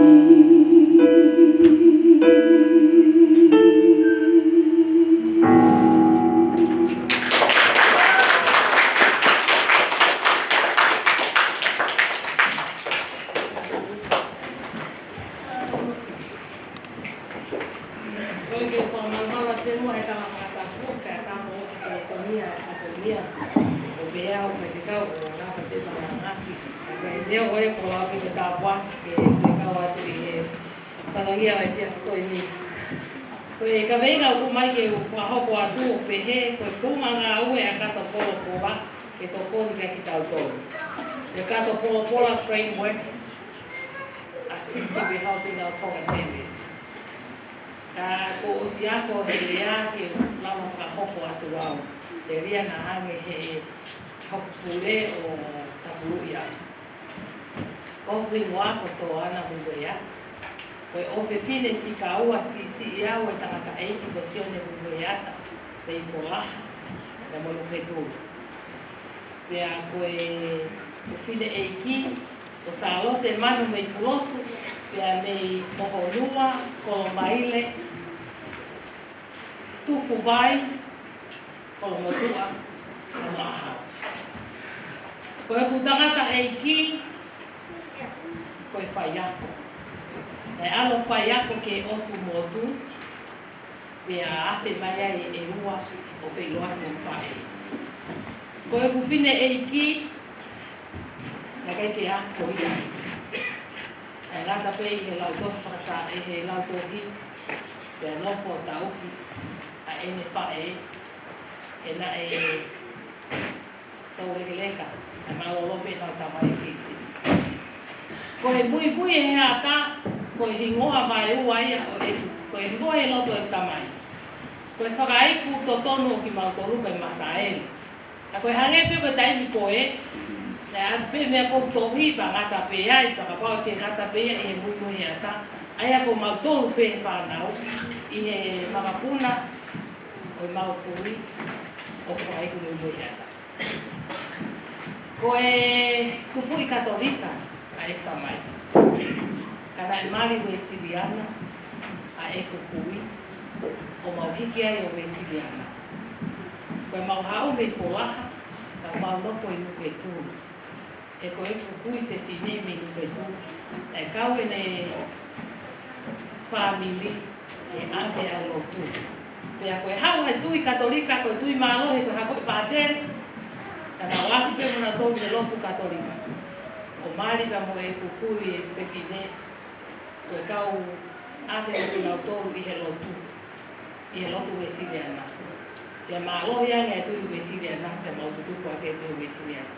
Leo ʻo e kolo ʻapi ke tāpuaki ke, ke kau atu ʻi he fatongia ʻo e efiafi ko eni. Ko e kaveinga ʻoku ʻomai ke u fakahoko atu ʻoku pehē, ko e founga ngāue ʻa e kato polopola ke tokoni kia kitautolu. ʻA e kato polopola framework, assisting with helping our Tongan families. Ka kuo ʻosi ako he lea ke lava fakahoko atu au. Telia naʻa hangē he hoku pule ʻo tafuluʻi au. Ko hoku hingoa ko Soana Muimuiata. Ko e ʻofefine fika ua siʻisiʻi au ʻo e tangataʻeiki ko Sione Muimuiata, mei Folaha, ʻi Nukuʻetulu. Pea ko e ʻofefine ʻeiki ko Sālote Manu mei Pulotu, pea mei Mohonuʻa, Kolomaile, Tufuvai, Kolomotuʻa, Moʻohau. Ko ʻeku tangataʻeiki, ko e faiako. Naʻe ʻalu ʻo faiako ki he ʻotu motu, pea afe mai ai ʻe ua ʻo feʻiloaki mo e faʻē. Ko ʻeku fefine ʻeiki, naʻe ʻikai ke ako ia. Naʻe ngata pē ʻi he lautohi fakasā, ʻi he lautohi, pea nofo ʻo tauhi ʻa ʻene faʻē, he naʻe toulekeleka, naʻe mālōlō pē ʻenau tamai kei siʻi. Ko e muimui ʻe he ata, ko e hingoa vaeua ia ʻo ʻeku, ko e hingoa ʻi loto ʻeku tamai. Ko e fakaiku totonu ʻo kimautolu ko e Mataele. Ka ko e hangē pē ko e taimi ko ē, naʻe ʻatu pē meʻa ʻoku tohi pea ngata pē ai, pea kapau ʻe fie ngata pē ia ʻi he muimui ʻe he ata. ʻA ia ko mautolu pē fānau, ʻi he makapuna ʻo ʻemau kui, ʻoku fakaiku muimui ʻe he ata. Ko e tupuʻi Katolika ʻa ʻeku tamai. Ka naʻe mali Uēsiliana ʻa ʻeku kui, ʻo mau hiki ai ʻo Uēsiliana. Ko ʻemau haʻu mei Folaha, ka mau nofo ʻi Nukuʻetulu. He ko ʻeku kui fefine mei Nukuʻetulu, naʻe kau ʻene fāmili he ʻave ʻa e lotu. Pea ko e haʻu ʻa e tui Katolika, ko e tui mālohi, ko e hako ʻi pātele, ka naʻa nau ʻalu pē mo nautolu ʻi he lotu Katolika. ʻO mali pea mo ʻeku kui ʻe fefine, ko e kau ʻave mo kinautolu ʻi he lotu, ʻi he lotu Uēsiliana. Pea mālohi ange ʻa e tui Uēsiliana, pea mau tutuku hake pē Uēsiliana.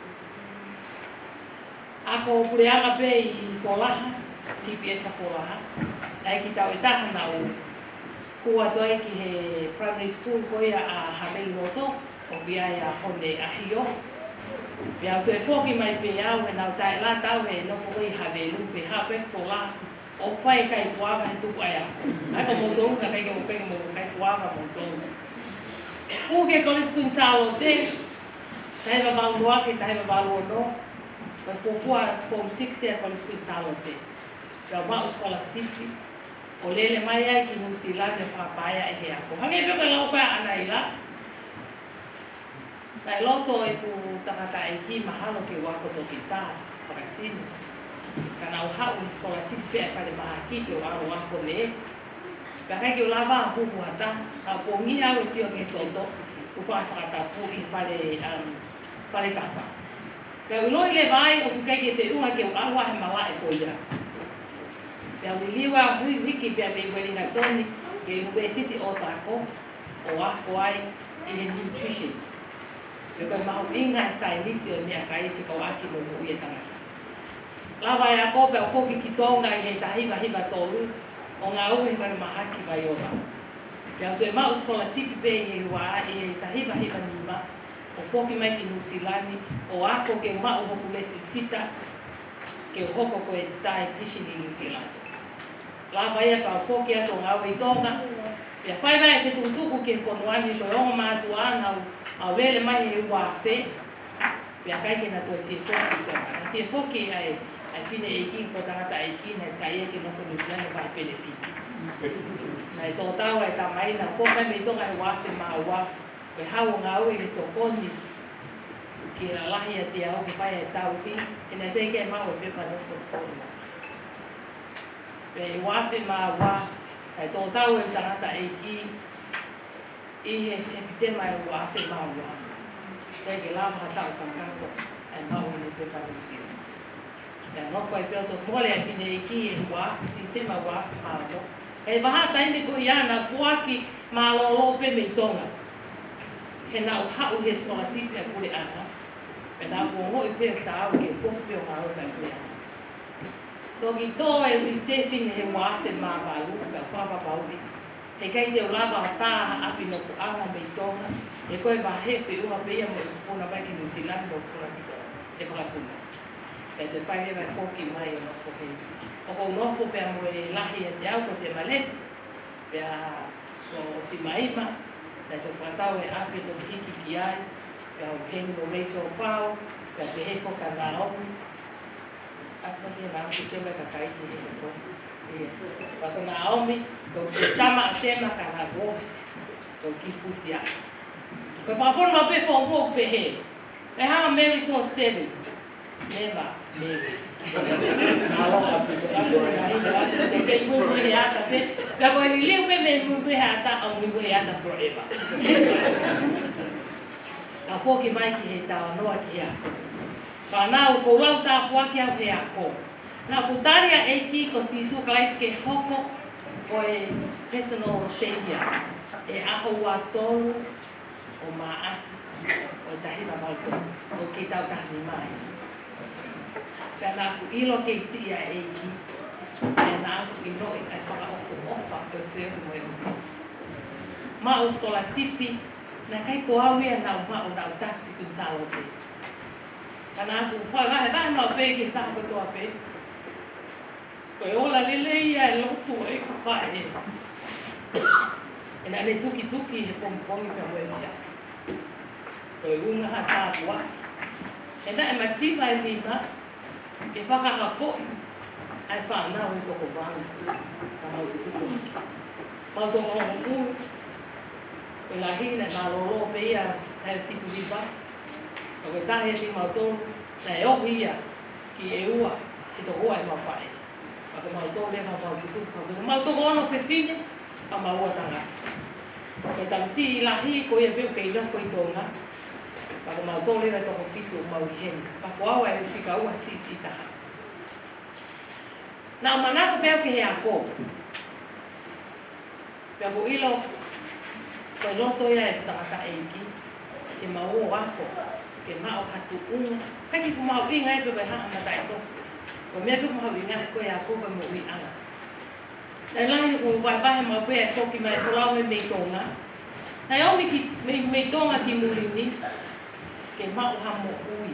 Ako puleʻanga pē ʻi Folaha, C P S ʻa Folaha. Naʻe ʻi ai e taʻu ʻe taha naʻa ku hū atu ai ki he primary school ko ia ʻa Haveluloto, ʻoku ʻi ai ʻa Hone ʻAhio. Pea u toe foki mai pē au, he naʻa ku taʻelata au he nofo ko ē ʻi Havelu, fehāpē Folaha, ʻo fai e kaikuava he tuku ai au. ʻA ia ko moutolu naʻe ʻikai ke mou pehē mo kaikuava moutolu. Hū ki he College Queen Sālote, taha hiva valu noa ki he taha hiva valu ono, ko e fuofua Form Six ia College Queen Sālote. Pea u maʻu scholarship, ʻo lele mai ai ki Nuʻusila ʻo fakapaea ʻi he ako. Hangē pē ko e lau ko ē ʻa ʻAnaila, naʻe loto ʻeku tangataʻeiki mahalo ke u ako toketā fakasino. Ka naʻa ku haʻu he scholarship pē ʻa e falemahaki ke u ʻalu ʻo ako neesi. Pea ʻikai ke u lava ʻo huhu ha taha, naʻa ku pongia au ʻo sio ki he toto, ʻo fai fakatapu ʻi he fale, um, fale tafa. Pea u ʻiloʻi leva ai ʻoku ʻikai ke feʻunga ke u ʻalu ʻo he malaʻe ko ia. Pea u liliu au ʻo hiki pea mei Uelingatoni ki he University ʻo Otago, ʻo ako ai ʻi he nutrition. Pea ko e mahuʻinga ʻa e saienisi ʻo e meʻakai fekauʻaki mo e moʻui ʻa e tangata. Lava e ako pea u foki ki Tonga ʻi he taha hiva hiva tolu, ʻo ngāue he falemahaki Vaiola. Pea u toe maʻu scholarship pē ʻi he ua, ʻi he taha hiva hiva nima, ʻo foki mai ki Nuʻusila ni, ʻo ako ke u maʻu hoku lēsisita, ke u hoko ko e dietitian ʻi Nuʻusila. Lava ia pea u foki atu ʻo ngāue ʻi Tonga. Pea fai mai e fetukutuku ki he fonua ni ko e ongo mātuʻa naʻa ku lele mai he ua afe. Pea ʻikai ke na toe fie foki ki Tonga. Naʻe fie foki ʻa e, ʻa e fineʻeiki ko e tangataʻeiki naʻe saiʻia ke nofo Nuʻusila ʻo fai penefiti. Naʻe tō tau ʻa e tamai naʻa ku foki mei Tonga he ua afe mā ua. Ko e haʻu ʻo ngāue he tokoni ki he lalahi ʻiate au ke fai e tauhi, he naʻe teʻeki ai maʻu e pepa nofo fonua. Pea ʻi he ua afe mā ua, naʻe tō tau e tangataʻeiki ʻi he Sepitema ʻo e ua afe mā ua. Teʻeki lava ha taʻu kakato ʻa e maʻu ʻene pepa Nuʻusila. Pea nofo ai pē ʻo toe mole ʻa e fineʻeiki he ua afe, Tīsema ua afe mā ono. He vahaʻa taimi ko ia naʻe puaki mālōlō pē mei Tonga. He naʻa ku haʻu he scholarship ʻa e puleʻanga. Pea naʻa ku ongoʻi pē ʻoku taau ke u foki pē ʻo ngāue ʻi he puleʻanga. Toki tō e recession he ua afe mā valu, pea u fakapapauʻi heʻikai te u lava ʻo tā ha ʻapi nofoʻanga mei Tonga, he ko e vahe feʻunga pē ia mo e puna mai ki Nuʻusila ni mo e puna ki Tonga, he fakapuna. Pea toe fai leva e foki mai ʻo nofo heni. ʻOku ou nofo pea mo e lahi ʻiate au ko Temale, pea ko Simaima, pea toe fakatau e ʻapi ʻe toki hiki ki ai, pea u heni mo Rachel Fau, pea pehē foki kia Naomi. ʻAsi mai ki he Naomi ke mai kakai ki he ko. ʻIo. Pea ko Naomi, ko e tama ʻa Sema ka na ko. Ko ki pusia. Ko e fakafonu maʻu pē foʻi ʻo pehē. E hā Mary Tosteres. Nema, Mary. Alo, a pito, a pito, a pito, a pito, ke muimui he ata pē. Pea ko e liliu pē mei muimui he ata, ʻa muimui he ata forever. Ka foki mai ki he talanoa ki he ako. Fānau, ʻoku ou lau tāpuaki au he ako. Naʻa ku tali ʻa e ʻEiki ko Sīsū Kalaisi ke hoko ko e personal savior ʻi he ʻaho ua tolu ʻo Maʻasi ʻo e taha hiva valu tolu, ʻo kei tau taha nima ai. Pea naʻa ku ʻilo kei siʻi ʻa e ʻEiki, pea naʻa ku ʻiloʻi ʻa e fakaʻofoʻofa ʻo e feohi mo e ʻOtua. Maʻu scholarship, naʻe ʻikai ko au ia naʻa ku maʻu, naʻa ku tax ki Talote. Ka naʻa ku fai vahevahe maʻu pē ki he taha kotoa pē. Ko e ola lelei ia e lotu ʻa e faʻē. ʻE naʻa ne tukituki he pongipongi pea mo e efiafi. Ko e ʻuhinga ha tāpuaki. He naʻe masiva e nima ke fakaakoʻi ʻa e fānau ʻe toko valu. Ka mau tutuku. Mau toko hongofulu. Ko e lahi naʻe mālōlō pē ia ʻa e Fitu Hiva. Ka ko e taha ʻiate kimautolu, naʻe ohi ia ki ʻEua, he toko ua ʻemau faʻē. Ka ko mautolu leva mau tutuku, ka ko mautolu ono fefine, ka mau ua tangata. Ko e tamasiʻi lahi ko ia pē ʻoku kei nofo ʻi Tonga, ka ko mautolu leva toko fitu ʻoku mau ʻi heni. Ka ko au ʻa e fika ua siʻisiʻi taha. Naʻa ku manako pē au ki he ako. Pea ʻoku ou ʻilo, ko e loto ia e tangataʻeiki, ke maʻu ʻo ako, ke maʻu ha tuʻunga, ʻikai ke fuʻu mahuʻinga ia pe ko e hā ha mataʻitohi. Ko e meʻa pē ʻoku mahuʻinga ia ko e ako ko e moʻuiʻanga. Naʻe lahi ʻeku vahevahe maʻu pē ʻa e foki mai e folau mei Tonga. Naʻe ō mai ki, mei, mei Tonga ki muli ni, ke maʻu ha moʻui.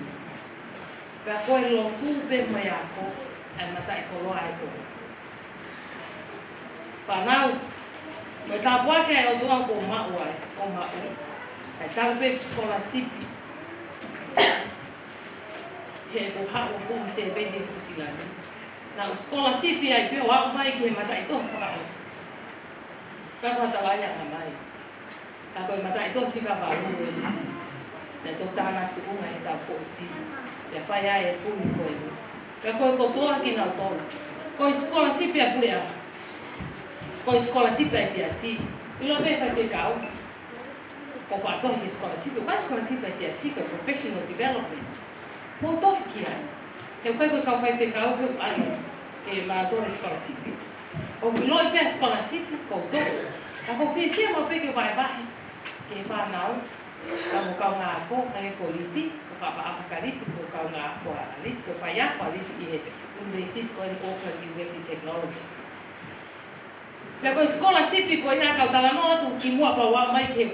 Pea ko e lotu pē mo e ako, ʻa e mataʻikoloa ʻa e Tonga. Fānau, mo e tāpuaki ʻa e ʻOtua ʻoku ou maʻu ai, ʻoku ou maʻu. ʻA e talu pē scholarship. He ʻoku ou haʻu ʻo fuʻu seveni ʻi Nuʻusila ni. Naʻa ku scholarship ai pē ʻo aʻu mai ki he mataʻitohi fakaʻosi. Ka ko ha talaʻiʻanga mai. Ka ko e mataʻitohi fika valu ē. Naʻe toki tā ʻena tuʻunga he taʻu kuo ʻosi. Pea fai ai e puni ko eni. Pea ko e kotoa kinautolu. Ko e scholarship ʻa e puleʻanga. Ko e scholarship ʻa e siasi. ʻIlo pē faifekau. Ko e faʻitohi ki he scholarship. Ko e scholarship ʻa e siasi, ko e professional development. Mou tohi ki ai. He ʻoku ʻikai ko e kau faifekau pē ʻoku ʻai ke maʻu e scholarship. ʻOku ʻiloʻi pē ʻa e scholarship, ʻoku ou tohi. Ka ʻoku ou fiefia maʻu pē ke vahevahe ki he fānau, ka mo e kaungāako, hangē ko Liti, ko e kau faʻa ʻapaʻapa kia Liti, ko e kaungāako ʻa Liti, ko e faiako ʻa Liti ʻi he university ko eni Auckland University Technology. Pea ko e scholarship ko ia ka u talanoa atu kimuʻa pea u aʻu mai ki he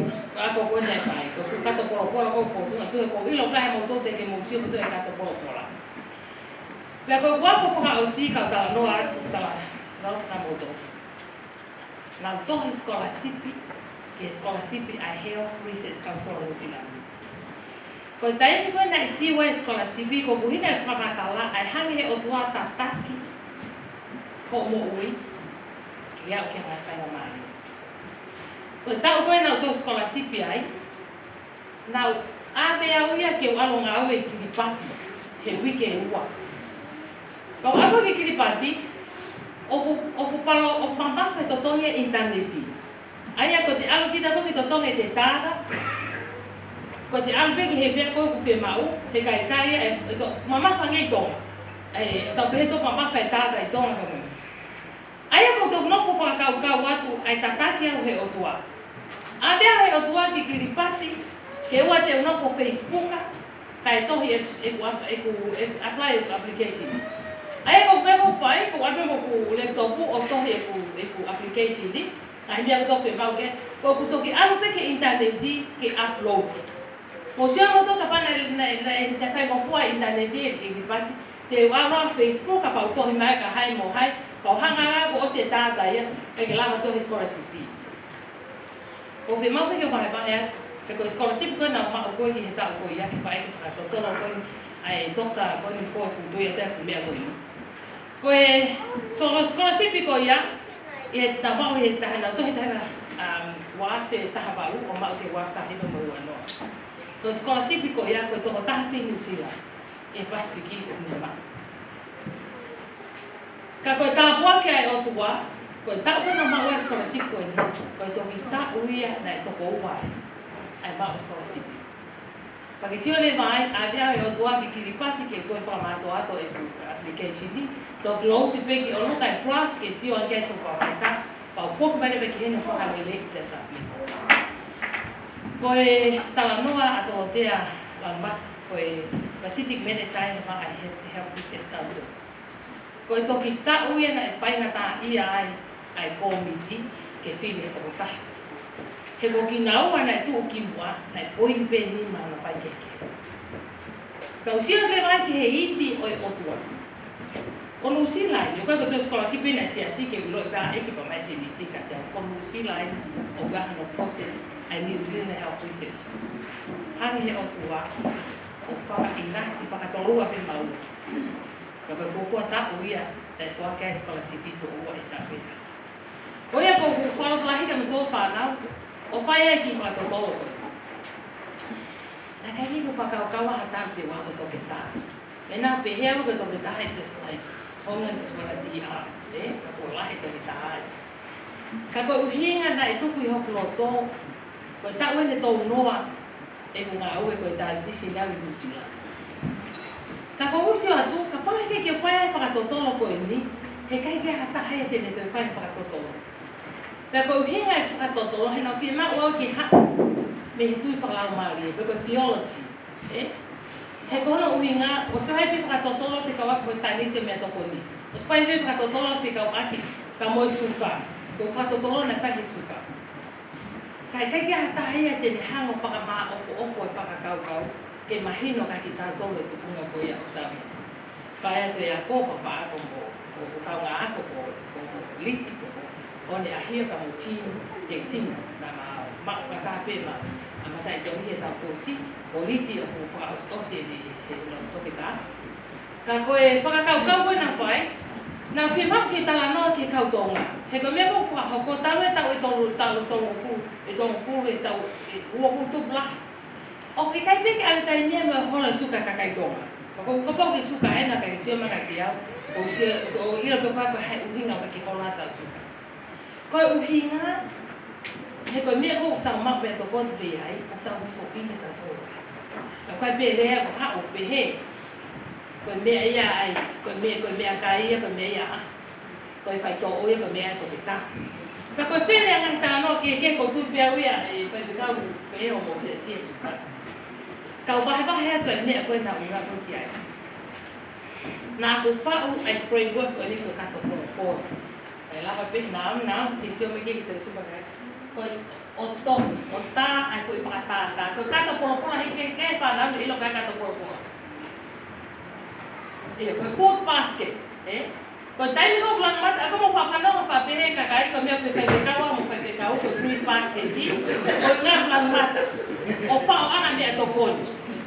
ako ko eni naʻe fai. Ko e fuʻu kato polopola ko e fotu, ʻoku ou ʻilo pē ʻe moutolu te ke mou sio ki he kato polopola. Pea ko e ako fakaʻosi ka u talanoa atu, talanoa kia moutolu. Naʻa ku tohi scholarship, ki he scholarship ʻa e Health Research Council of New Zealand. Ko e taimi ko ē naʻe tiu ai e scholarship, ko hoku ʻuhinga e fakamatala, ʻa e hanga ʻe he ʻOtua ʻo tataki hoʻo moʻui, ke aʻu ki he ngaahi faingamālie. Ko e taʻu ko ē naʻa ku tohi scholarship ai, naʻa ku ʻave au ia ke u ʻalu ʻo ngāue ʻi Kiripati, he uike ʻe ua. Ka u ʻalu ki Kiripati, ʻoku, ʻoku palo, ʻoku mamafa e totongi e ʻinitaneti. ʻA ia ko ʻete ʻalu kita ko ē ki he totongi ʻete tala, ko ʻete ʻalu pē ki he meʻa ko ē ʻoku fiemaʻu, he ʻikai, ʻikai ia ʻe, ʻe to, mamafa ange ʻi Tonga. ʻE, tau pehē tō mamafa e tata ʻi Tonga ka mui. ʻA ia ʻoku ou nofo fakakaukau atu ʻa e tataki au he ʻOtua. ʻAve au he ʻOtua ki Kiripati, ke ʻoua te u nofo Facebook, kae tohi ʻeku, ʻeku ap-, ʻeku, ʻeku apply ʻeku application. ʻA ia ko e meʻa ʻoku ou fai, ko e ʻave mo ʻeku laptop ʻo tohi ʻeku, ʻeku application ni, ʻa e meʻa ʻoku ou fiemaʻu ke, ko ʻeku toki ʻalu pē ki he ʻinitaneti ke upload. Mou sio atu kapau naʻe, naʻe, naʻe, naʻe faingofua e ʻinitaneti ʻi Kiripati, te u ʻalu ʻa Facebook, kapau tohi mai ka hai mo hai, pau hanga ʻa ko ʻosi e tata ia, ʻe ke lava tohi scholarship. ʻOku ou fiemaʻu pē ke vahevahe atu, he ko e scholarship ko ē naʻa ku maʻu ko ē ʻi he taʻu ko ia, ke fai ke fakatotolo ko ē, ʻa e Doctor ko eni ko ē ʻoku ou tui ʻa e fuʻu meʻa ko eni. Ko e so-, scholarship ko ia, ʻi he naʻa ku maʻu he taha, naʻa ku tohi taha, um, ua afe taha valu, ʻo maʻu ki he ua afe taha hiva mo e ua noa. Ko e scholarship ko ia, ko e tokotaha pē ʻi Nuʻu Sila, ʻi he Pasifiki ʻoku ne maʻu. Ka ko e tāpuaki ʻa e ʻOtua, ko e taʻu ko ē naʻa ku maʻu ai e scholarship ko eni, ko e toki taʻu ia naʻe toko ua ai ʻa e maʻu scholarship. Pea ke sio leva ai, ʻave au he ʻOtua ki Kiripati ke toe fakamātoato ʻeku application ni, toki load pē ki ʻolunga e draft ke sio ange ʻe he supervisor, pea u foki mai leva ki heni ʻo fakaleleiʻi pea submit. Ko e talanoa ʻa Tolotea Lalumata, ko e Pacific Manager ʻi he maʻa Health, Health Research Council. Ko e toki taʻu ia naʻe faingataʻaʻia ai ʻa e kōmiti ke fili ha tokotaha. He ko kinaua naʻe tuʻu ki muʻa, naʻe poini pē nima ʻena faikehekehe. Pea u sio leva ai ki he ivi ʻo e ʻOtua. Ko Nuʻu Sila eni, ʻoku ʻikai ko e toe scholarship ʻena ʻa e siasi ke u ʻiloʻi pē ʻa e kipa mai siʻi kiʻi kati au. Ko Nuʻu Sila eni ʻoku ʻi ai hano process ʻa e New Zealand Health Research. Hanga ʻe he ʻOtua ʻo fakaʻinasi, fakatoloua pē maua. Ka ko e fuofua taʻu ia naʻe foaki ai e scholarship ʻe toko ua ʻi he taʻu pē taha. Ko ia ʻoku ou fakalotolahi kia moutolu fānau, ʻo fai ai e kiʻi fakatotolo ko ē. Naʻe ʻikai ke u fakakaukau ha taʻu te u hoko ko e toketā. Meʻa naʻa ku pehē au ko e toketā, it's just like, Tongan just wanna D R, ē? Ka kuo lahi e toketā ai. Ka ko e ʻuhinga naʻe tuku ʻi hoku loto, ko e taʻu eni ʻe tolu noa ʻeku ngāue ko e dietitian au ʻi Nuʻu Sila. Ka ʻoku ou sio atu, kapau heʻikai ke fai ai e fakatotolo ko eni, heʻikai ke ʻi ai ha taha ia te ne toe fai e fakatotolo. Pea ko e ʻuhinga e fakatotolo, he naʻe fiemaʻu au ke haʻu mei he tui fakalaumālie, pe ko e theology, ē? He ko hono ʻuhinga, ʻosi fai pē fakatotolo fekauʻaki mo e saienisi e meʻatokoni. ʻOsi fai pē fakatotolo fekauʻaki pea mo e suka. Ko e fakatotolo naʻe fai he suka. Ka ʻikai ke ʻi ai ha taha ia te ne hanga ʻo fakamāʻopoʻopo e fakakaukau ke mahino kia kitautolu e tuʻunga ko ia ʻoku tau ʻi ai. Fai atu e ako, pea fai ako mo, ko, ko e kaungā ako ko, ko, ko Liti, ko, ko ʻOneʻahia pea mo Jean Teisina, naʻa ma, maʻu fakataha pē ma, ʻa e mataʻitohi ʻetau kousi, ko Liti ʻoku fakaʻosiʻosi ʻene, ʻene toketā. Ka ko e fakakaukau ko ē naʻa ku fai, naʻa ku fiemaʻu ke talanoa ki he kau Tonga. He ko e meʻa ʻoku fakahoko talu e taʻu ʻe tolu, taʻu ʻe tolungofulu, ʻe tolungofulu, ʻe taʻu ʻe uofulu tupu lahi. ʻOku ʻikai pē ke ʻave taimi ia mo e hola e suka ʻa e kakai Tonga. Ka ko, kapau ke suka ʻena ka ke sio mai kiate au, ʻo sio, ʻo ʻilo pē ko e hā e ʻuhinga ʻoku ʻikai ke hola atu e suka. Ko e ʻuhinga, he ko e meʻa ko ē ʻoku tau maʻu meʻatokoni pē ai, ʻoku tau foʻi meʻa tautolu. Ka ko e pele ia ʻoku haʻu pehē. Ko e meʻa ia ai, ko e meʻa, ko e meʻakai ia, ko e meʻa ia ʻa. Ko e faitoʻo ia, ko e meʻa ia ʻa e toketā. Pea ko e fele ʻa e ngaahi talanoa kehekehe ʻoku ou tui pē au ia, ʻe faifekau, pehē ʻo Mōsese ia suka. Ka u vahevahe atu e meʻa ko ē naʻa ku ngāue ki ai. Naʻa ku faʻu ʻa e framework ko eni ko e kato polopola. ʻE lava pē naʻa, naʻa, ke sio mai ki he toe suka kai. Ko e ʻoto, ʻo tā, ʻa e foʻi fakatātā. Ko e kato polopola, heʻikai ke fānau ʻilo ko e kato polopola. ʻIo, ko e food basket, ē? Ko e taimi ko ē ʻoku lanu mata, ʻa ko mo fafanongo fakapehē kakai, ko e meʻa fē faifekau, mo faifekau, ko e green basket ki, ko e ngaahi lanu mata. ʻO faʻo ʻa e meʻatokoni.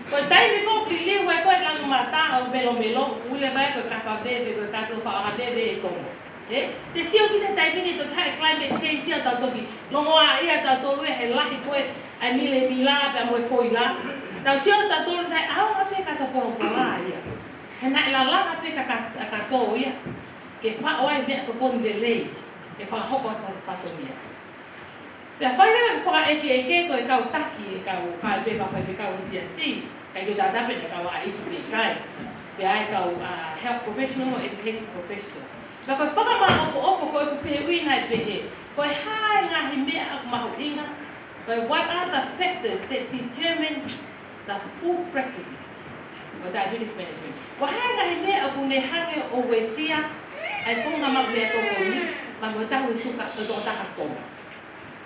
Ko e taimi ko ē ʻoku liliu ai ko ē lanu mata, ʻo melomelo, ʻuhinga mai ko e kapa veve, ko e kapa faʻo ʻa veve ʻe toko. Ē? Te sio ki he taimi ni toki haʻu e climate change ia tau toki longoaʻa ia tautolu ia he lahi ko ē ʻa e milemila pea mo e foila. Tau sio tautolu naʻe ʻaonga pē kato polopola ia. He naʻe lalanga pē ka, ka, kato ia. Ke faʻo ai meʻatokoni lelei. Ke fakahoko atu ʻa e fatongia. Pea fai leva e fakaʻekeʻeke ko e kau taki, e kau, kau pē kau faifekau ʻo e siasi, ʻikai ke u taʻatape naʻe kau ʻa e ʻeiki pe ʻikai. Pea ʻi ai kau, uh, health professional mo education professional. Ka ko e fakamāʻopoʻopo ko ʻeku fehuʻi naʻe pehē, ko e hā e ngaahi meʻa ʻoku mahuʻinga, ko e what are the factors that determine the food practices ʻo e diabetes management. Ko e hā e ngaahi meʻa ʻoku ne hanga ʻo uesia ʻa e founga maʻu meʻatokoni, pea mo e tauhi suka ʻo e tokotaha Tonga.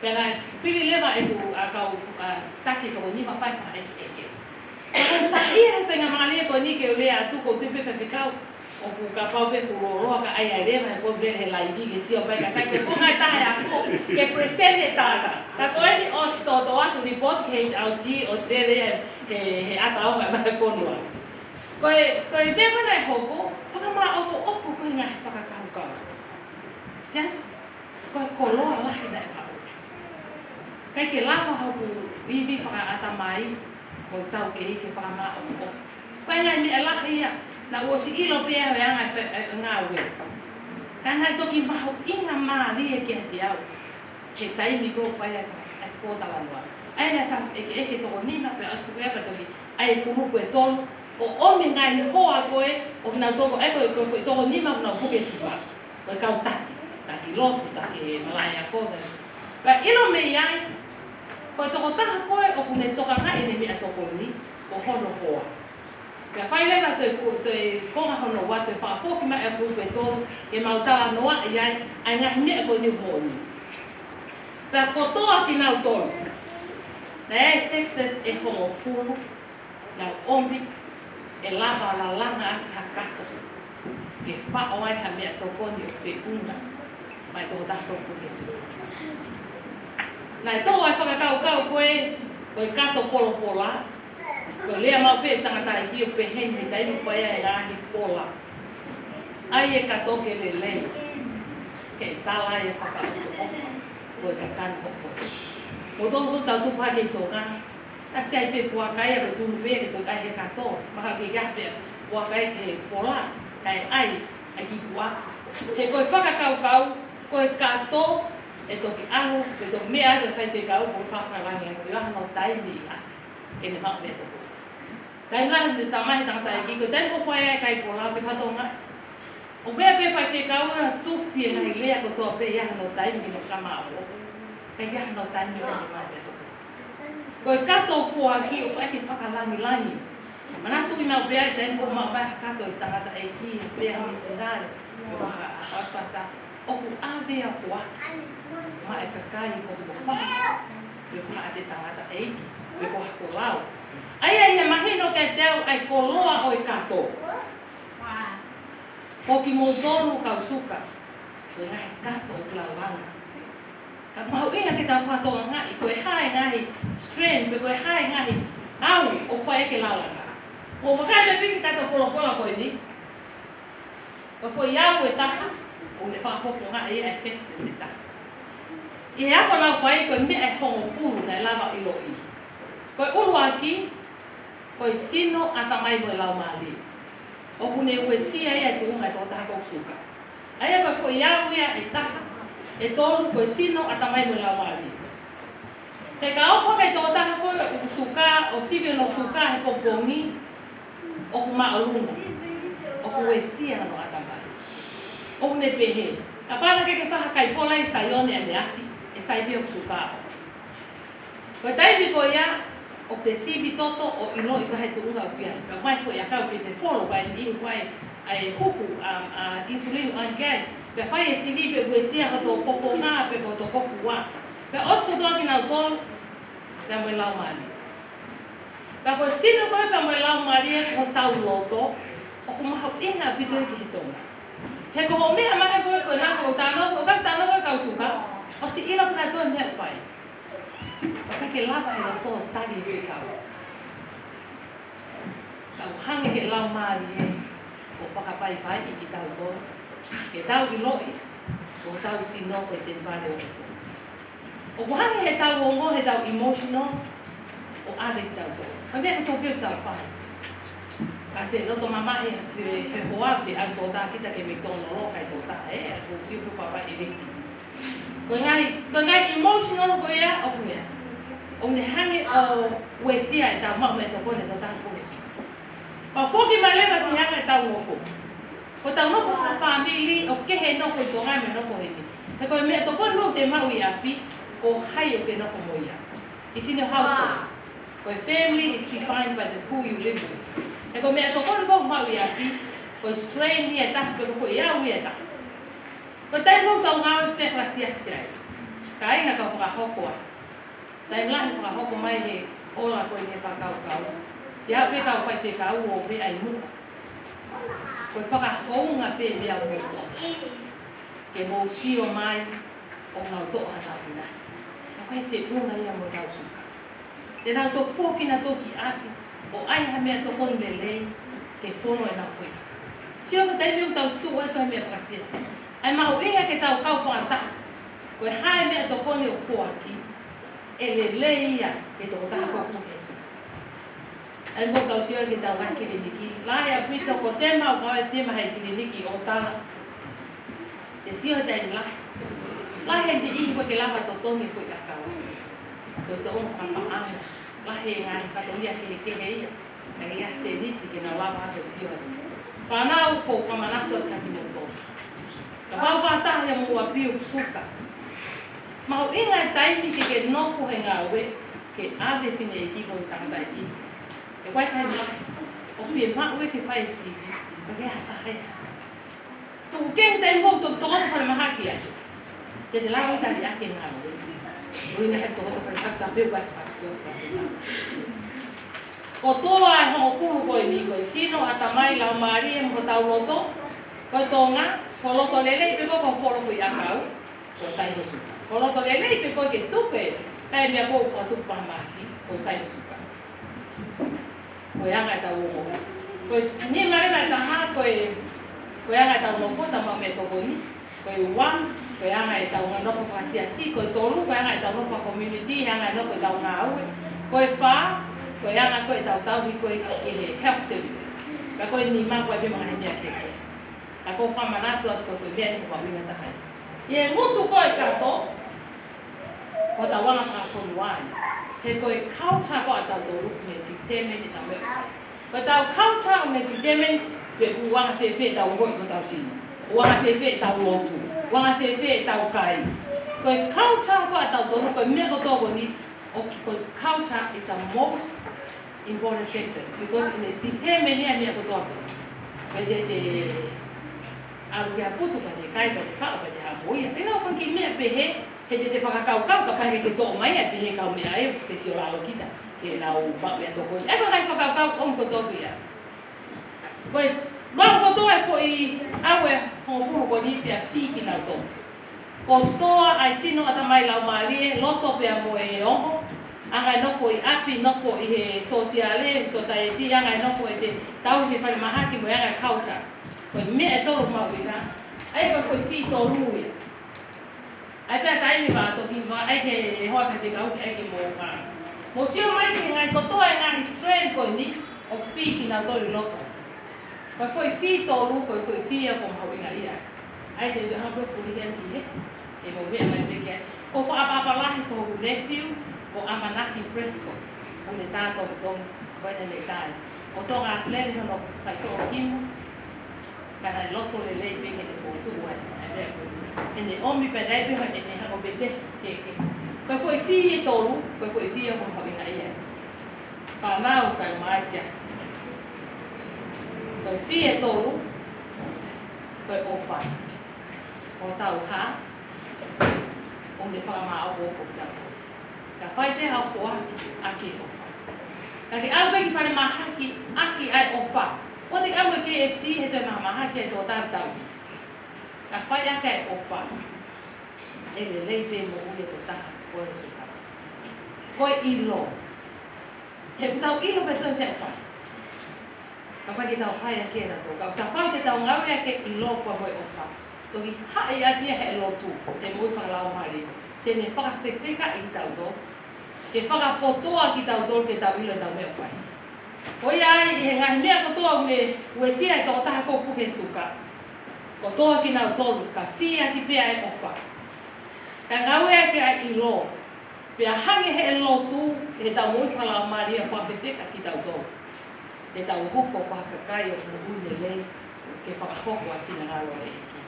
Pea naʻe fili leva ʻeku, ʻa, kau, ʻa, taki toko nima fai fakaʻekeʻeke. Ka ʻoku ou saiʻia he faingamālie ko eni ke u lea atu, ʻoku ou tui pē Faifekau, ʻoku kapau pē fuoloa ka ʻai ai leva he ko e lele he laivi ke sio pē kakai ke konga e taha e ako, ke present e data. Ka ko eni ʻosi tōtō atu report ki he H R C, ʻosi lele he, he, he ʻataʻonga mai fonua. Ko e, ko e meʻa ko ē naʻe hoko, fakamāʻopoʻopo ko e ngaahi fakakaukau. Siasi, ko e koloa lahi naʻe maʻu. ʻIkai ke lava hoku ivi fakaʻatamai mo taukei ke fakamāʻopoʻopo. Ko e ngaahi meʻa lahi ia, naʻá ku ʻosi ʻilo pē ʻa e anga e fe-, e ngāue. Ka naʻe toki mahuʻinga mālie kiate au he taimi ko ē fai ai e pōtalanoa. ʻA ia naʻe fakaʻekeʻeke toko nima pea ʻosi puke pea toki ʻai e kulupu ʻe tolu, ʻo ʻomi e ngaahi hoa ko ē ʻo kinautolu, ʻa ia ko e, ko e foʻi toko nima ʻoku nau puke tuʻa. Ko e kau taki, taki lotu, taki malaʻe ako, taki. Pea ʻilo mei ai, ko e tokotaha ko ē ʻoku ne tokangaʻi ʻene meʻatokoni, ko hono hoa. Pea fai leva toe ku-, toe konga hono ua toe fakafoki mai e kulupu ʻe tolu, ke mau talanoaʻi ai ʻa e ngaahi meʻa ko eni moʻoni. Pea kotoa kinautolu, naʻe factors ʻe hongofulu, naʻe ʻomi ʻe lava lalanga ʻaki ha kato ke faʻo ai ha meʻatokoni ʻoku feʻunga maʻa e tokotaha ko ē ʻoku ne sio. Naʻe tō ai e fakakaukau ko ē, ko e kato polopola, ko e lea maʻu pē ʻa e tangataʻeiki ʻo pehē ni he taimi ʻoku fai ai e ngaahi pola. ʻAi e kato ke lelei, ke tala e fakaʻofoʻofa, ko e kakano ʻoku. Mo tonu ko ʻetau tupu hake ʻi Tonga, ʻasi ai pē puaka ia ke tunu pē ke toki ʻai he kato, mahalo ke ʻi ai pē puaka ia he pola, kae ʻai, ʻai ki puaka. He ko e fakakaukau, ko e kato, ʻe toki ʻalu, ʻe toki meʻa atu e faifekau, ko e fakalangi, ko e ʻaho no taimi ia, ke ne maʻu meʻatokoni. Taimi lahi ne talamai he tangataʻeiki, ko e taimi ko ē fai ai e kai pola, ke fatonga. ʻO meʻa pē faifekau ia tufi e ngaahi lea kotoa pē ia hono taimi ke ne fakamāʻopoʻopo. Ka ʻi ai hono taimi ʻo ne maʻu meʻatokoni. Ko e kato foaki ʻoku ʻai ke fakalangilangi. Manatuʻi maʻu pē ʻa e taimi ko ē maʻu mai ha kato ʻe he tangataʻeiki, ʻe he sea misinale, ʻo ha, ha hospital. ʻOku ʻave ʻa e foaki maʻa e kakai kotoa, pe ko ha ʻa e tangataʻeiki, pe ko ha folau. ʻA ia ʻe mahino kiate au ʻa e koloa ʻo e kato. Ko kimoutolu kau suka, ko e ngaahi kato ʻoku lalanga. Ka mahuʻinga ke tau fakatokangaʻi, ko e hā e ngaahi strain, pe ko e hā e ngaahi ʻalu ʻoku fai ke lalanga. Mou vakai mai pē ki he kato polopola ko eni. Ko e foʻi au ʻe taha, ʻoku ne fakafofongaʻi ia ʻe he factors ʻe taha. ʻI he ako naʻá ku fai ko e meʻa ʻe hongofulu naʻe lava ʻiloʻi. Ko e ʻuluaki, ko e sino, ʻatamai mo e laumālie. ʻOku ne uesia ia e tuʻunga e tokotaha ʻoku suka. ʻA ia ko e foʻi au ia ʻe taha, ʻe tolu ko e sino, ʻatamai mo e laumālie. He ka ʻofa ki he tokotaha ko ē ʻoku suka, ʻoku tivi hono suka he pongipongi, ʻoku māʻolunga, ʻoku uesia hono ʻatamai. ʻOku ne pehē, kapau naʻe ʻikai ke fai ha kai pola ʻi Saione ʻaneafi, ʻe sai pē hoku suka. Ko e taimi ko ia, ʻoku te sivi toto ʻo ʻiloʻi ko e hā e tuʻunga ʻoku ʻi ai. Pea ʻomai e foʻi ʻakau ke te follow, ko e ʻi ai ʻa e huhu, ʻa, ʻa, insulin ʻoku ʻi ai. Pea fai e sivi pea uesia hoto fofonga, pe ko hoto kōfua. Pea ʻosi kotoa kinautolu, pea mo e laumālie. Pea ko e sino ko ē pea mo e laumālie ko hotau loto, ʻoku mahuʻinga ʻaupito ia ki he Tonga. He ko hoʻo meʻa mai ko ē ko ena ko e talanoa, ʻoku talanoa ko ē kau suka, ʻosi ʻilo pē nautolu e meʻa ʻoku fai. ʻOku ʻikai ke lava he loto ʻo tali e fekau. Ka ʻoku hangē he laumālie, ʻoku fakapaipaiʻi kitautolu. Ke tau ʻiloʻi, ko hotau sino ko e temipale ʻo e loto. ʻOku hangē he tau ongo, he tau emotional, ʻo ʻave kitautolu. Ka meʻa kotoa pē ʻoku tau fai. Ka te loto mamahi he, he hoa, te ʻalu tō taha kita ke McDonald, ʻikai tō taha, ē, ʻa ko siu ku papa e leti. Ko e ngaahi, ko e ngaahi emotional ko ia, ʻoku meʻa. ʻOku ne hangē ʻo uesia e tau maʻu meʻatokoni ʻe he tokotaha ko ē ʻoku suka. Pea foki mai leva ki he anga ʻetau nofo. Ko ʻetau nofo fakafāmili, ʻoku kehe e nofo ʻi Tonga mo e nofo heni. He ko e meʻatokoni ʻoku te maʻu ʻi ʻapi, ko hai ʻoku ke nofo mo ia. It's in your household. Ko e family is defined by the who you live with. He ko e meʻatokoni ʻoku maʻu ʻi ʻapi, ko e strain ia ʻe taha, pe ko e foʻi au ia ʻe taha. Ko e taimi ʻoku tau ngāue pē fakasiasi ai. Kāinga, kau fakahoko atu. Taimi lahi fakahoko mai he ola ko eni e fakakaukau. Siʻi haʻu pē kau faifekau ʻo pē ʻai muʻa. Ko e fakahounga pē meʻa ʻoku mou fua. Ke mou sio mai ʻo ngāue toʻo ha tau ʻinasi. Ka ko e feʻunga ia mo ʻenau suka. Te nau toki foki kinautolu ki ʻapi, ʻo ʻai ha meʻatokoni lelei, ke fono ʻenau foʻi ʻakau. Sio ki he taimi ʻoku tau tuʻu ai ko e meʻa fakasiasi. ʻA e mahuʻinga ke tau kau fakataha. Ko e hā e meʻatokoni ʻoku foaki, ʻe lelei ia ki he tokotaha ko ē ʻoku puke e suka. ʻA ia ʻoku tau sio ki heʻetau ngaahi kiliniki. Lahi ʻaupito ko e tēma ʻoku ʻi ai e tēma he kiliniki ʻo tala. Te sio he taimi lahi. Lahi e niʻihi ʻoku ʻikai ke lava totongi e foʻi ʻakau. Ko e toʻo fakapaʻanga. Lahi e ngaahi fatongia kehekehe ia. Ka ʻi ai e sēniti ke nau lava ʻo sio ai. Fānau, ʻoku ou fakamanatu atu kiate kimoutolu. Kapau ʻoku ʻi ai ha taha ʻi homou ʻapi ʻoku suka. Mahuʻinga e taimi ke ke nofo he ngāue, ke ʻave e fineʻeiki mo e tangataʻeiki. He ko e taimi lahi, ʻoku fiemaʻu ke fai e sivi, ka ke ʻatā ia. Tuku kehe e taimi ʻoku tau tokoto falemahaki ai. Te te lava ʻo tali ʻaki e ngāue. ʻUhinga he tokoto falemahaki, tapu pē ʻoku ʻi ai e fakatokoto falemahaki. Kotoa e hongofulu ko eni ko e sino, ʻatamai, laumālie mo hotau loto, ko e Tonga, ko e loto lelei pē ko e fuoloa foʻi ʻakau, ko e sai ho suka. Ko e loto lelei pē ko e ke tuku e, kae meʻa ko e fakatupu falemahaki, ko e sai ho suka. Ko e anga ʻetau ongo. Ko e nima leva e taha, ko e, ko e anga ʻetau nofo, tau maʻu meʻatokoni. Ko e ua, ko e anga ʻetau nofo fakasiasi. Ko e tolu, ko e anga ʻetau nofo community, he anga e nofo ʻetau ngāue. Ko e fā, ko e anga ko ē ʻetau tauhi ko ē ki he health services. Pea ko e nima, ko e pē mo e ngaahi meʻa kehekehe. Ka ʻoku ou fakamanatu atu ko e foʻi meʻa ni ʻoku mahuʻinga taha ia. ʻI he ngutu ko ē kato, ko ʻetau anga fakafonua ia. He ko e culture ko ē ʻatautolu ʻoku ne determine ʻetau meʻa ʻoku fai. Ko ʻetau culture ʻoku ne determine pe ʻoku anga fēfē ʻetau ongoʻi ko ʻetau sino. ʻOku anga fēfē ʻetau lotu. ʻOku anga fēfē ʻetau kai. Ko e culture ko ē ʻatautolu, ko e meʻa kotoa ko eni, ʻoku, ko e culture is the most important factors, because ʻoku ne determine ia e meʻa kotoa pē. Pe te te ʻalu ki ha putu, pe te kai, pe te faʻo, pe te hapo ia. Pea ʻoku fai e kiʻi meʻa pehē, he te te fakakaukau, kapau he ʻikai ke toʻo mai ia, pehē e kau meʻa ē, te sio lalo kita, ke nau maʻu meʻatokoni. ʻA ia ko e ngaahi fakakaukau ʻoku totonu ia. Ko e, maʻu kotoa e foʻi ʻaho ʻe hongofulu ko eni pea fī kinautolu. Kotoa ʻa e sino, ʻatamai, laumālie, loto pea mo e ongo, anga e nofo ʻi ʻapi, nofo ʻi he sōsiale, society, anga e nofo ʻi he tauhi falemahaki mo e anga e culture. Ko e meʻa ʻe tolu mahuʻinga, ʻa ia ko e foʻi fī tolu ia. ʻA ia pea taimi ʻe toki vakai ki he hoa faifekau ki ai ke mou fā. Mou sio mai ki he ngaahi kotoa e ngaahi strain ko eni, ʻoku fī kinautolu ʻi loto. Ko e foʻi fī tolu, ko e foʻi fī ia ʻoku mahuʻinga ia. ʻA ia te u hanga ʻo fuli heni ki he, ʻe mou meʻa mai pē ki ai. ʻOku ou fakaʻapaʻapa lahi ko hoku nephew, ko ʻAmanaki Prescott. ʻOku ne tā tongitongi, ko ʻene ne tā. ʻOku tō ngā lele hono faitoʻo kimu. Ka naʻe loto lelei pē ke ne fokotuʻu ai, ʻa e meʻa ko eni. ʻEne ʻomi pē naʻe pē hono ʻene hako pē te, ke, ke. Ko e foʻi fī ʻe tolu, ko e foʻi fī ia ʻoku mahuʻinga ia. Fānau kae ʻumaʻā e siasi. Ko e fī ʻe tolu, ko e ʻofa. ʻOku tau hā, ʻoku ne fakamāʻopoʻopo kitautolu. Ka fai pē haʻo foaki ʻaki e ʻofa. Ka ke ʻalu pē ki falemahaki ʻaki ʻa e ʻofa. ʻOua te ke ʻalu ki K F C he toe mahamahaki ʻa e tokotaha ʻoku tauhi. Ka fai ʻaki ʻa e ʻofa. ʻE lelei pē moʻui e tokotaha ko e suka. Ko e ʻilo. He ʻoku tau ʻilo pē toe pē ʻofa. Kapau ke tau fai ʻaki e tato, ka, kapau te tau ngāue ʻaki e ʻilo pea mo e ʻofa. Toki haʻi ʻaki ia he lotu, he moʻui fakalaumālie. Te ne fakafefeka kitautolu. Ke fakapotoʻi kitautolu ke tau ʻilo ʻetau meʻa ʻoku fai. Ko ia ai, ʻi he ngaahi meʻa kotoa ʻoku ne uesia e tokotaha ko ē ʻoku puke e suka. Kotoa kinautolu, ka fī ʻaki pē ʻa e ʻofa. Ka ngāue ʻaki ʻa e ʻilo. Pea hangē he lotu, he tau moʻui fakalaumālie fakafefeka kitautolu. Ke tau hoko ko ha kakai ʻoku moʻui lelei ke fakahoko ʻa e finangalo ʻo e ʻEiki.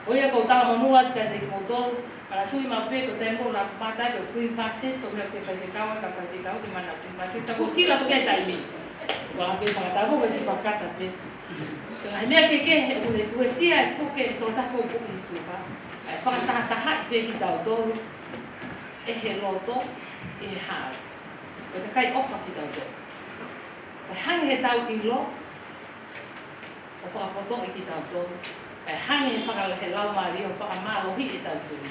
ʻOku ou talamonū atu kiate kimoutolu, manatuʻi maʻu pē ko e taimi ʻoku mata ai ko e green pass, ko e meʻa ke fai fekau, ka fai fekau ke mana green pass, ka ko e sila ko e taimi. Ko e hā pē fakatapu ko e kiʻi fakakata pē. Ko e ngaahi meʻa kehekehe ʻoku ne tuesia e puke ʻe tō taku puke ʻi Suva. ʻE fakatahatahaʻi pē kitautolu ʻe he loto, ʻe he heart. Ko e kakai ʻofa kitautolu. Kae hangē heʻetau ʻilo ʻo fakapotoʻi kitautolu. Kae hangē he fakala-, he Laumālie ʻo fakamālohiʻi ʻetau tui.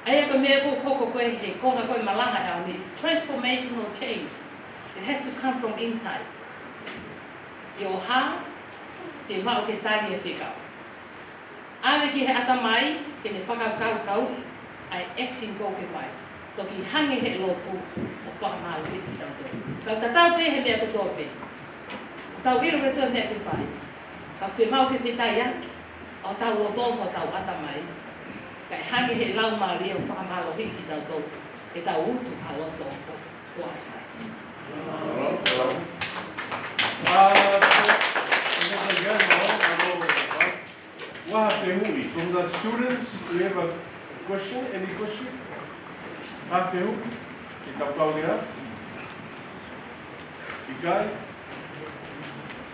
ʻA ia ko e meʻa ʻoku hoko ko ē he konga ko ē malanga ʻaho ni, it's transformational change. It has to come from inside. ʻI ho heart, ke maʻu ke tali e fekau. ʻAve ki he ʻatamai, ke ne fakakaukauʻi ʻa e action ʻoku ke fai. Toki hangē he lotu ʻo fakamālohiʻi kitautolu. Ka ʻoku tatau pē he meʻa kotoa pē. ʻOku tau ʻilo pē toe meʻa ke fai. Ka ʻoku fiemaʻu ke fetaiaki ʻa hotau loto mo hotau ʻatamai. Kae hangē he Laumālie ʻo fakamālohiʻi kitautolu. Ke tau utu ha loto ʻo, ʻo ʻatamai. Ua fehuʻi, from the students, do you have a question? Any question? Ha fehuʻi? Ke tau kau lea? ʻIkai?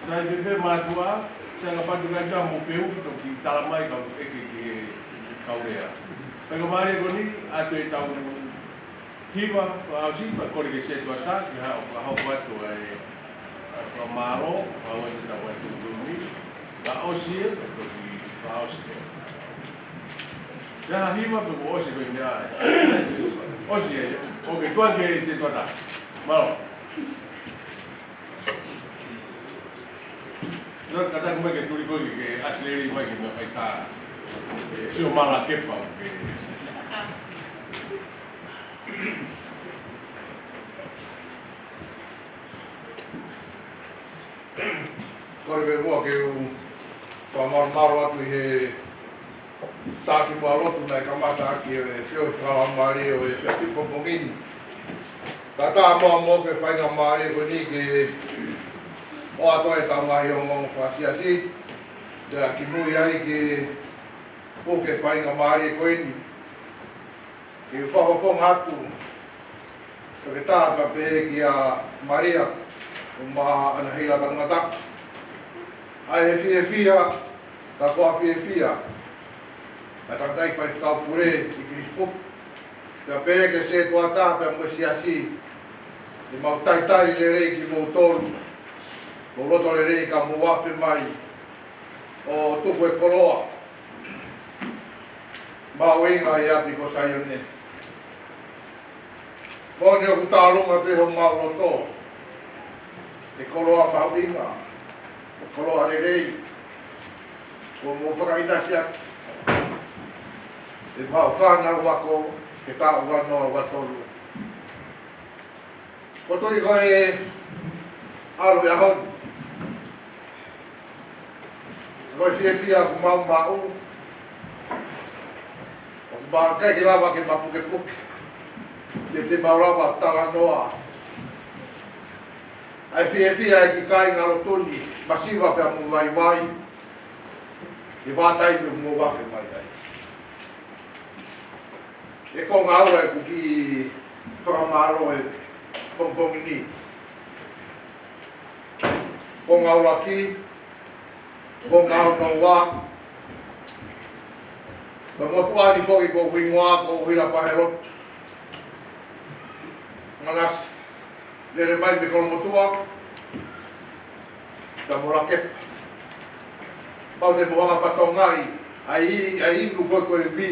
Sai fēfē mātuʻa, sai ka patu kai ka mo fehuʻi, toki tala mai ka ʻeke ki he kau lea. Pea ka mālie ko eni, ʻa ʻetau hiva, fakaʻosi, pea kole ke setuata, ke haʻu, haʻu atu ai, ʻa e fakamālō, haʻu atu ʻetau ʻaho ni, fakaʻosi, ʻe toki fakaʻosi. Ia ha hiva, pea kuo ʻosi ko e meʻa, ʻosi ē, ʻoke, tuʻa ke setuata. Mālō. Nā, kātaki mai ke tuli koe ke, ke ʻasi lelei mai ke meʻa fai tā. ʻE sio mala kepa, ke. Kole pē muʻa ke u fakamālō atu ʻi he takimuʻa lotu naʻe kamata ʻaki ʻe he feohi fakalaumālie ʻo e efiafi pongipongi ni. Kae ʻatā muʻa mo e faingamālie ko eni ke ʻoatu ʻetau ngaahi ongoongo fakasiasi. Pea kimui ai ke puke faingamālie ko eni. Ke fakafofonga atu, toketā pea pehē kia Malia, ʻo Maʻanahila Kangataka. ʻA e fiefia, ka ko e fiefia ʻa e tangataʻeiki faifekau pule ʻi Kilisipuku. Pea pehē ki he setuata pea mo e siasi, ʻemau talitali lelei kimoutolu, mou loto lelei ka mou afe mai ʻo tuku e koloa mahuʻinga ʻi ʻapi ko Saione. Moʻoni ʻoku tālunga pē homau loto, ʻe koloa mahuʻinga, ʻe koloa lelei, ʻoku mou fakaʻinasi atu ʻemau fānau ako, ke taʻu ua noa ua tolu. Ko e tui ko e ʻalu e ʻaho ni. Ko e fiefia ʻoku mau maʻu. ʻOku mau ʻikai ke lava ke mapukepuke. Pea te mau lava talanoa. ʻA e fiefia ʻa e kiʻi kāinga lotu ni, masiva pea mo vaivai. Ke vātai pea mo afe mai ai. ʻE ko e ngāue ʻoku kiʻi fakamālō e pongipongi ni. Ko e ngāue ʻaki, ko e ngāue noa. Ko e motuʻa ni foki ko e hingoa ko Huila Pahelotu Nganasi. Lele mai mei Kolomotuʻa, ka mo Lakepa. Pau te mo hanga fatongaʻi, ʻai, ʻai inu ko e, ko e vi.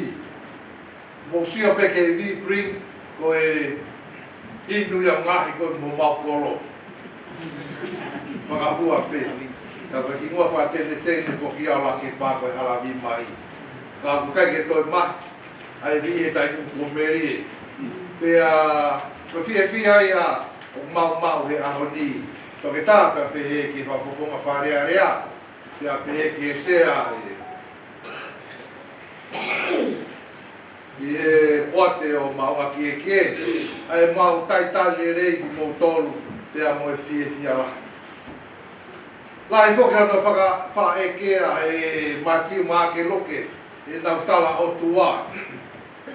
Mo sio pē ki he vi print, ko e inu ia ngaahi ko e mo mau kolo. Fakahua pē. Ka ko e hingoa fakatenetene foki ʻa Lakepa ko e hala vi mai. Ka ʻoku ʻikai ke toe maʻu ʻa e vi he taimi kuo melie. Pea ko e fiefia ia ʻoku mau maʻu he ʻaho ni. Toketā pea pehē ki he fakafofonga Fale Alea. Pea pehē ki he sea ē. ʻI he poate ʻo Maʻunga Kiekie. ʻA e mau talitali lelei kimoutolu. Pea mo e fiefia lahi. Lahi foki hono fakafaʻekea ʻe Mātiu, Maʻake, Luke ʻenau tala ʻOtua.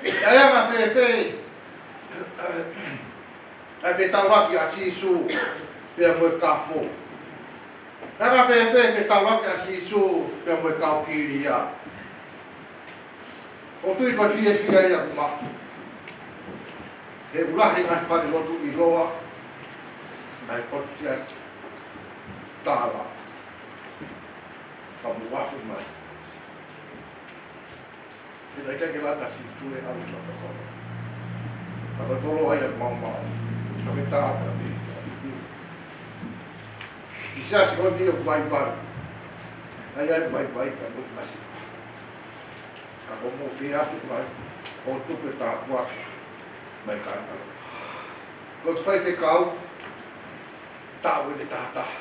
ʻE anga fēfē ʻa e fetaulaki ʻa Sīsū pea mo e kafo? ʻE anga fēfē e fetaulaki ʻa Sīsū pea mo e kau kilia? ʻOku ou tui ko e fiefia ia ʻaku maʻu he ʻoku lahi e ngaahi falelotu ʻiloa ʻa e potu siasi tala ka mou afe mai. He naʻe ʻikai ke lata Sīsū ʻo ʻalu ki loto kolo. Ka ko e kolo ia maumau. Ka me tā ka me. ʻI he siasi ko eni ʻoku vaivai. ʻAi ʻai vaivai ka mo masi. Ka ko mou fie afe mai, ʻo tuku e tāpuaki mai kātoa. Ko e faifekau, taʻu ʻe taha taha.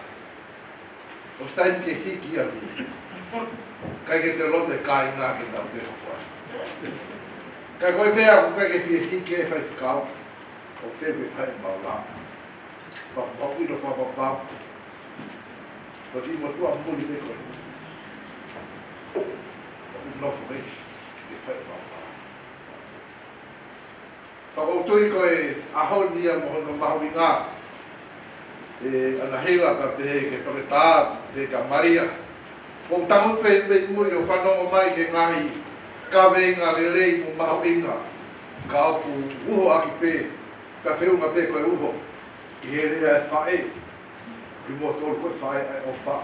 ʻOsi taimi ke hiki ia ni. ʻIkai ke te loto e kāinga ke nau te hoko ai. Ka ko e meʻa ʻoku ʻikai ke fie hiki e faifekau, ʻoku te fai maʻu lā. Papapau ʻi lo papapau. Ko e kiʻi motuʻa muli pē ko ē. ʻOku nofo mai ke fai maʻu lā. Pea ʻoku ou tui ko e ʻaho ni ia mo hono mahuʻinga, ʻe ʻAnahila pea pehē ki he Toketā, pea kia Malia. ʻOku ou tangutu pē mei mui ʻo fanongo mai ki he ngaahi kaveinga lelei mo mahuʻinga, ka ʻoku uho ʻaki pē, ka feʻunga pē ko e uho ʻi he lea ʻa e faʻē, kimoutolu ko e faʻē ʻa e ʻofa.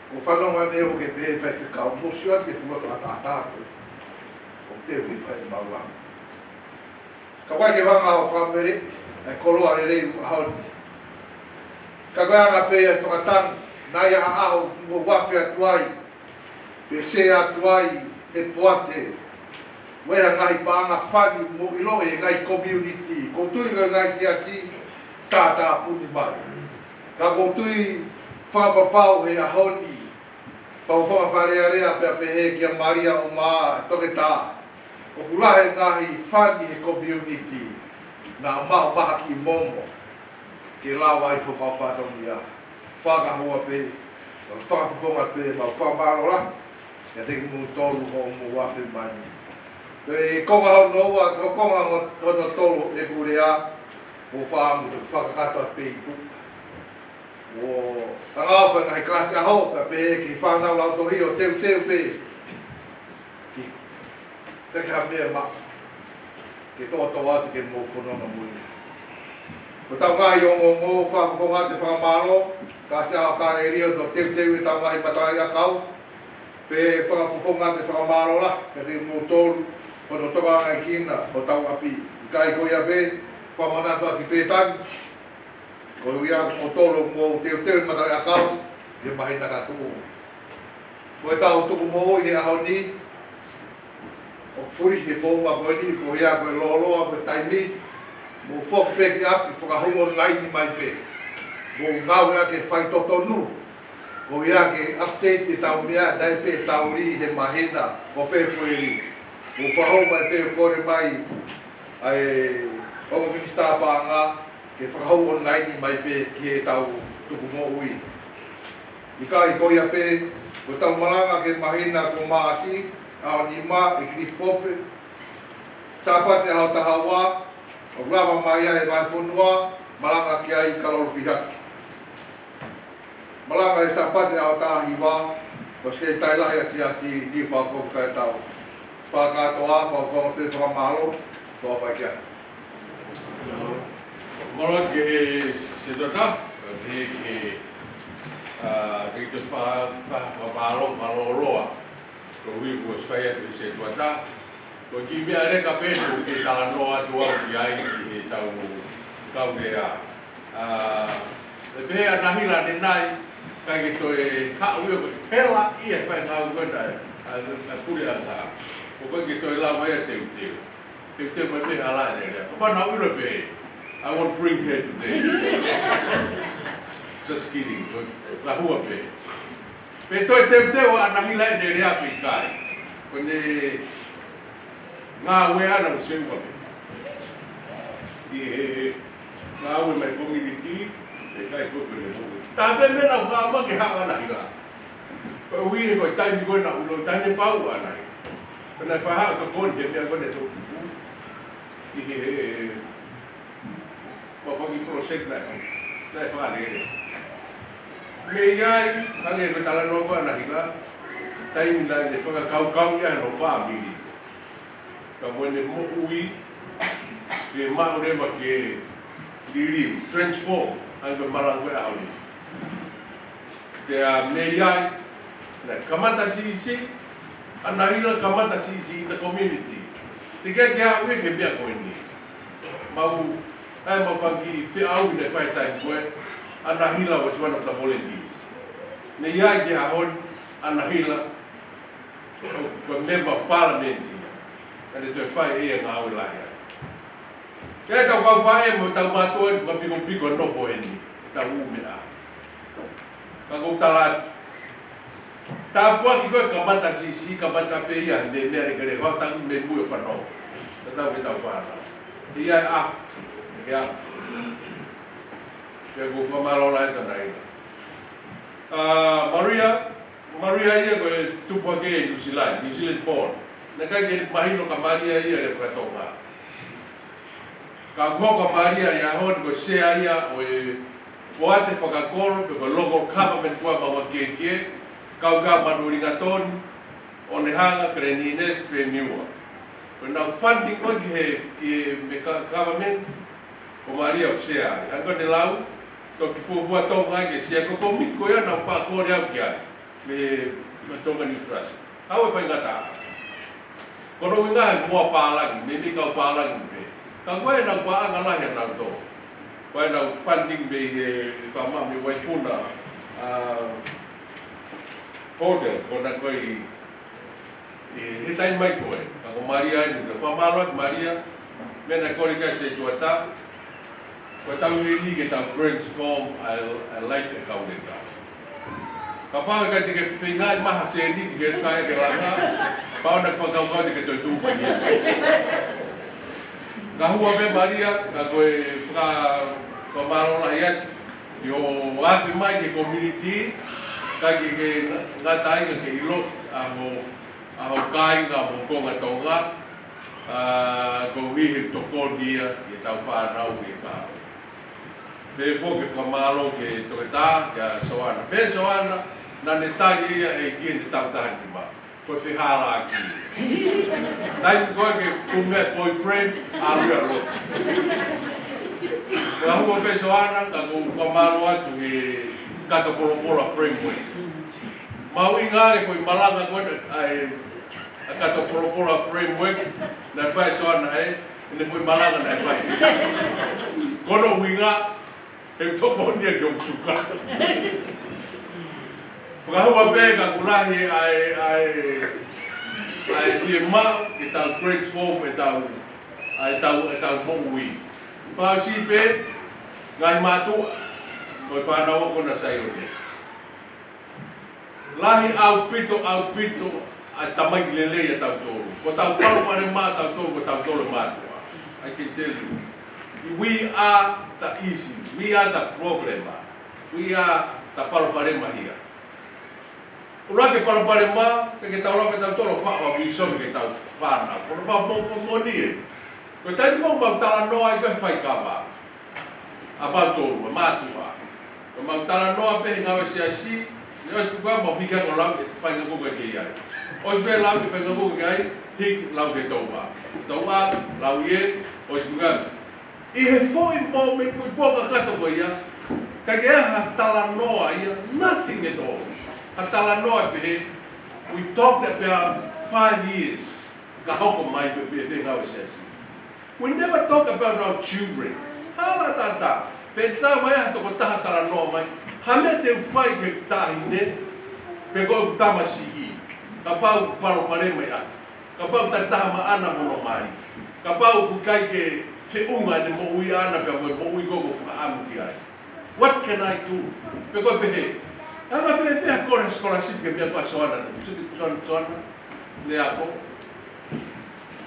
ʻOku ou fanongo ʻanenai ʻoku ke pehē faifekau, mou sio atu ki he fuata ʻataʻatā ko ē. ʻOku te ui fai maʻu lā. Ka ʻoku ʻikai ke vanga ʻo fakamele ʻa e koloa lelei ʻo e ʻaho ni. Ka ko e anga pē ia e fakatangi, naʻa ʻi ai ha ʻaho ʻoku mou afe atu ai, pe sē atu ai he poate, ʻo e ngaahi paʻanga fani ʻoku mou ʻiloʻi he ngaahi community. ʻOku ou tui ko e ngaahi siasi tātāpuni mai. Ka ʻoku ou tui fakapapau he ʻaho ni, pau fakafakalelea pea pehē kia Malia ʻo Maʻake, Toketā, ʻoku lahi e ngaahi fani he community naʻa mau mahaki momo ke lava ai homau fatongia. Fakahua pē, fakafofonga pē, mau fakamālō lahi kiate kimoutolu hoʻomou afe mai. Ko e konga hono ua, ko e konga hono tolu ʻeku lea, ʻoku ou fakaʻamu ke fakakakato pē ʻi tuʻa. ʻO tangata fai ngaahi kalasi ʻaho, pea pehē ki he fānau lautohi ʻo teuteu pē ki, pea ki ha meʻa maʻu ke toʻotoʻo atu ke mou fononga mo ia. Ko ʻetau ngaahi ongoongo, fakafofonga atu e fakamālō, kalasi ʻaho Kāleli ʻo teuteu ʻetau ngaahi matalaʻiʻakau, pea fakafofonga atu e fakamālō lahi kiate kimoutolu hono tokangaʻi kinautolu hotau ʻapi. ʻIkai ko ia pē, fakamanatu atu ki Pētani, ko ia ʻoku mou tolo mo teuteu e matalaʻiʻakau he māhina ka tuʻu. Ko ʻetau tukumoʻui he ʻaho ni, ʻoku fuli he founga ko eni, ko ia ko e lōloa ko e taimi, mou foki pē ki ʻapi, fakahū online mai pē. Mou ngāueʻaki e faitotonu, ko ia ke update ʻetau meʻa, naʻe pē tau ʻi he māhina ko Fēpueli. Mou fakahū mai pē, kole mai ʻa e ongo minisitā paʻanga ke fakahū online mai pē ki heʻetau tukumoʻui. ʻIkai ko ia pē, ko ʻetau malanga ki he māhina ko Maʻasi, ʻaho nima ʻi Cliff Pope, Sāpate ʻaho taha ua, ʻoku lava mai ai e vahefonua, malanga ki ai ka lolo fihaki. Malanga ʻi Sāpate ʻaho taha hiva, ko e Sekelitali Lahi ʻa e Siasi, Niu Fakafoki Kae Tau. Fakakātoa, fakafofonga pē fakamālō, toa fai kia. Mālō ki he Setuata, ki he, ʻa, ki he fa-, fa-, fakamālō, fakalōloa, koeʻuhi kuo ʻosi fai atu he Setuata. Ko e kiʻi meʻa leka pē ʻoku ou fie talanoa atu au ki ai ki heʻetau kaungā. ʻA, ʻe pehē ʻa ʻAnahila ʻanenai, ʻikai ke toe haʻu ia ko e pela ia e fai ngāue ko ena ʻa, ʻa, ʻa e puleʻanga. ʻOku ʻikai ke toe lava ia ʻo teuteu. Teuteu mai pē hala ʻene lea. Kapau naʻa ku ʻilo pē, I won't bring her today. Just kidding. Ko e kahua pē. Pe toe teuteu ʻa ʻAnahila ʻene lea pe ʻikai. Ko ʻene ngāue ʻana ʻoku seuka pē. ʻI he ngāue mai community, pe ʻikai ko ʻene ngāue. Taha pē meʻa naʻa ku faʻa ʻamanaki ke haʻu ʻa Nahila. Ko e ʻuhi ko e taimi ko ē naʻa ku ʻilo taimi pau ʻa Nahila. Ko ʻene faʻa haʻu ʻo tokoni he meʻa ko ē ne tō. ʻI he, he, he, mo e foʻi project naʻe, naʻe fakalele. Mei ai, hangē ko e talanoa ko ē ʻa Nahila, taimi naʻe fakakaukau ia hono fāmili. Ka mo ʻene moʻui, fiemaʻu leva ke liliu, transform, hangē ko e malanga ko ē ʻaho ni. Pea mei ai, naʻe kamata siʻisiʻi, ʻa Nahila kamata siʻisiʻi in the community. Teʻeki ke aʻu ia ki he meʻa ko eni. Mau, ʻa e mau fanga kiʻi feʻauhi naʻe fai he taimi ko ē, ʻa Nahila was one of the volunteers. Mei ai ki he ʻaho ni, ʻa Nahila, ko e member of parliament ia. Ka ne toe fai ʻe ia e ngāue lahi ai. Ke tau kau fai mo tau mātuʻa eni fakapikopiko nofo eni, ʻetau ʻū meʻa. Ka ʻoku ou tala atu, tāpuaki ko ē kamata siʻisiʻi, kamata pē ia, mei he meʻa lekeleka, ʻo tau mei mui ʻo fanongo. Ka tau ke tau fānau. ʻI ai ʻa, ʻi ai ʻa. Pea ʻoku ou fakamālō lahi atu ʻa Nahila. ʻA, Maria, Maria ia ko e tupu hake ʻi New Zealand, New Zealand born. Naʻe ʻikai ke mahino kia Maria ia e lea faka-Tonga. Ka ʻoku hoko ʻa Maria he ʻaho ni ko e sea ia ʻo e poate fakakolo, pe ko e local government ko ē ʻa Maungakiekie, Kaukau Manuʻulingatoni, Onehunga, Glen Innes, pea Niua. Ko ʻenau funding ko ē ki he, ki he me ka-, government, ko Maria ʻoku sea ai. Hangē ko ʻene lau, toki fuofua Tonga ai ke sea, ko e kōmiti ko ia naʻa ku faʻa kole au ki ai. Mei, mei he Tonga New Trust. Aʻu e faingataʻa. Ko hono ʻuhinga he moa pālangi, mei, mei he kau pālangi pē. Ka ko ʻenau paʻanga lahi ʻanautolu. Ko ʻenau funding mei he, he fama mei Waipuna, ʻa, hotel, ko ena ko ē ʻi, ʻi he taimi mai ko ē. Ka ko Maria eni, ke fakamālō atu Maria, meʻa naʻe kole ki ai e setuata, ko ʻetau ʻi heni ke tau transform ʻa e, ʻa e life ʻa e kau leka. Kapau ʻe ʻikai te ke feinga ʻi maha sēniti ke kai ke langa, pau naʻa ke fakakaukau te ke toe tuʻu mai ia. Ka hua pē Maria, ka ko e faka-, fakamālō lahi atu, ʻi hoʻo afe mai ki he community, kae ke, ke ngata ai ka ke ʻilo, ʻa hoʻo, ʻa hoʻo kāinga mo e konga Tonga, ʻa, koeʻuhi he tokoni ia, ʻi heʻetau fānau, ʻi he kahaʻu. Pea foki fakamālō ki he toketā, kia Soana. Pea Soana, naʻa ne tali ia ʻe he ʻEiki ʻi he taʻu taha nima. Ko e fehālaaki. Taimi ko ē ke kumi ai e boyfriend, ʻalu ia ʻo lotu. Ko e hua pē Soana, ka ʻoku ou fakamālō atu he Kato Polopola Framework. Mahuʻinga e foʻi malanga ko ē, ʻa e, ʻa e Kato Polopola Framework, naʻe fai ʻe Soana he, ʻene foʻi malanga naʻe fai. Ko hono ʻuhinga, he tokoni ia ki hoku suka. Fakahua pē ka ʻoku lahi ʻa e, ʻa e, ʻa e fiemaʻu ke tau transform ʻetau, ʻa ʻetau, ʻetau moʻui. Fakaʻosi pē, ngaahi mātuʻa, ko e fānau ko ena Saione. Lahi ʻaupito, ʻaupito, ʻa e tamaiki lelei ʻa tautolu. Ko ʻetau palopalema ʻa tautolu, ko tautolu e mātuʻa. I can tell you. We are the issue. We are the problem. We are the palopalema here. ʻUluaki e palopalema, ke ke tau lava ke tautolu faʻa vīsone ki heʻetau fānau. Ko hono fakamoʻoni ē. Ko e taimi ko ē ʻoku mau talanoa ai ko e faikava. ʻA mautolu, ʻa e mātuʻa. Ko ʻemau talanoa pē he ngāue siasi, ne ʻosi pē ko ē mau hiki hake ʻo lau e faʻahinga ko ē ʻoku ke ʻi ai. ʻOsi pē lau e faʻahinga ko ē ʻoku ke ʻi ai, hiki lau ki he touʻa. Touʻa, lau ē, ʻosi pē ko ē. ʻI he foʻi moment, foʻi pō kakato ko ia, ka ke ʻai ha talanoa ia, nothing at all. Ha talanoa pē he, we talked about five years, ka hoko mai pē fēfē ngāue siasi. We never talk about our children. Hala tata. Pe tau mai ha tokotaha talanoa mai. Ha meʻa te u fai ki he taʻahine. Pe ko ʻeku tamasiʻi. Kapau palopalema ia. Kapau takitaha maʻana mo hono mali. Kapau ʻoku ʻikai ke feʻunga ʻene moʻui ʻaʻana pea mo e moʻui ko ē ʻoku ou fakaʻamu ki ai. What can I do? Pe ko e pehē. Anga fēfē ha kole ha scholarship ki he meʻa ko ē ʻa Soana. Soana, Soana. Ne ako.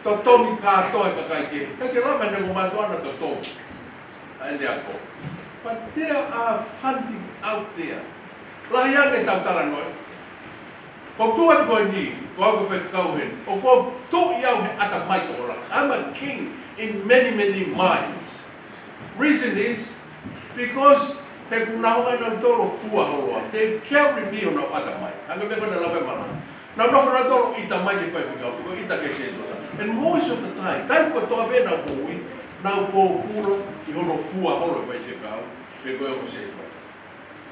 Totongi kātoa e kakai kehe. ʻIkai ke lava ʻene ongo mātuʻa naʻa totongi. ʻA ʻene ako. But there are funding out there. Lahi ange ʻetau talanoa. Ko e tuʻu atu ko eni, ko au ko e faifekau heni, ʻoku ou tuʻu au he ʻatamai tokolahi. I'm a king in many, many minds. Reason is because he ʻoku nau hanga ʻe nautolu ʻo fua holo au. They carry me ʻi honau ʻatamai. Hangē ko e meʻa ko ē naʻe lau ʻe Malanga. Naʻa nau hanga ʻe nautolu ʻo ʻita mai ki he faifekau, ko e ʻita ki he sētuata. And most of the time, taimi kotoa pē ʻenau moʻui, nau pōpula ʻi hono fua holo e faifekau, pe ko e ongo sētuata.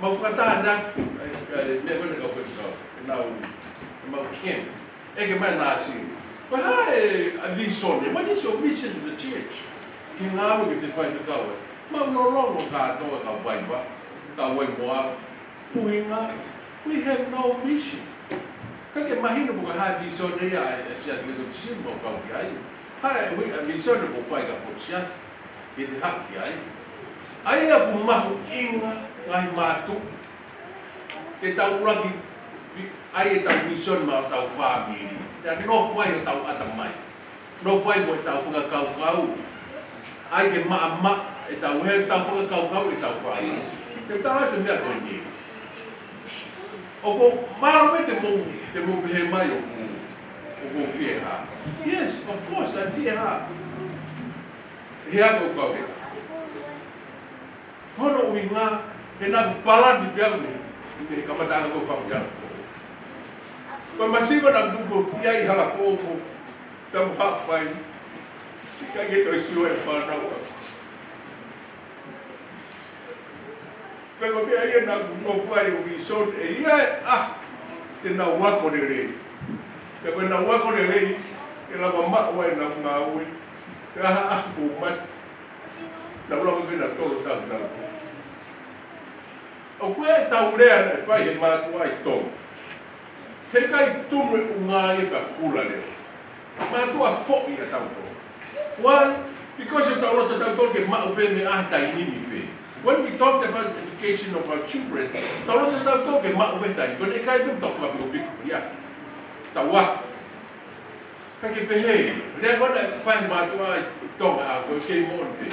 Mau fakataha ʻanafi, ʻa e, ʻa e meʻa ko ē ʻa e kau faifekau, ʻenau, ʻemau camp. ʻEke mai ʻa Nāsili. Ko e hā e, ʻa e vīsone? What is your vision to the church? Ki he ngāue ki he faifekau ē. Mau lolongo kātoa, kau Vaivai, kau Vaimoa. ʻUhinga, we have no vision. ʻIkai ke mahino pe ko e hā e vīsone ia ʻa e, ʻa e Siasi Metotisi ʻoku mau kau ki ai. Hā e ui ʻa e vīsone ʻoku fai kia Potosiasi, ke te haʻu ki ai. ʻA ia ʻoku mahuʻinga, ngaahi mātuʻa, ke tau ʻuluaki vi-, ʻai ʻetau vīsone maʻa hotau fāmili. Pea nofo ai hotau ʻatamai. Nofo ai mo ʻetau fakakaukau. ʻAi ke maʻamaʻa ʻetau, heʻetau fakakaukau ʻetau fāmili. Te u tala atu e meʻa ko eni. ʻOku mālō pē te mou, te mou pehē mai ʻoku, ʻoku ou fiehā. Yes, of course, I'm fiehā. He ʻoku ou kau he. Ko hono ʻuhinga, he naʻa ku palani pē au mei, mei he kamataʻanga ko e papu ia. Ko e masiva naʻa ku tupu ki ai ʻi Halafoʻou, pea mo Haʻapai, ʻikai ke toe sio e fānau. Pea ko e meʻa ia naʻa ku nofo ai ʻo vīsone, ʻe ʻi ai e ʻaho te nau ako lelei. Pea ko ʻenau ako lelei, ʻe lava maʻu ai ʻenau ngāue, pea ha ʻaho ʻoku mate. Nau lava pē ʻo tolo taʻu nau. ʻOku ʻi ai ʻetau lea naʻe fai ʻe he mātuʻa ʻi Tonga. He ʻikai tunu e ʻunga ia pea kula leva. Mātuʻa foʻi ʻa tautolu. Why? Because ʻoku tau loto tautolu ke maʻu pē meʻa he taimi ni pē. When we talk about education of our children, tau loto tautolu ke maʻu pē taimi. Ko e ʻikai pē tau fakapikopiko ia. Tau afu. Ka ke pehē, lea ko ē naʻe fai ʻe he mātuʻa ʻi Tonga ʻa ko e kei moʻoni pē.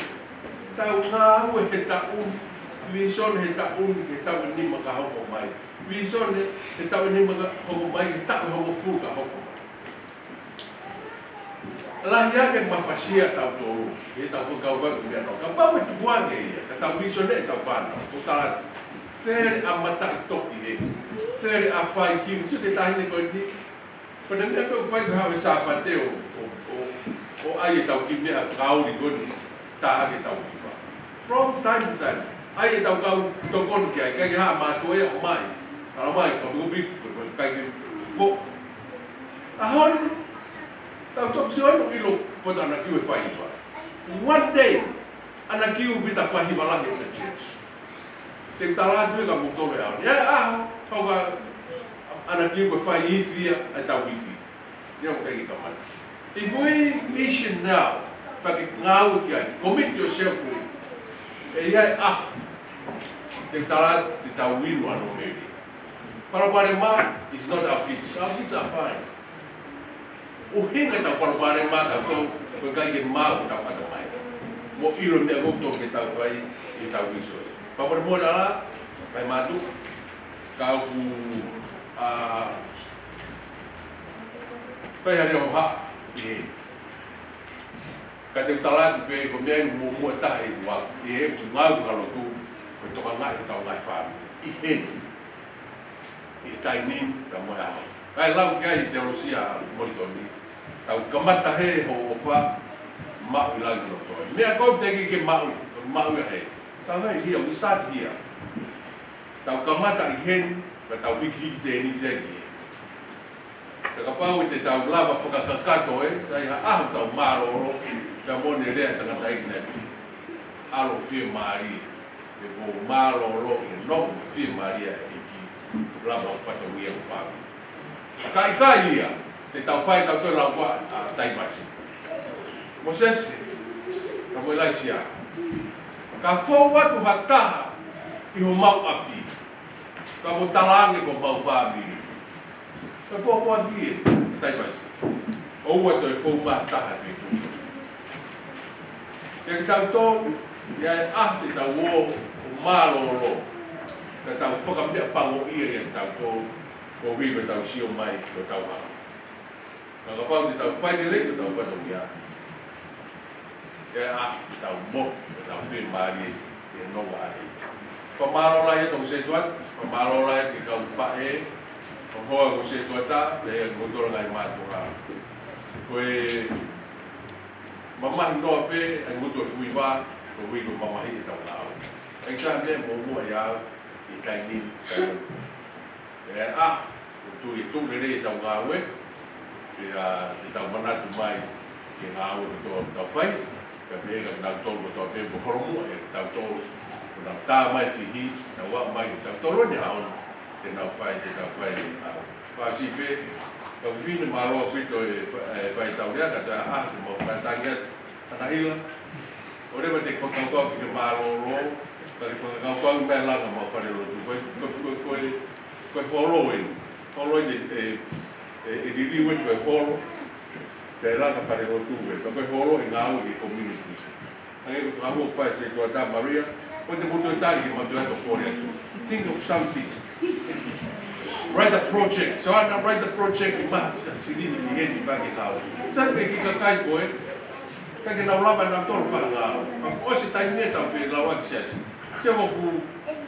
Tau ngāue he taʻu ni, vīsone he taʻu ni, he taʻu ʻe nima ka hoko mai. Vīsone he taʻu ʻe nima ka hoko mai, he taʻu ʻe hongofulu ka hoko mai. Lahi ange mafasia tautolu, he tau fakakaukau ki he meʻa naʻa. Kapau ʻe tuku ange ia, ka tau vīsone ʻetau fānau, ʻo tala atu. Fele ʻa Mataʻitohi he, fele ʻa Faikiu, sio ki he taʻahine ko eni, ko ʻene meʻa ko ē ʻoku fai ko e haʻu he Sāpate ʻo, ʻo, ʻo, ʻo ʻai ʻetau kiʻi meʻa fakaoli ko eni, tā ake ʻetau hiva. From time to time, ʻai ʻetau kau tokoni ki ai, ʻikai ke haʻu mātuʻa ia ʻo mai, ala mai, fakapikopiko, ʻikai ke fo. ʻAho ni, tau toki sio ʻoku ʻilo poto ʻa Nakiu e fai hiva. One day, ʻa Nakiu ʻoku ʻi ai e fai hiva lahi ʻo e church. Te u tala atu ia kia moutolu he ʻaho ni. ʻI ai e ʻaho, kau ka ʻa Nakiu ko e fai ifi ia, ʻa ʻetau ifi. Ia ʻoku ʻikai ke kamata. If we mission now, pea ke ngāue ki ai, commit yourself to it. ʻE ʻi ai e ʻaho, te u tala atu, te tau inu ʻa Nōmeli. Palopalema is not our kids. Our kids are fine. ʻUhinga ʻetau palopalema tautolu, ko e ʻikai ke maʻu ʻetau ʻatamai. Mo ʻilo e meʻa ʻoku totonu ke tau fai, ʻi heʻetau vīsone. Fakamolemole ala, kae mātuʻa, ka ʻoku, ʻa, kai hale o ha, ʻi he. Ka te u tala atu pē, ko e meʻa eni muʻomuʻa taha ʻi he ʻaho, ʻi he ʻeku ngāue fakalotu, ko e tokangaʻi ʻetau ngaahi fāmili. ʻI heni. ʻI he taimi ni, ka mo e ʻaho. Kae lau ki ai e teolosia Molitoni. Tau kamata he hoʻo ʻofa, maʻu ʻi langi hono toi. Meʻa ʻoku teʻeki ke maʻu, maʻu ia he. Tau hai here, we start here. Tau kamata ʻi heni, ka tau hikihiki tēniti ki hē. Ka kapau ʻe te tau lava fakakakato ē, sai ha ʻaho tau mālōlō, ka mo ʻene lea e tangataʻeiki naʻe pehē. ʻAlo fiemālie. Te mou mālōlō ʻi he nofo fiemālie ʻa e ʻEiki, lava ʻo fatongia ʻo fāmili. Ka ʻikai ia, te tau fai tautolu lau ʻa, ʻa Taivasi. Mōsese, ka mo ʻIlaisiā. Ka fou atu ha taha ʻi homau ʻapi. Ka mo talaange ko homau fāmili. Ka pōpoaki ē, Taivasi. ʻOua toe fou mai ha taha ʻi he feituʻu. Ke tau tō, ʻi ai e ʻaho te tau ō, ʻo Mālōlō, ka tau fakameʻapangoʻia ʻia kitautolu, koeʻuhi ko ʻetau sio mai ki hotau hala. Ka kapau te tau fai lelei, ko ʻetau fatongia ʻe ʻaʻahi ʻetau moʻui, ʻetau fiemālie ʻi he nonga ʻa e ʻEiki. Fakamālō lahi atu ki he setuata, fakamālō lahi atu ki he kau faʻē, kau hoa ʻo e setuata, pea mo e ngaahi mātuʻa. Ko e mamahi noa pē ʻa e ngutu ʻo e fuiva, koeʻuhi ko e mamahi ʻetau ngāue. ʻAi tā meʻa mo mo ai au, ʻi he taimi ni, sai. ʻE ʻaʻahi, ʻoku ou tui ʻe tuʻu lelei ʻetau ngāue, pea te tau manatu mai ki he ngāue kotoa ʻoku tau fai, pea pehē kia kinautolu kotoa pē ʻoku holomui ʻia kitautolu, ʻoku nau tā mai fihi, nau aʻu mai kia kitautolu ʻi he ʻaho ni, te nau fai, te tau fai ʻa e ngāue. Fāsiʻi pē, kau fefine mālō ʻaupito e fa-, e faitau lea, ka te ʻaʻahi, te mau fakatangi atu, ʻAnaʻila. ʻOua leva te ke fakakaukau ke ke mālōlō, ka ke fakakaukau mai langa mo e falelotu. Ko e, ko e, ko e, ko e, ko e holo eni. Holo eni, ʻe, ʻe, ʻe liliu eni ko e holo. Pea langa falelotu ē. Ka ko e holo ʻe ngāue ki he community. Hangē ko e fakahua ʻoku fai ʻe he setuata Maria, ʻoua te mou toe tali ke mou toe ʻalu ʻo kole atu. Think of something. Write a project. So ʻoua naʻa write a project ʻi maha silini ki heni pea ke kau. Sai pē ki he kakai ko ē. Ka ke nau lava ʻe nautolu ʻo fai ha ngāue. Pea ʻosi e taimi ʻetau feʻiloaki siasi. Sio ko ē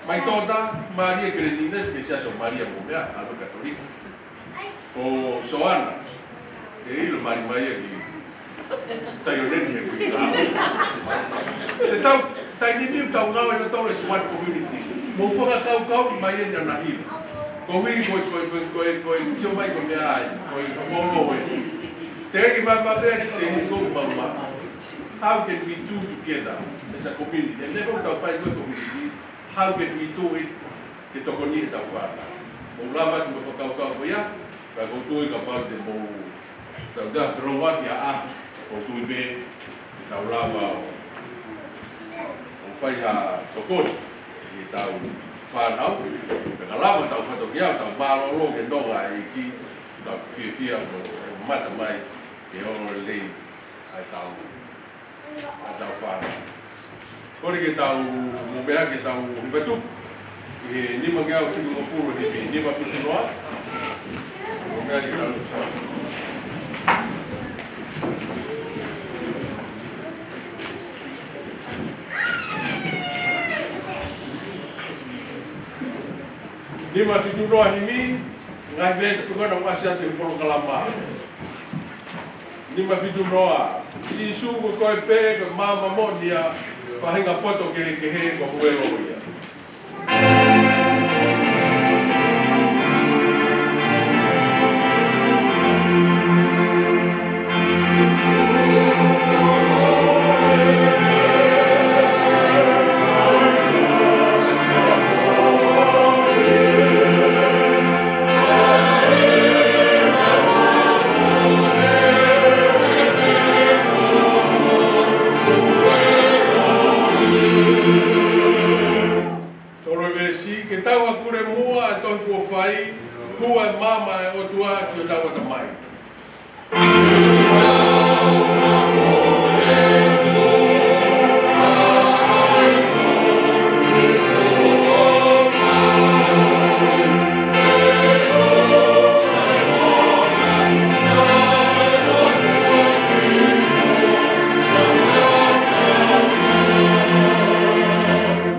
mai tō tā, Malia Kerenina, ki he siasi ʻo Malia mo e meʻa, ʻa e Katolika. Ko Soana, ʻe ʻilo mali mai ia ki Saione ni he kui ka. Te tau, taimi ni ʻoku tau ngāue ʻi he tolo ʻi he one community. Mou fakakaukau mai eni ʻAnaʻila. Koeʻuhi ko e, ko e, ko e, ko e, ko e, sio mai ko e meʻa ai, ko e, ko e holo ē. Te ki ma ma te ki se ni ko ma ma. How can we do together as a community? And then ʻoku tau fai ko e community. How can we do it? Ke tokoni ʻetau fānau. Mou lava atu mo e fakakaukau ko ia, ka ʻoku ou tui kapau te mou, tau tā feʻiloaki ʻaʻahi, ʻoku ou tui pē, te tau lava ʻo, ʻo fai ha tokoni, ʻi heʻetau fānau, pea ka lava ʻetau fatongia, tau mālōlō ki he nonga ʻa e ʻEiki, tau fiefia mo e mata mai, ke ʻoua lelei, ʻa e tau ʻa ʻetau fānau. Kole ke tau, mou meʻa ke tau hiva tupu. ʻI he nima ngeau fitungofulu himi, nima fitu noa. Mou meʻa ke tau. Nima fitu noa himi, ngaahi veesi pē ko ena ʻoku ʻasi atu he polokalama. Nima fitu noa. Sīsū ko koe pē, ko e maama moʻoni ia, faʻahinga poto kehekehe ko ho ʻelo ia. Tolu veesi, ke tau hakule muʻa ʻa e tohi kuo fai, hū ʻa e maama ʻa e ʻOtua ki hotau ʻatamai.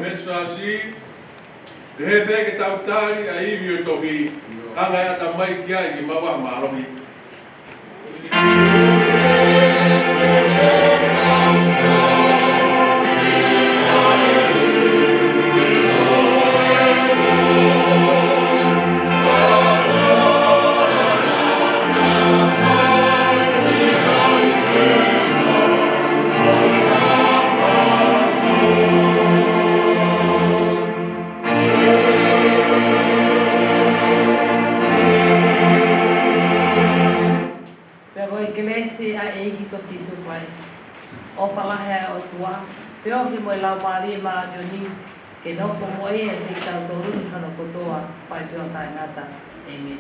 Veesi fāsiʻi, pehē pē ke tau tali ʻa e ivi ʻo e tohi, hanga ʻe he ʻatamai ki ai ke maʻu ha mālohi. Pea ko e kelesi ʻa e ʻEiki ko Sīsū Kalaisi, ʻofa lahi ʻa e ʻOtua, feohi mo e Laumālie Māʻoniʻoni, ke nofo mo ia ʻiate kitautolu ni hono kotoa, pea pehē ʻo taʻengata. ʻĒmeni.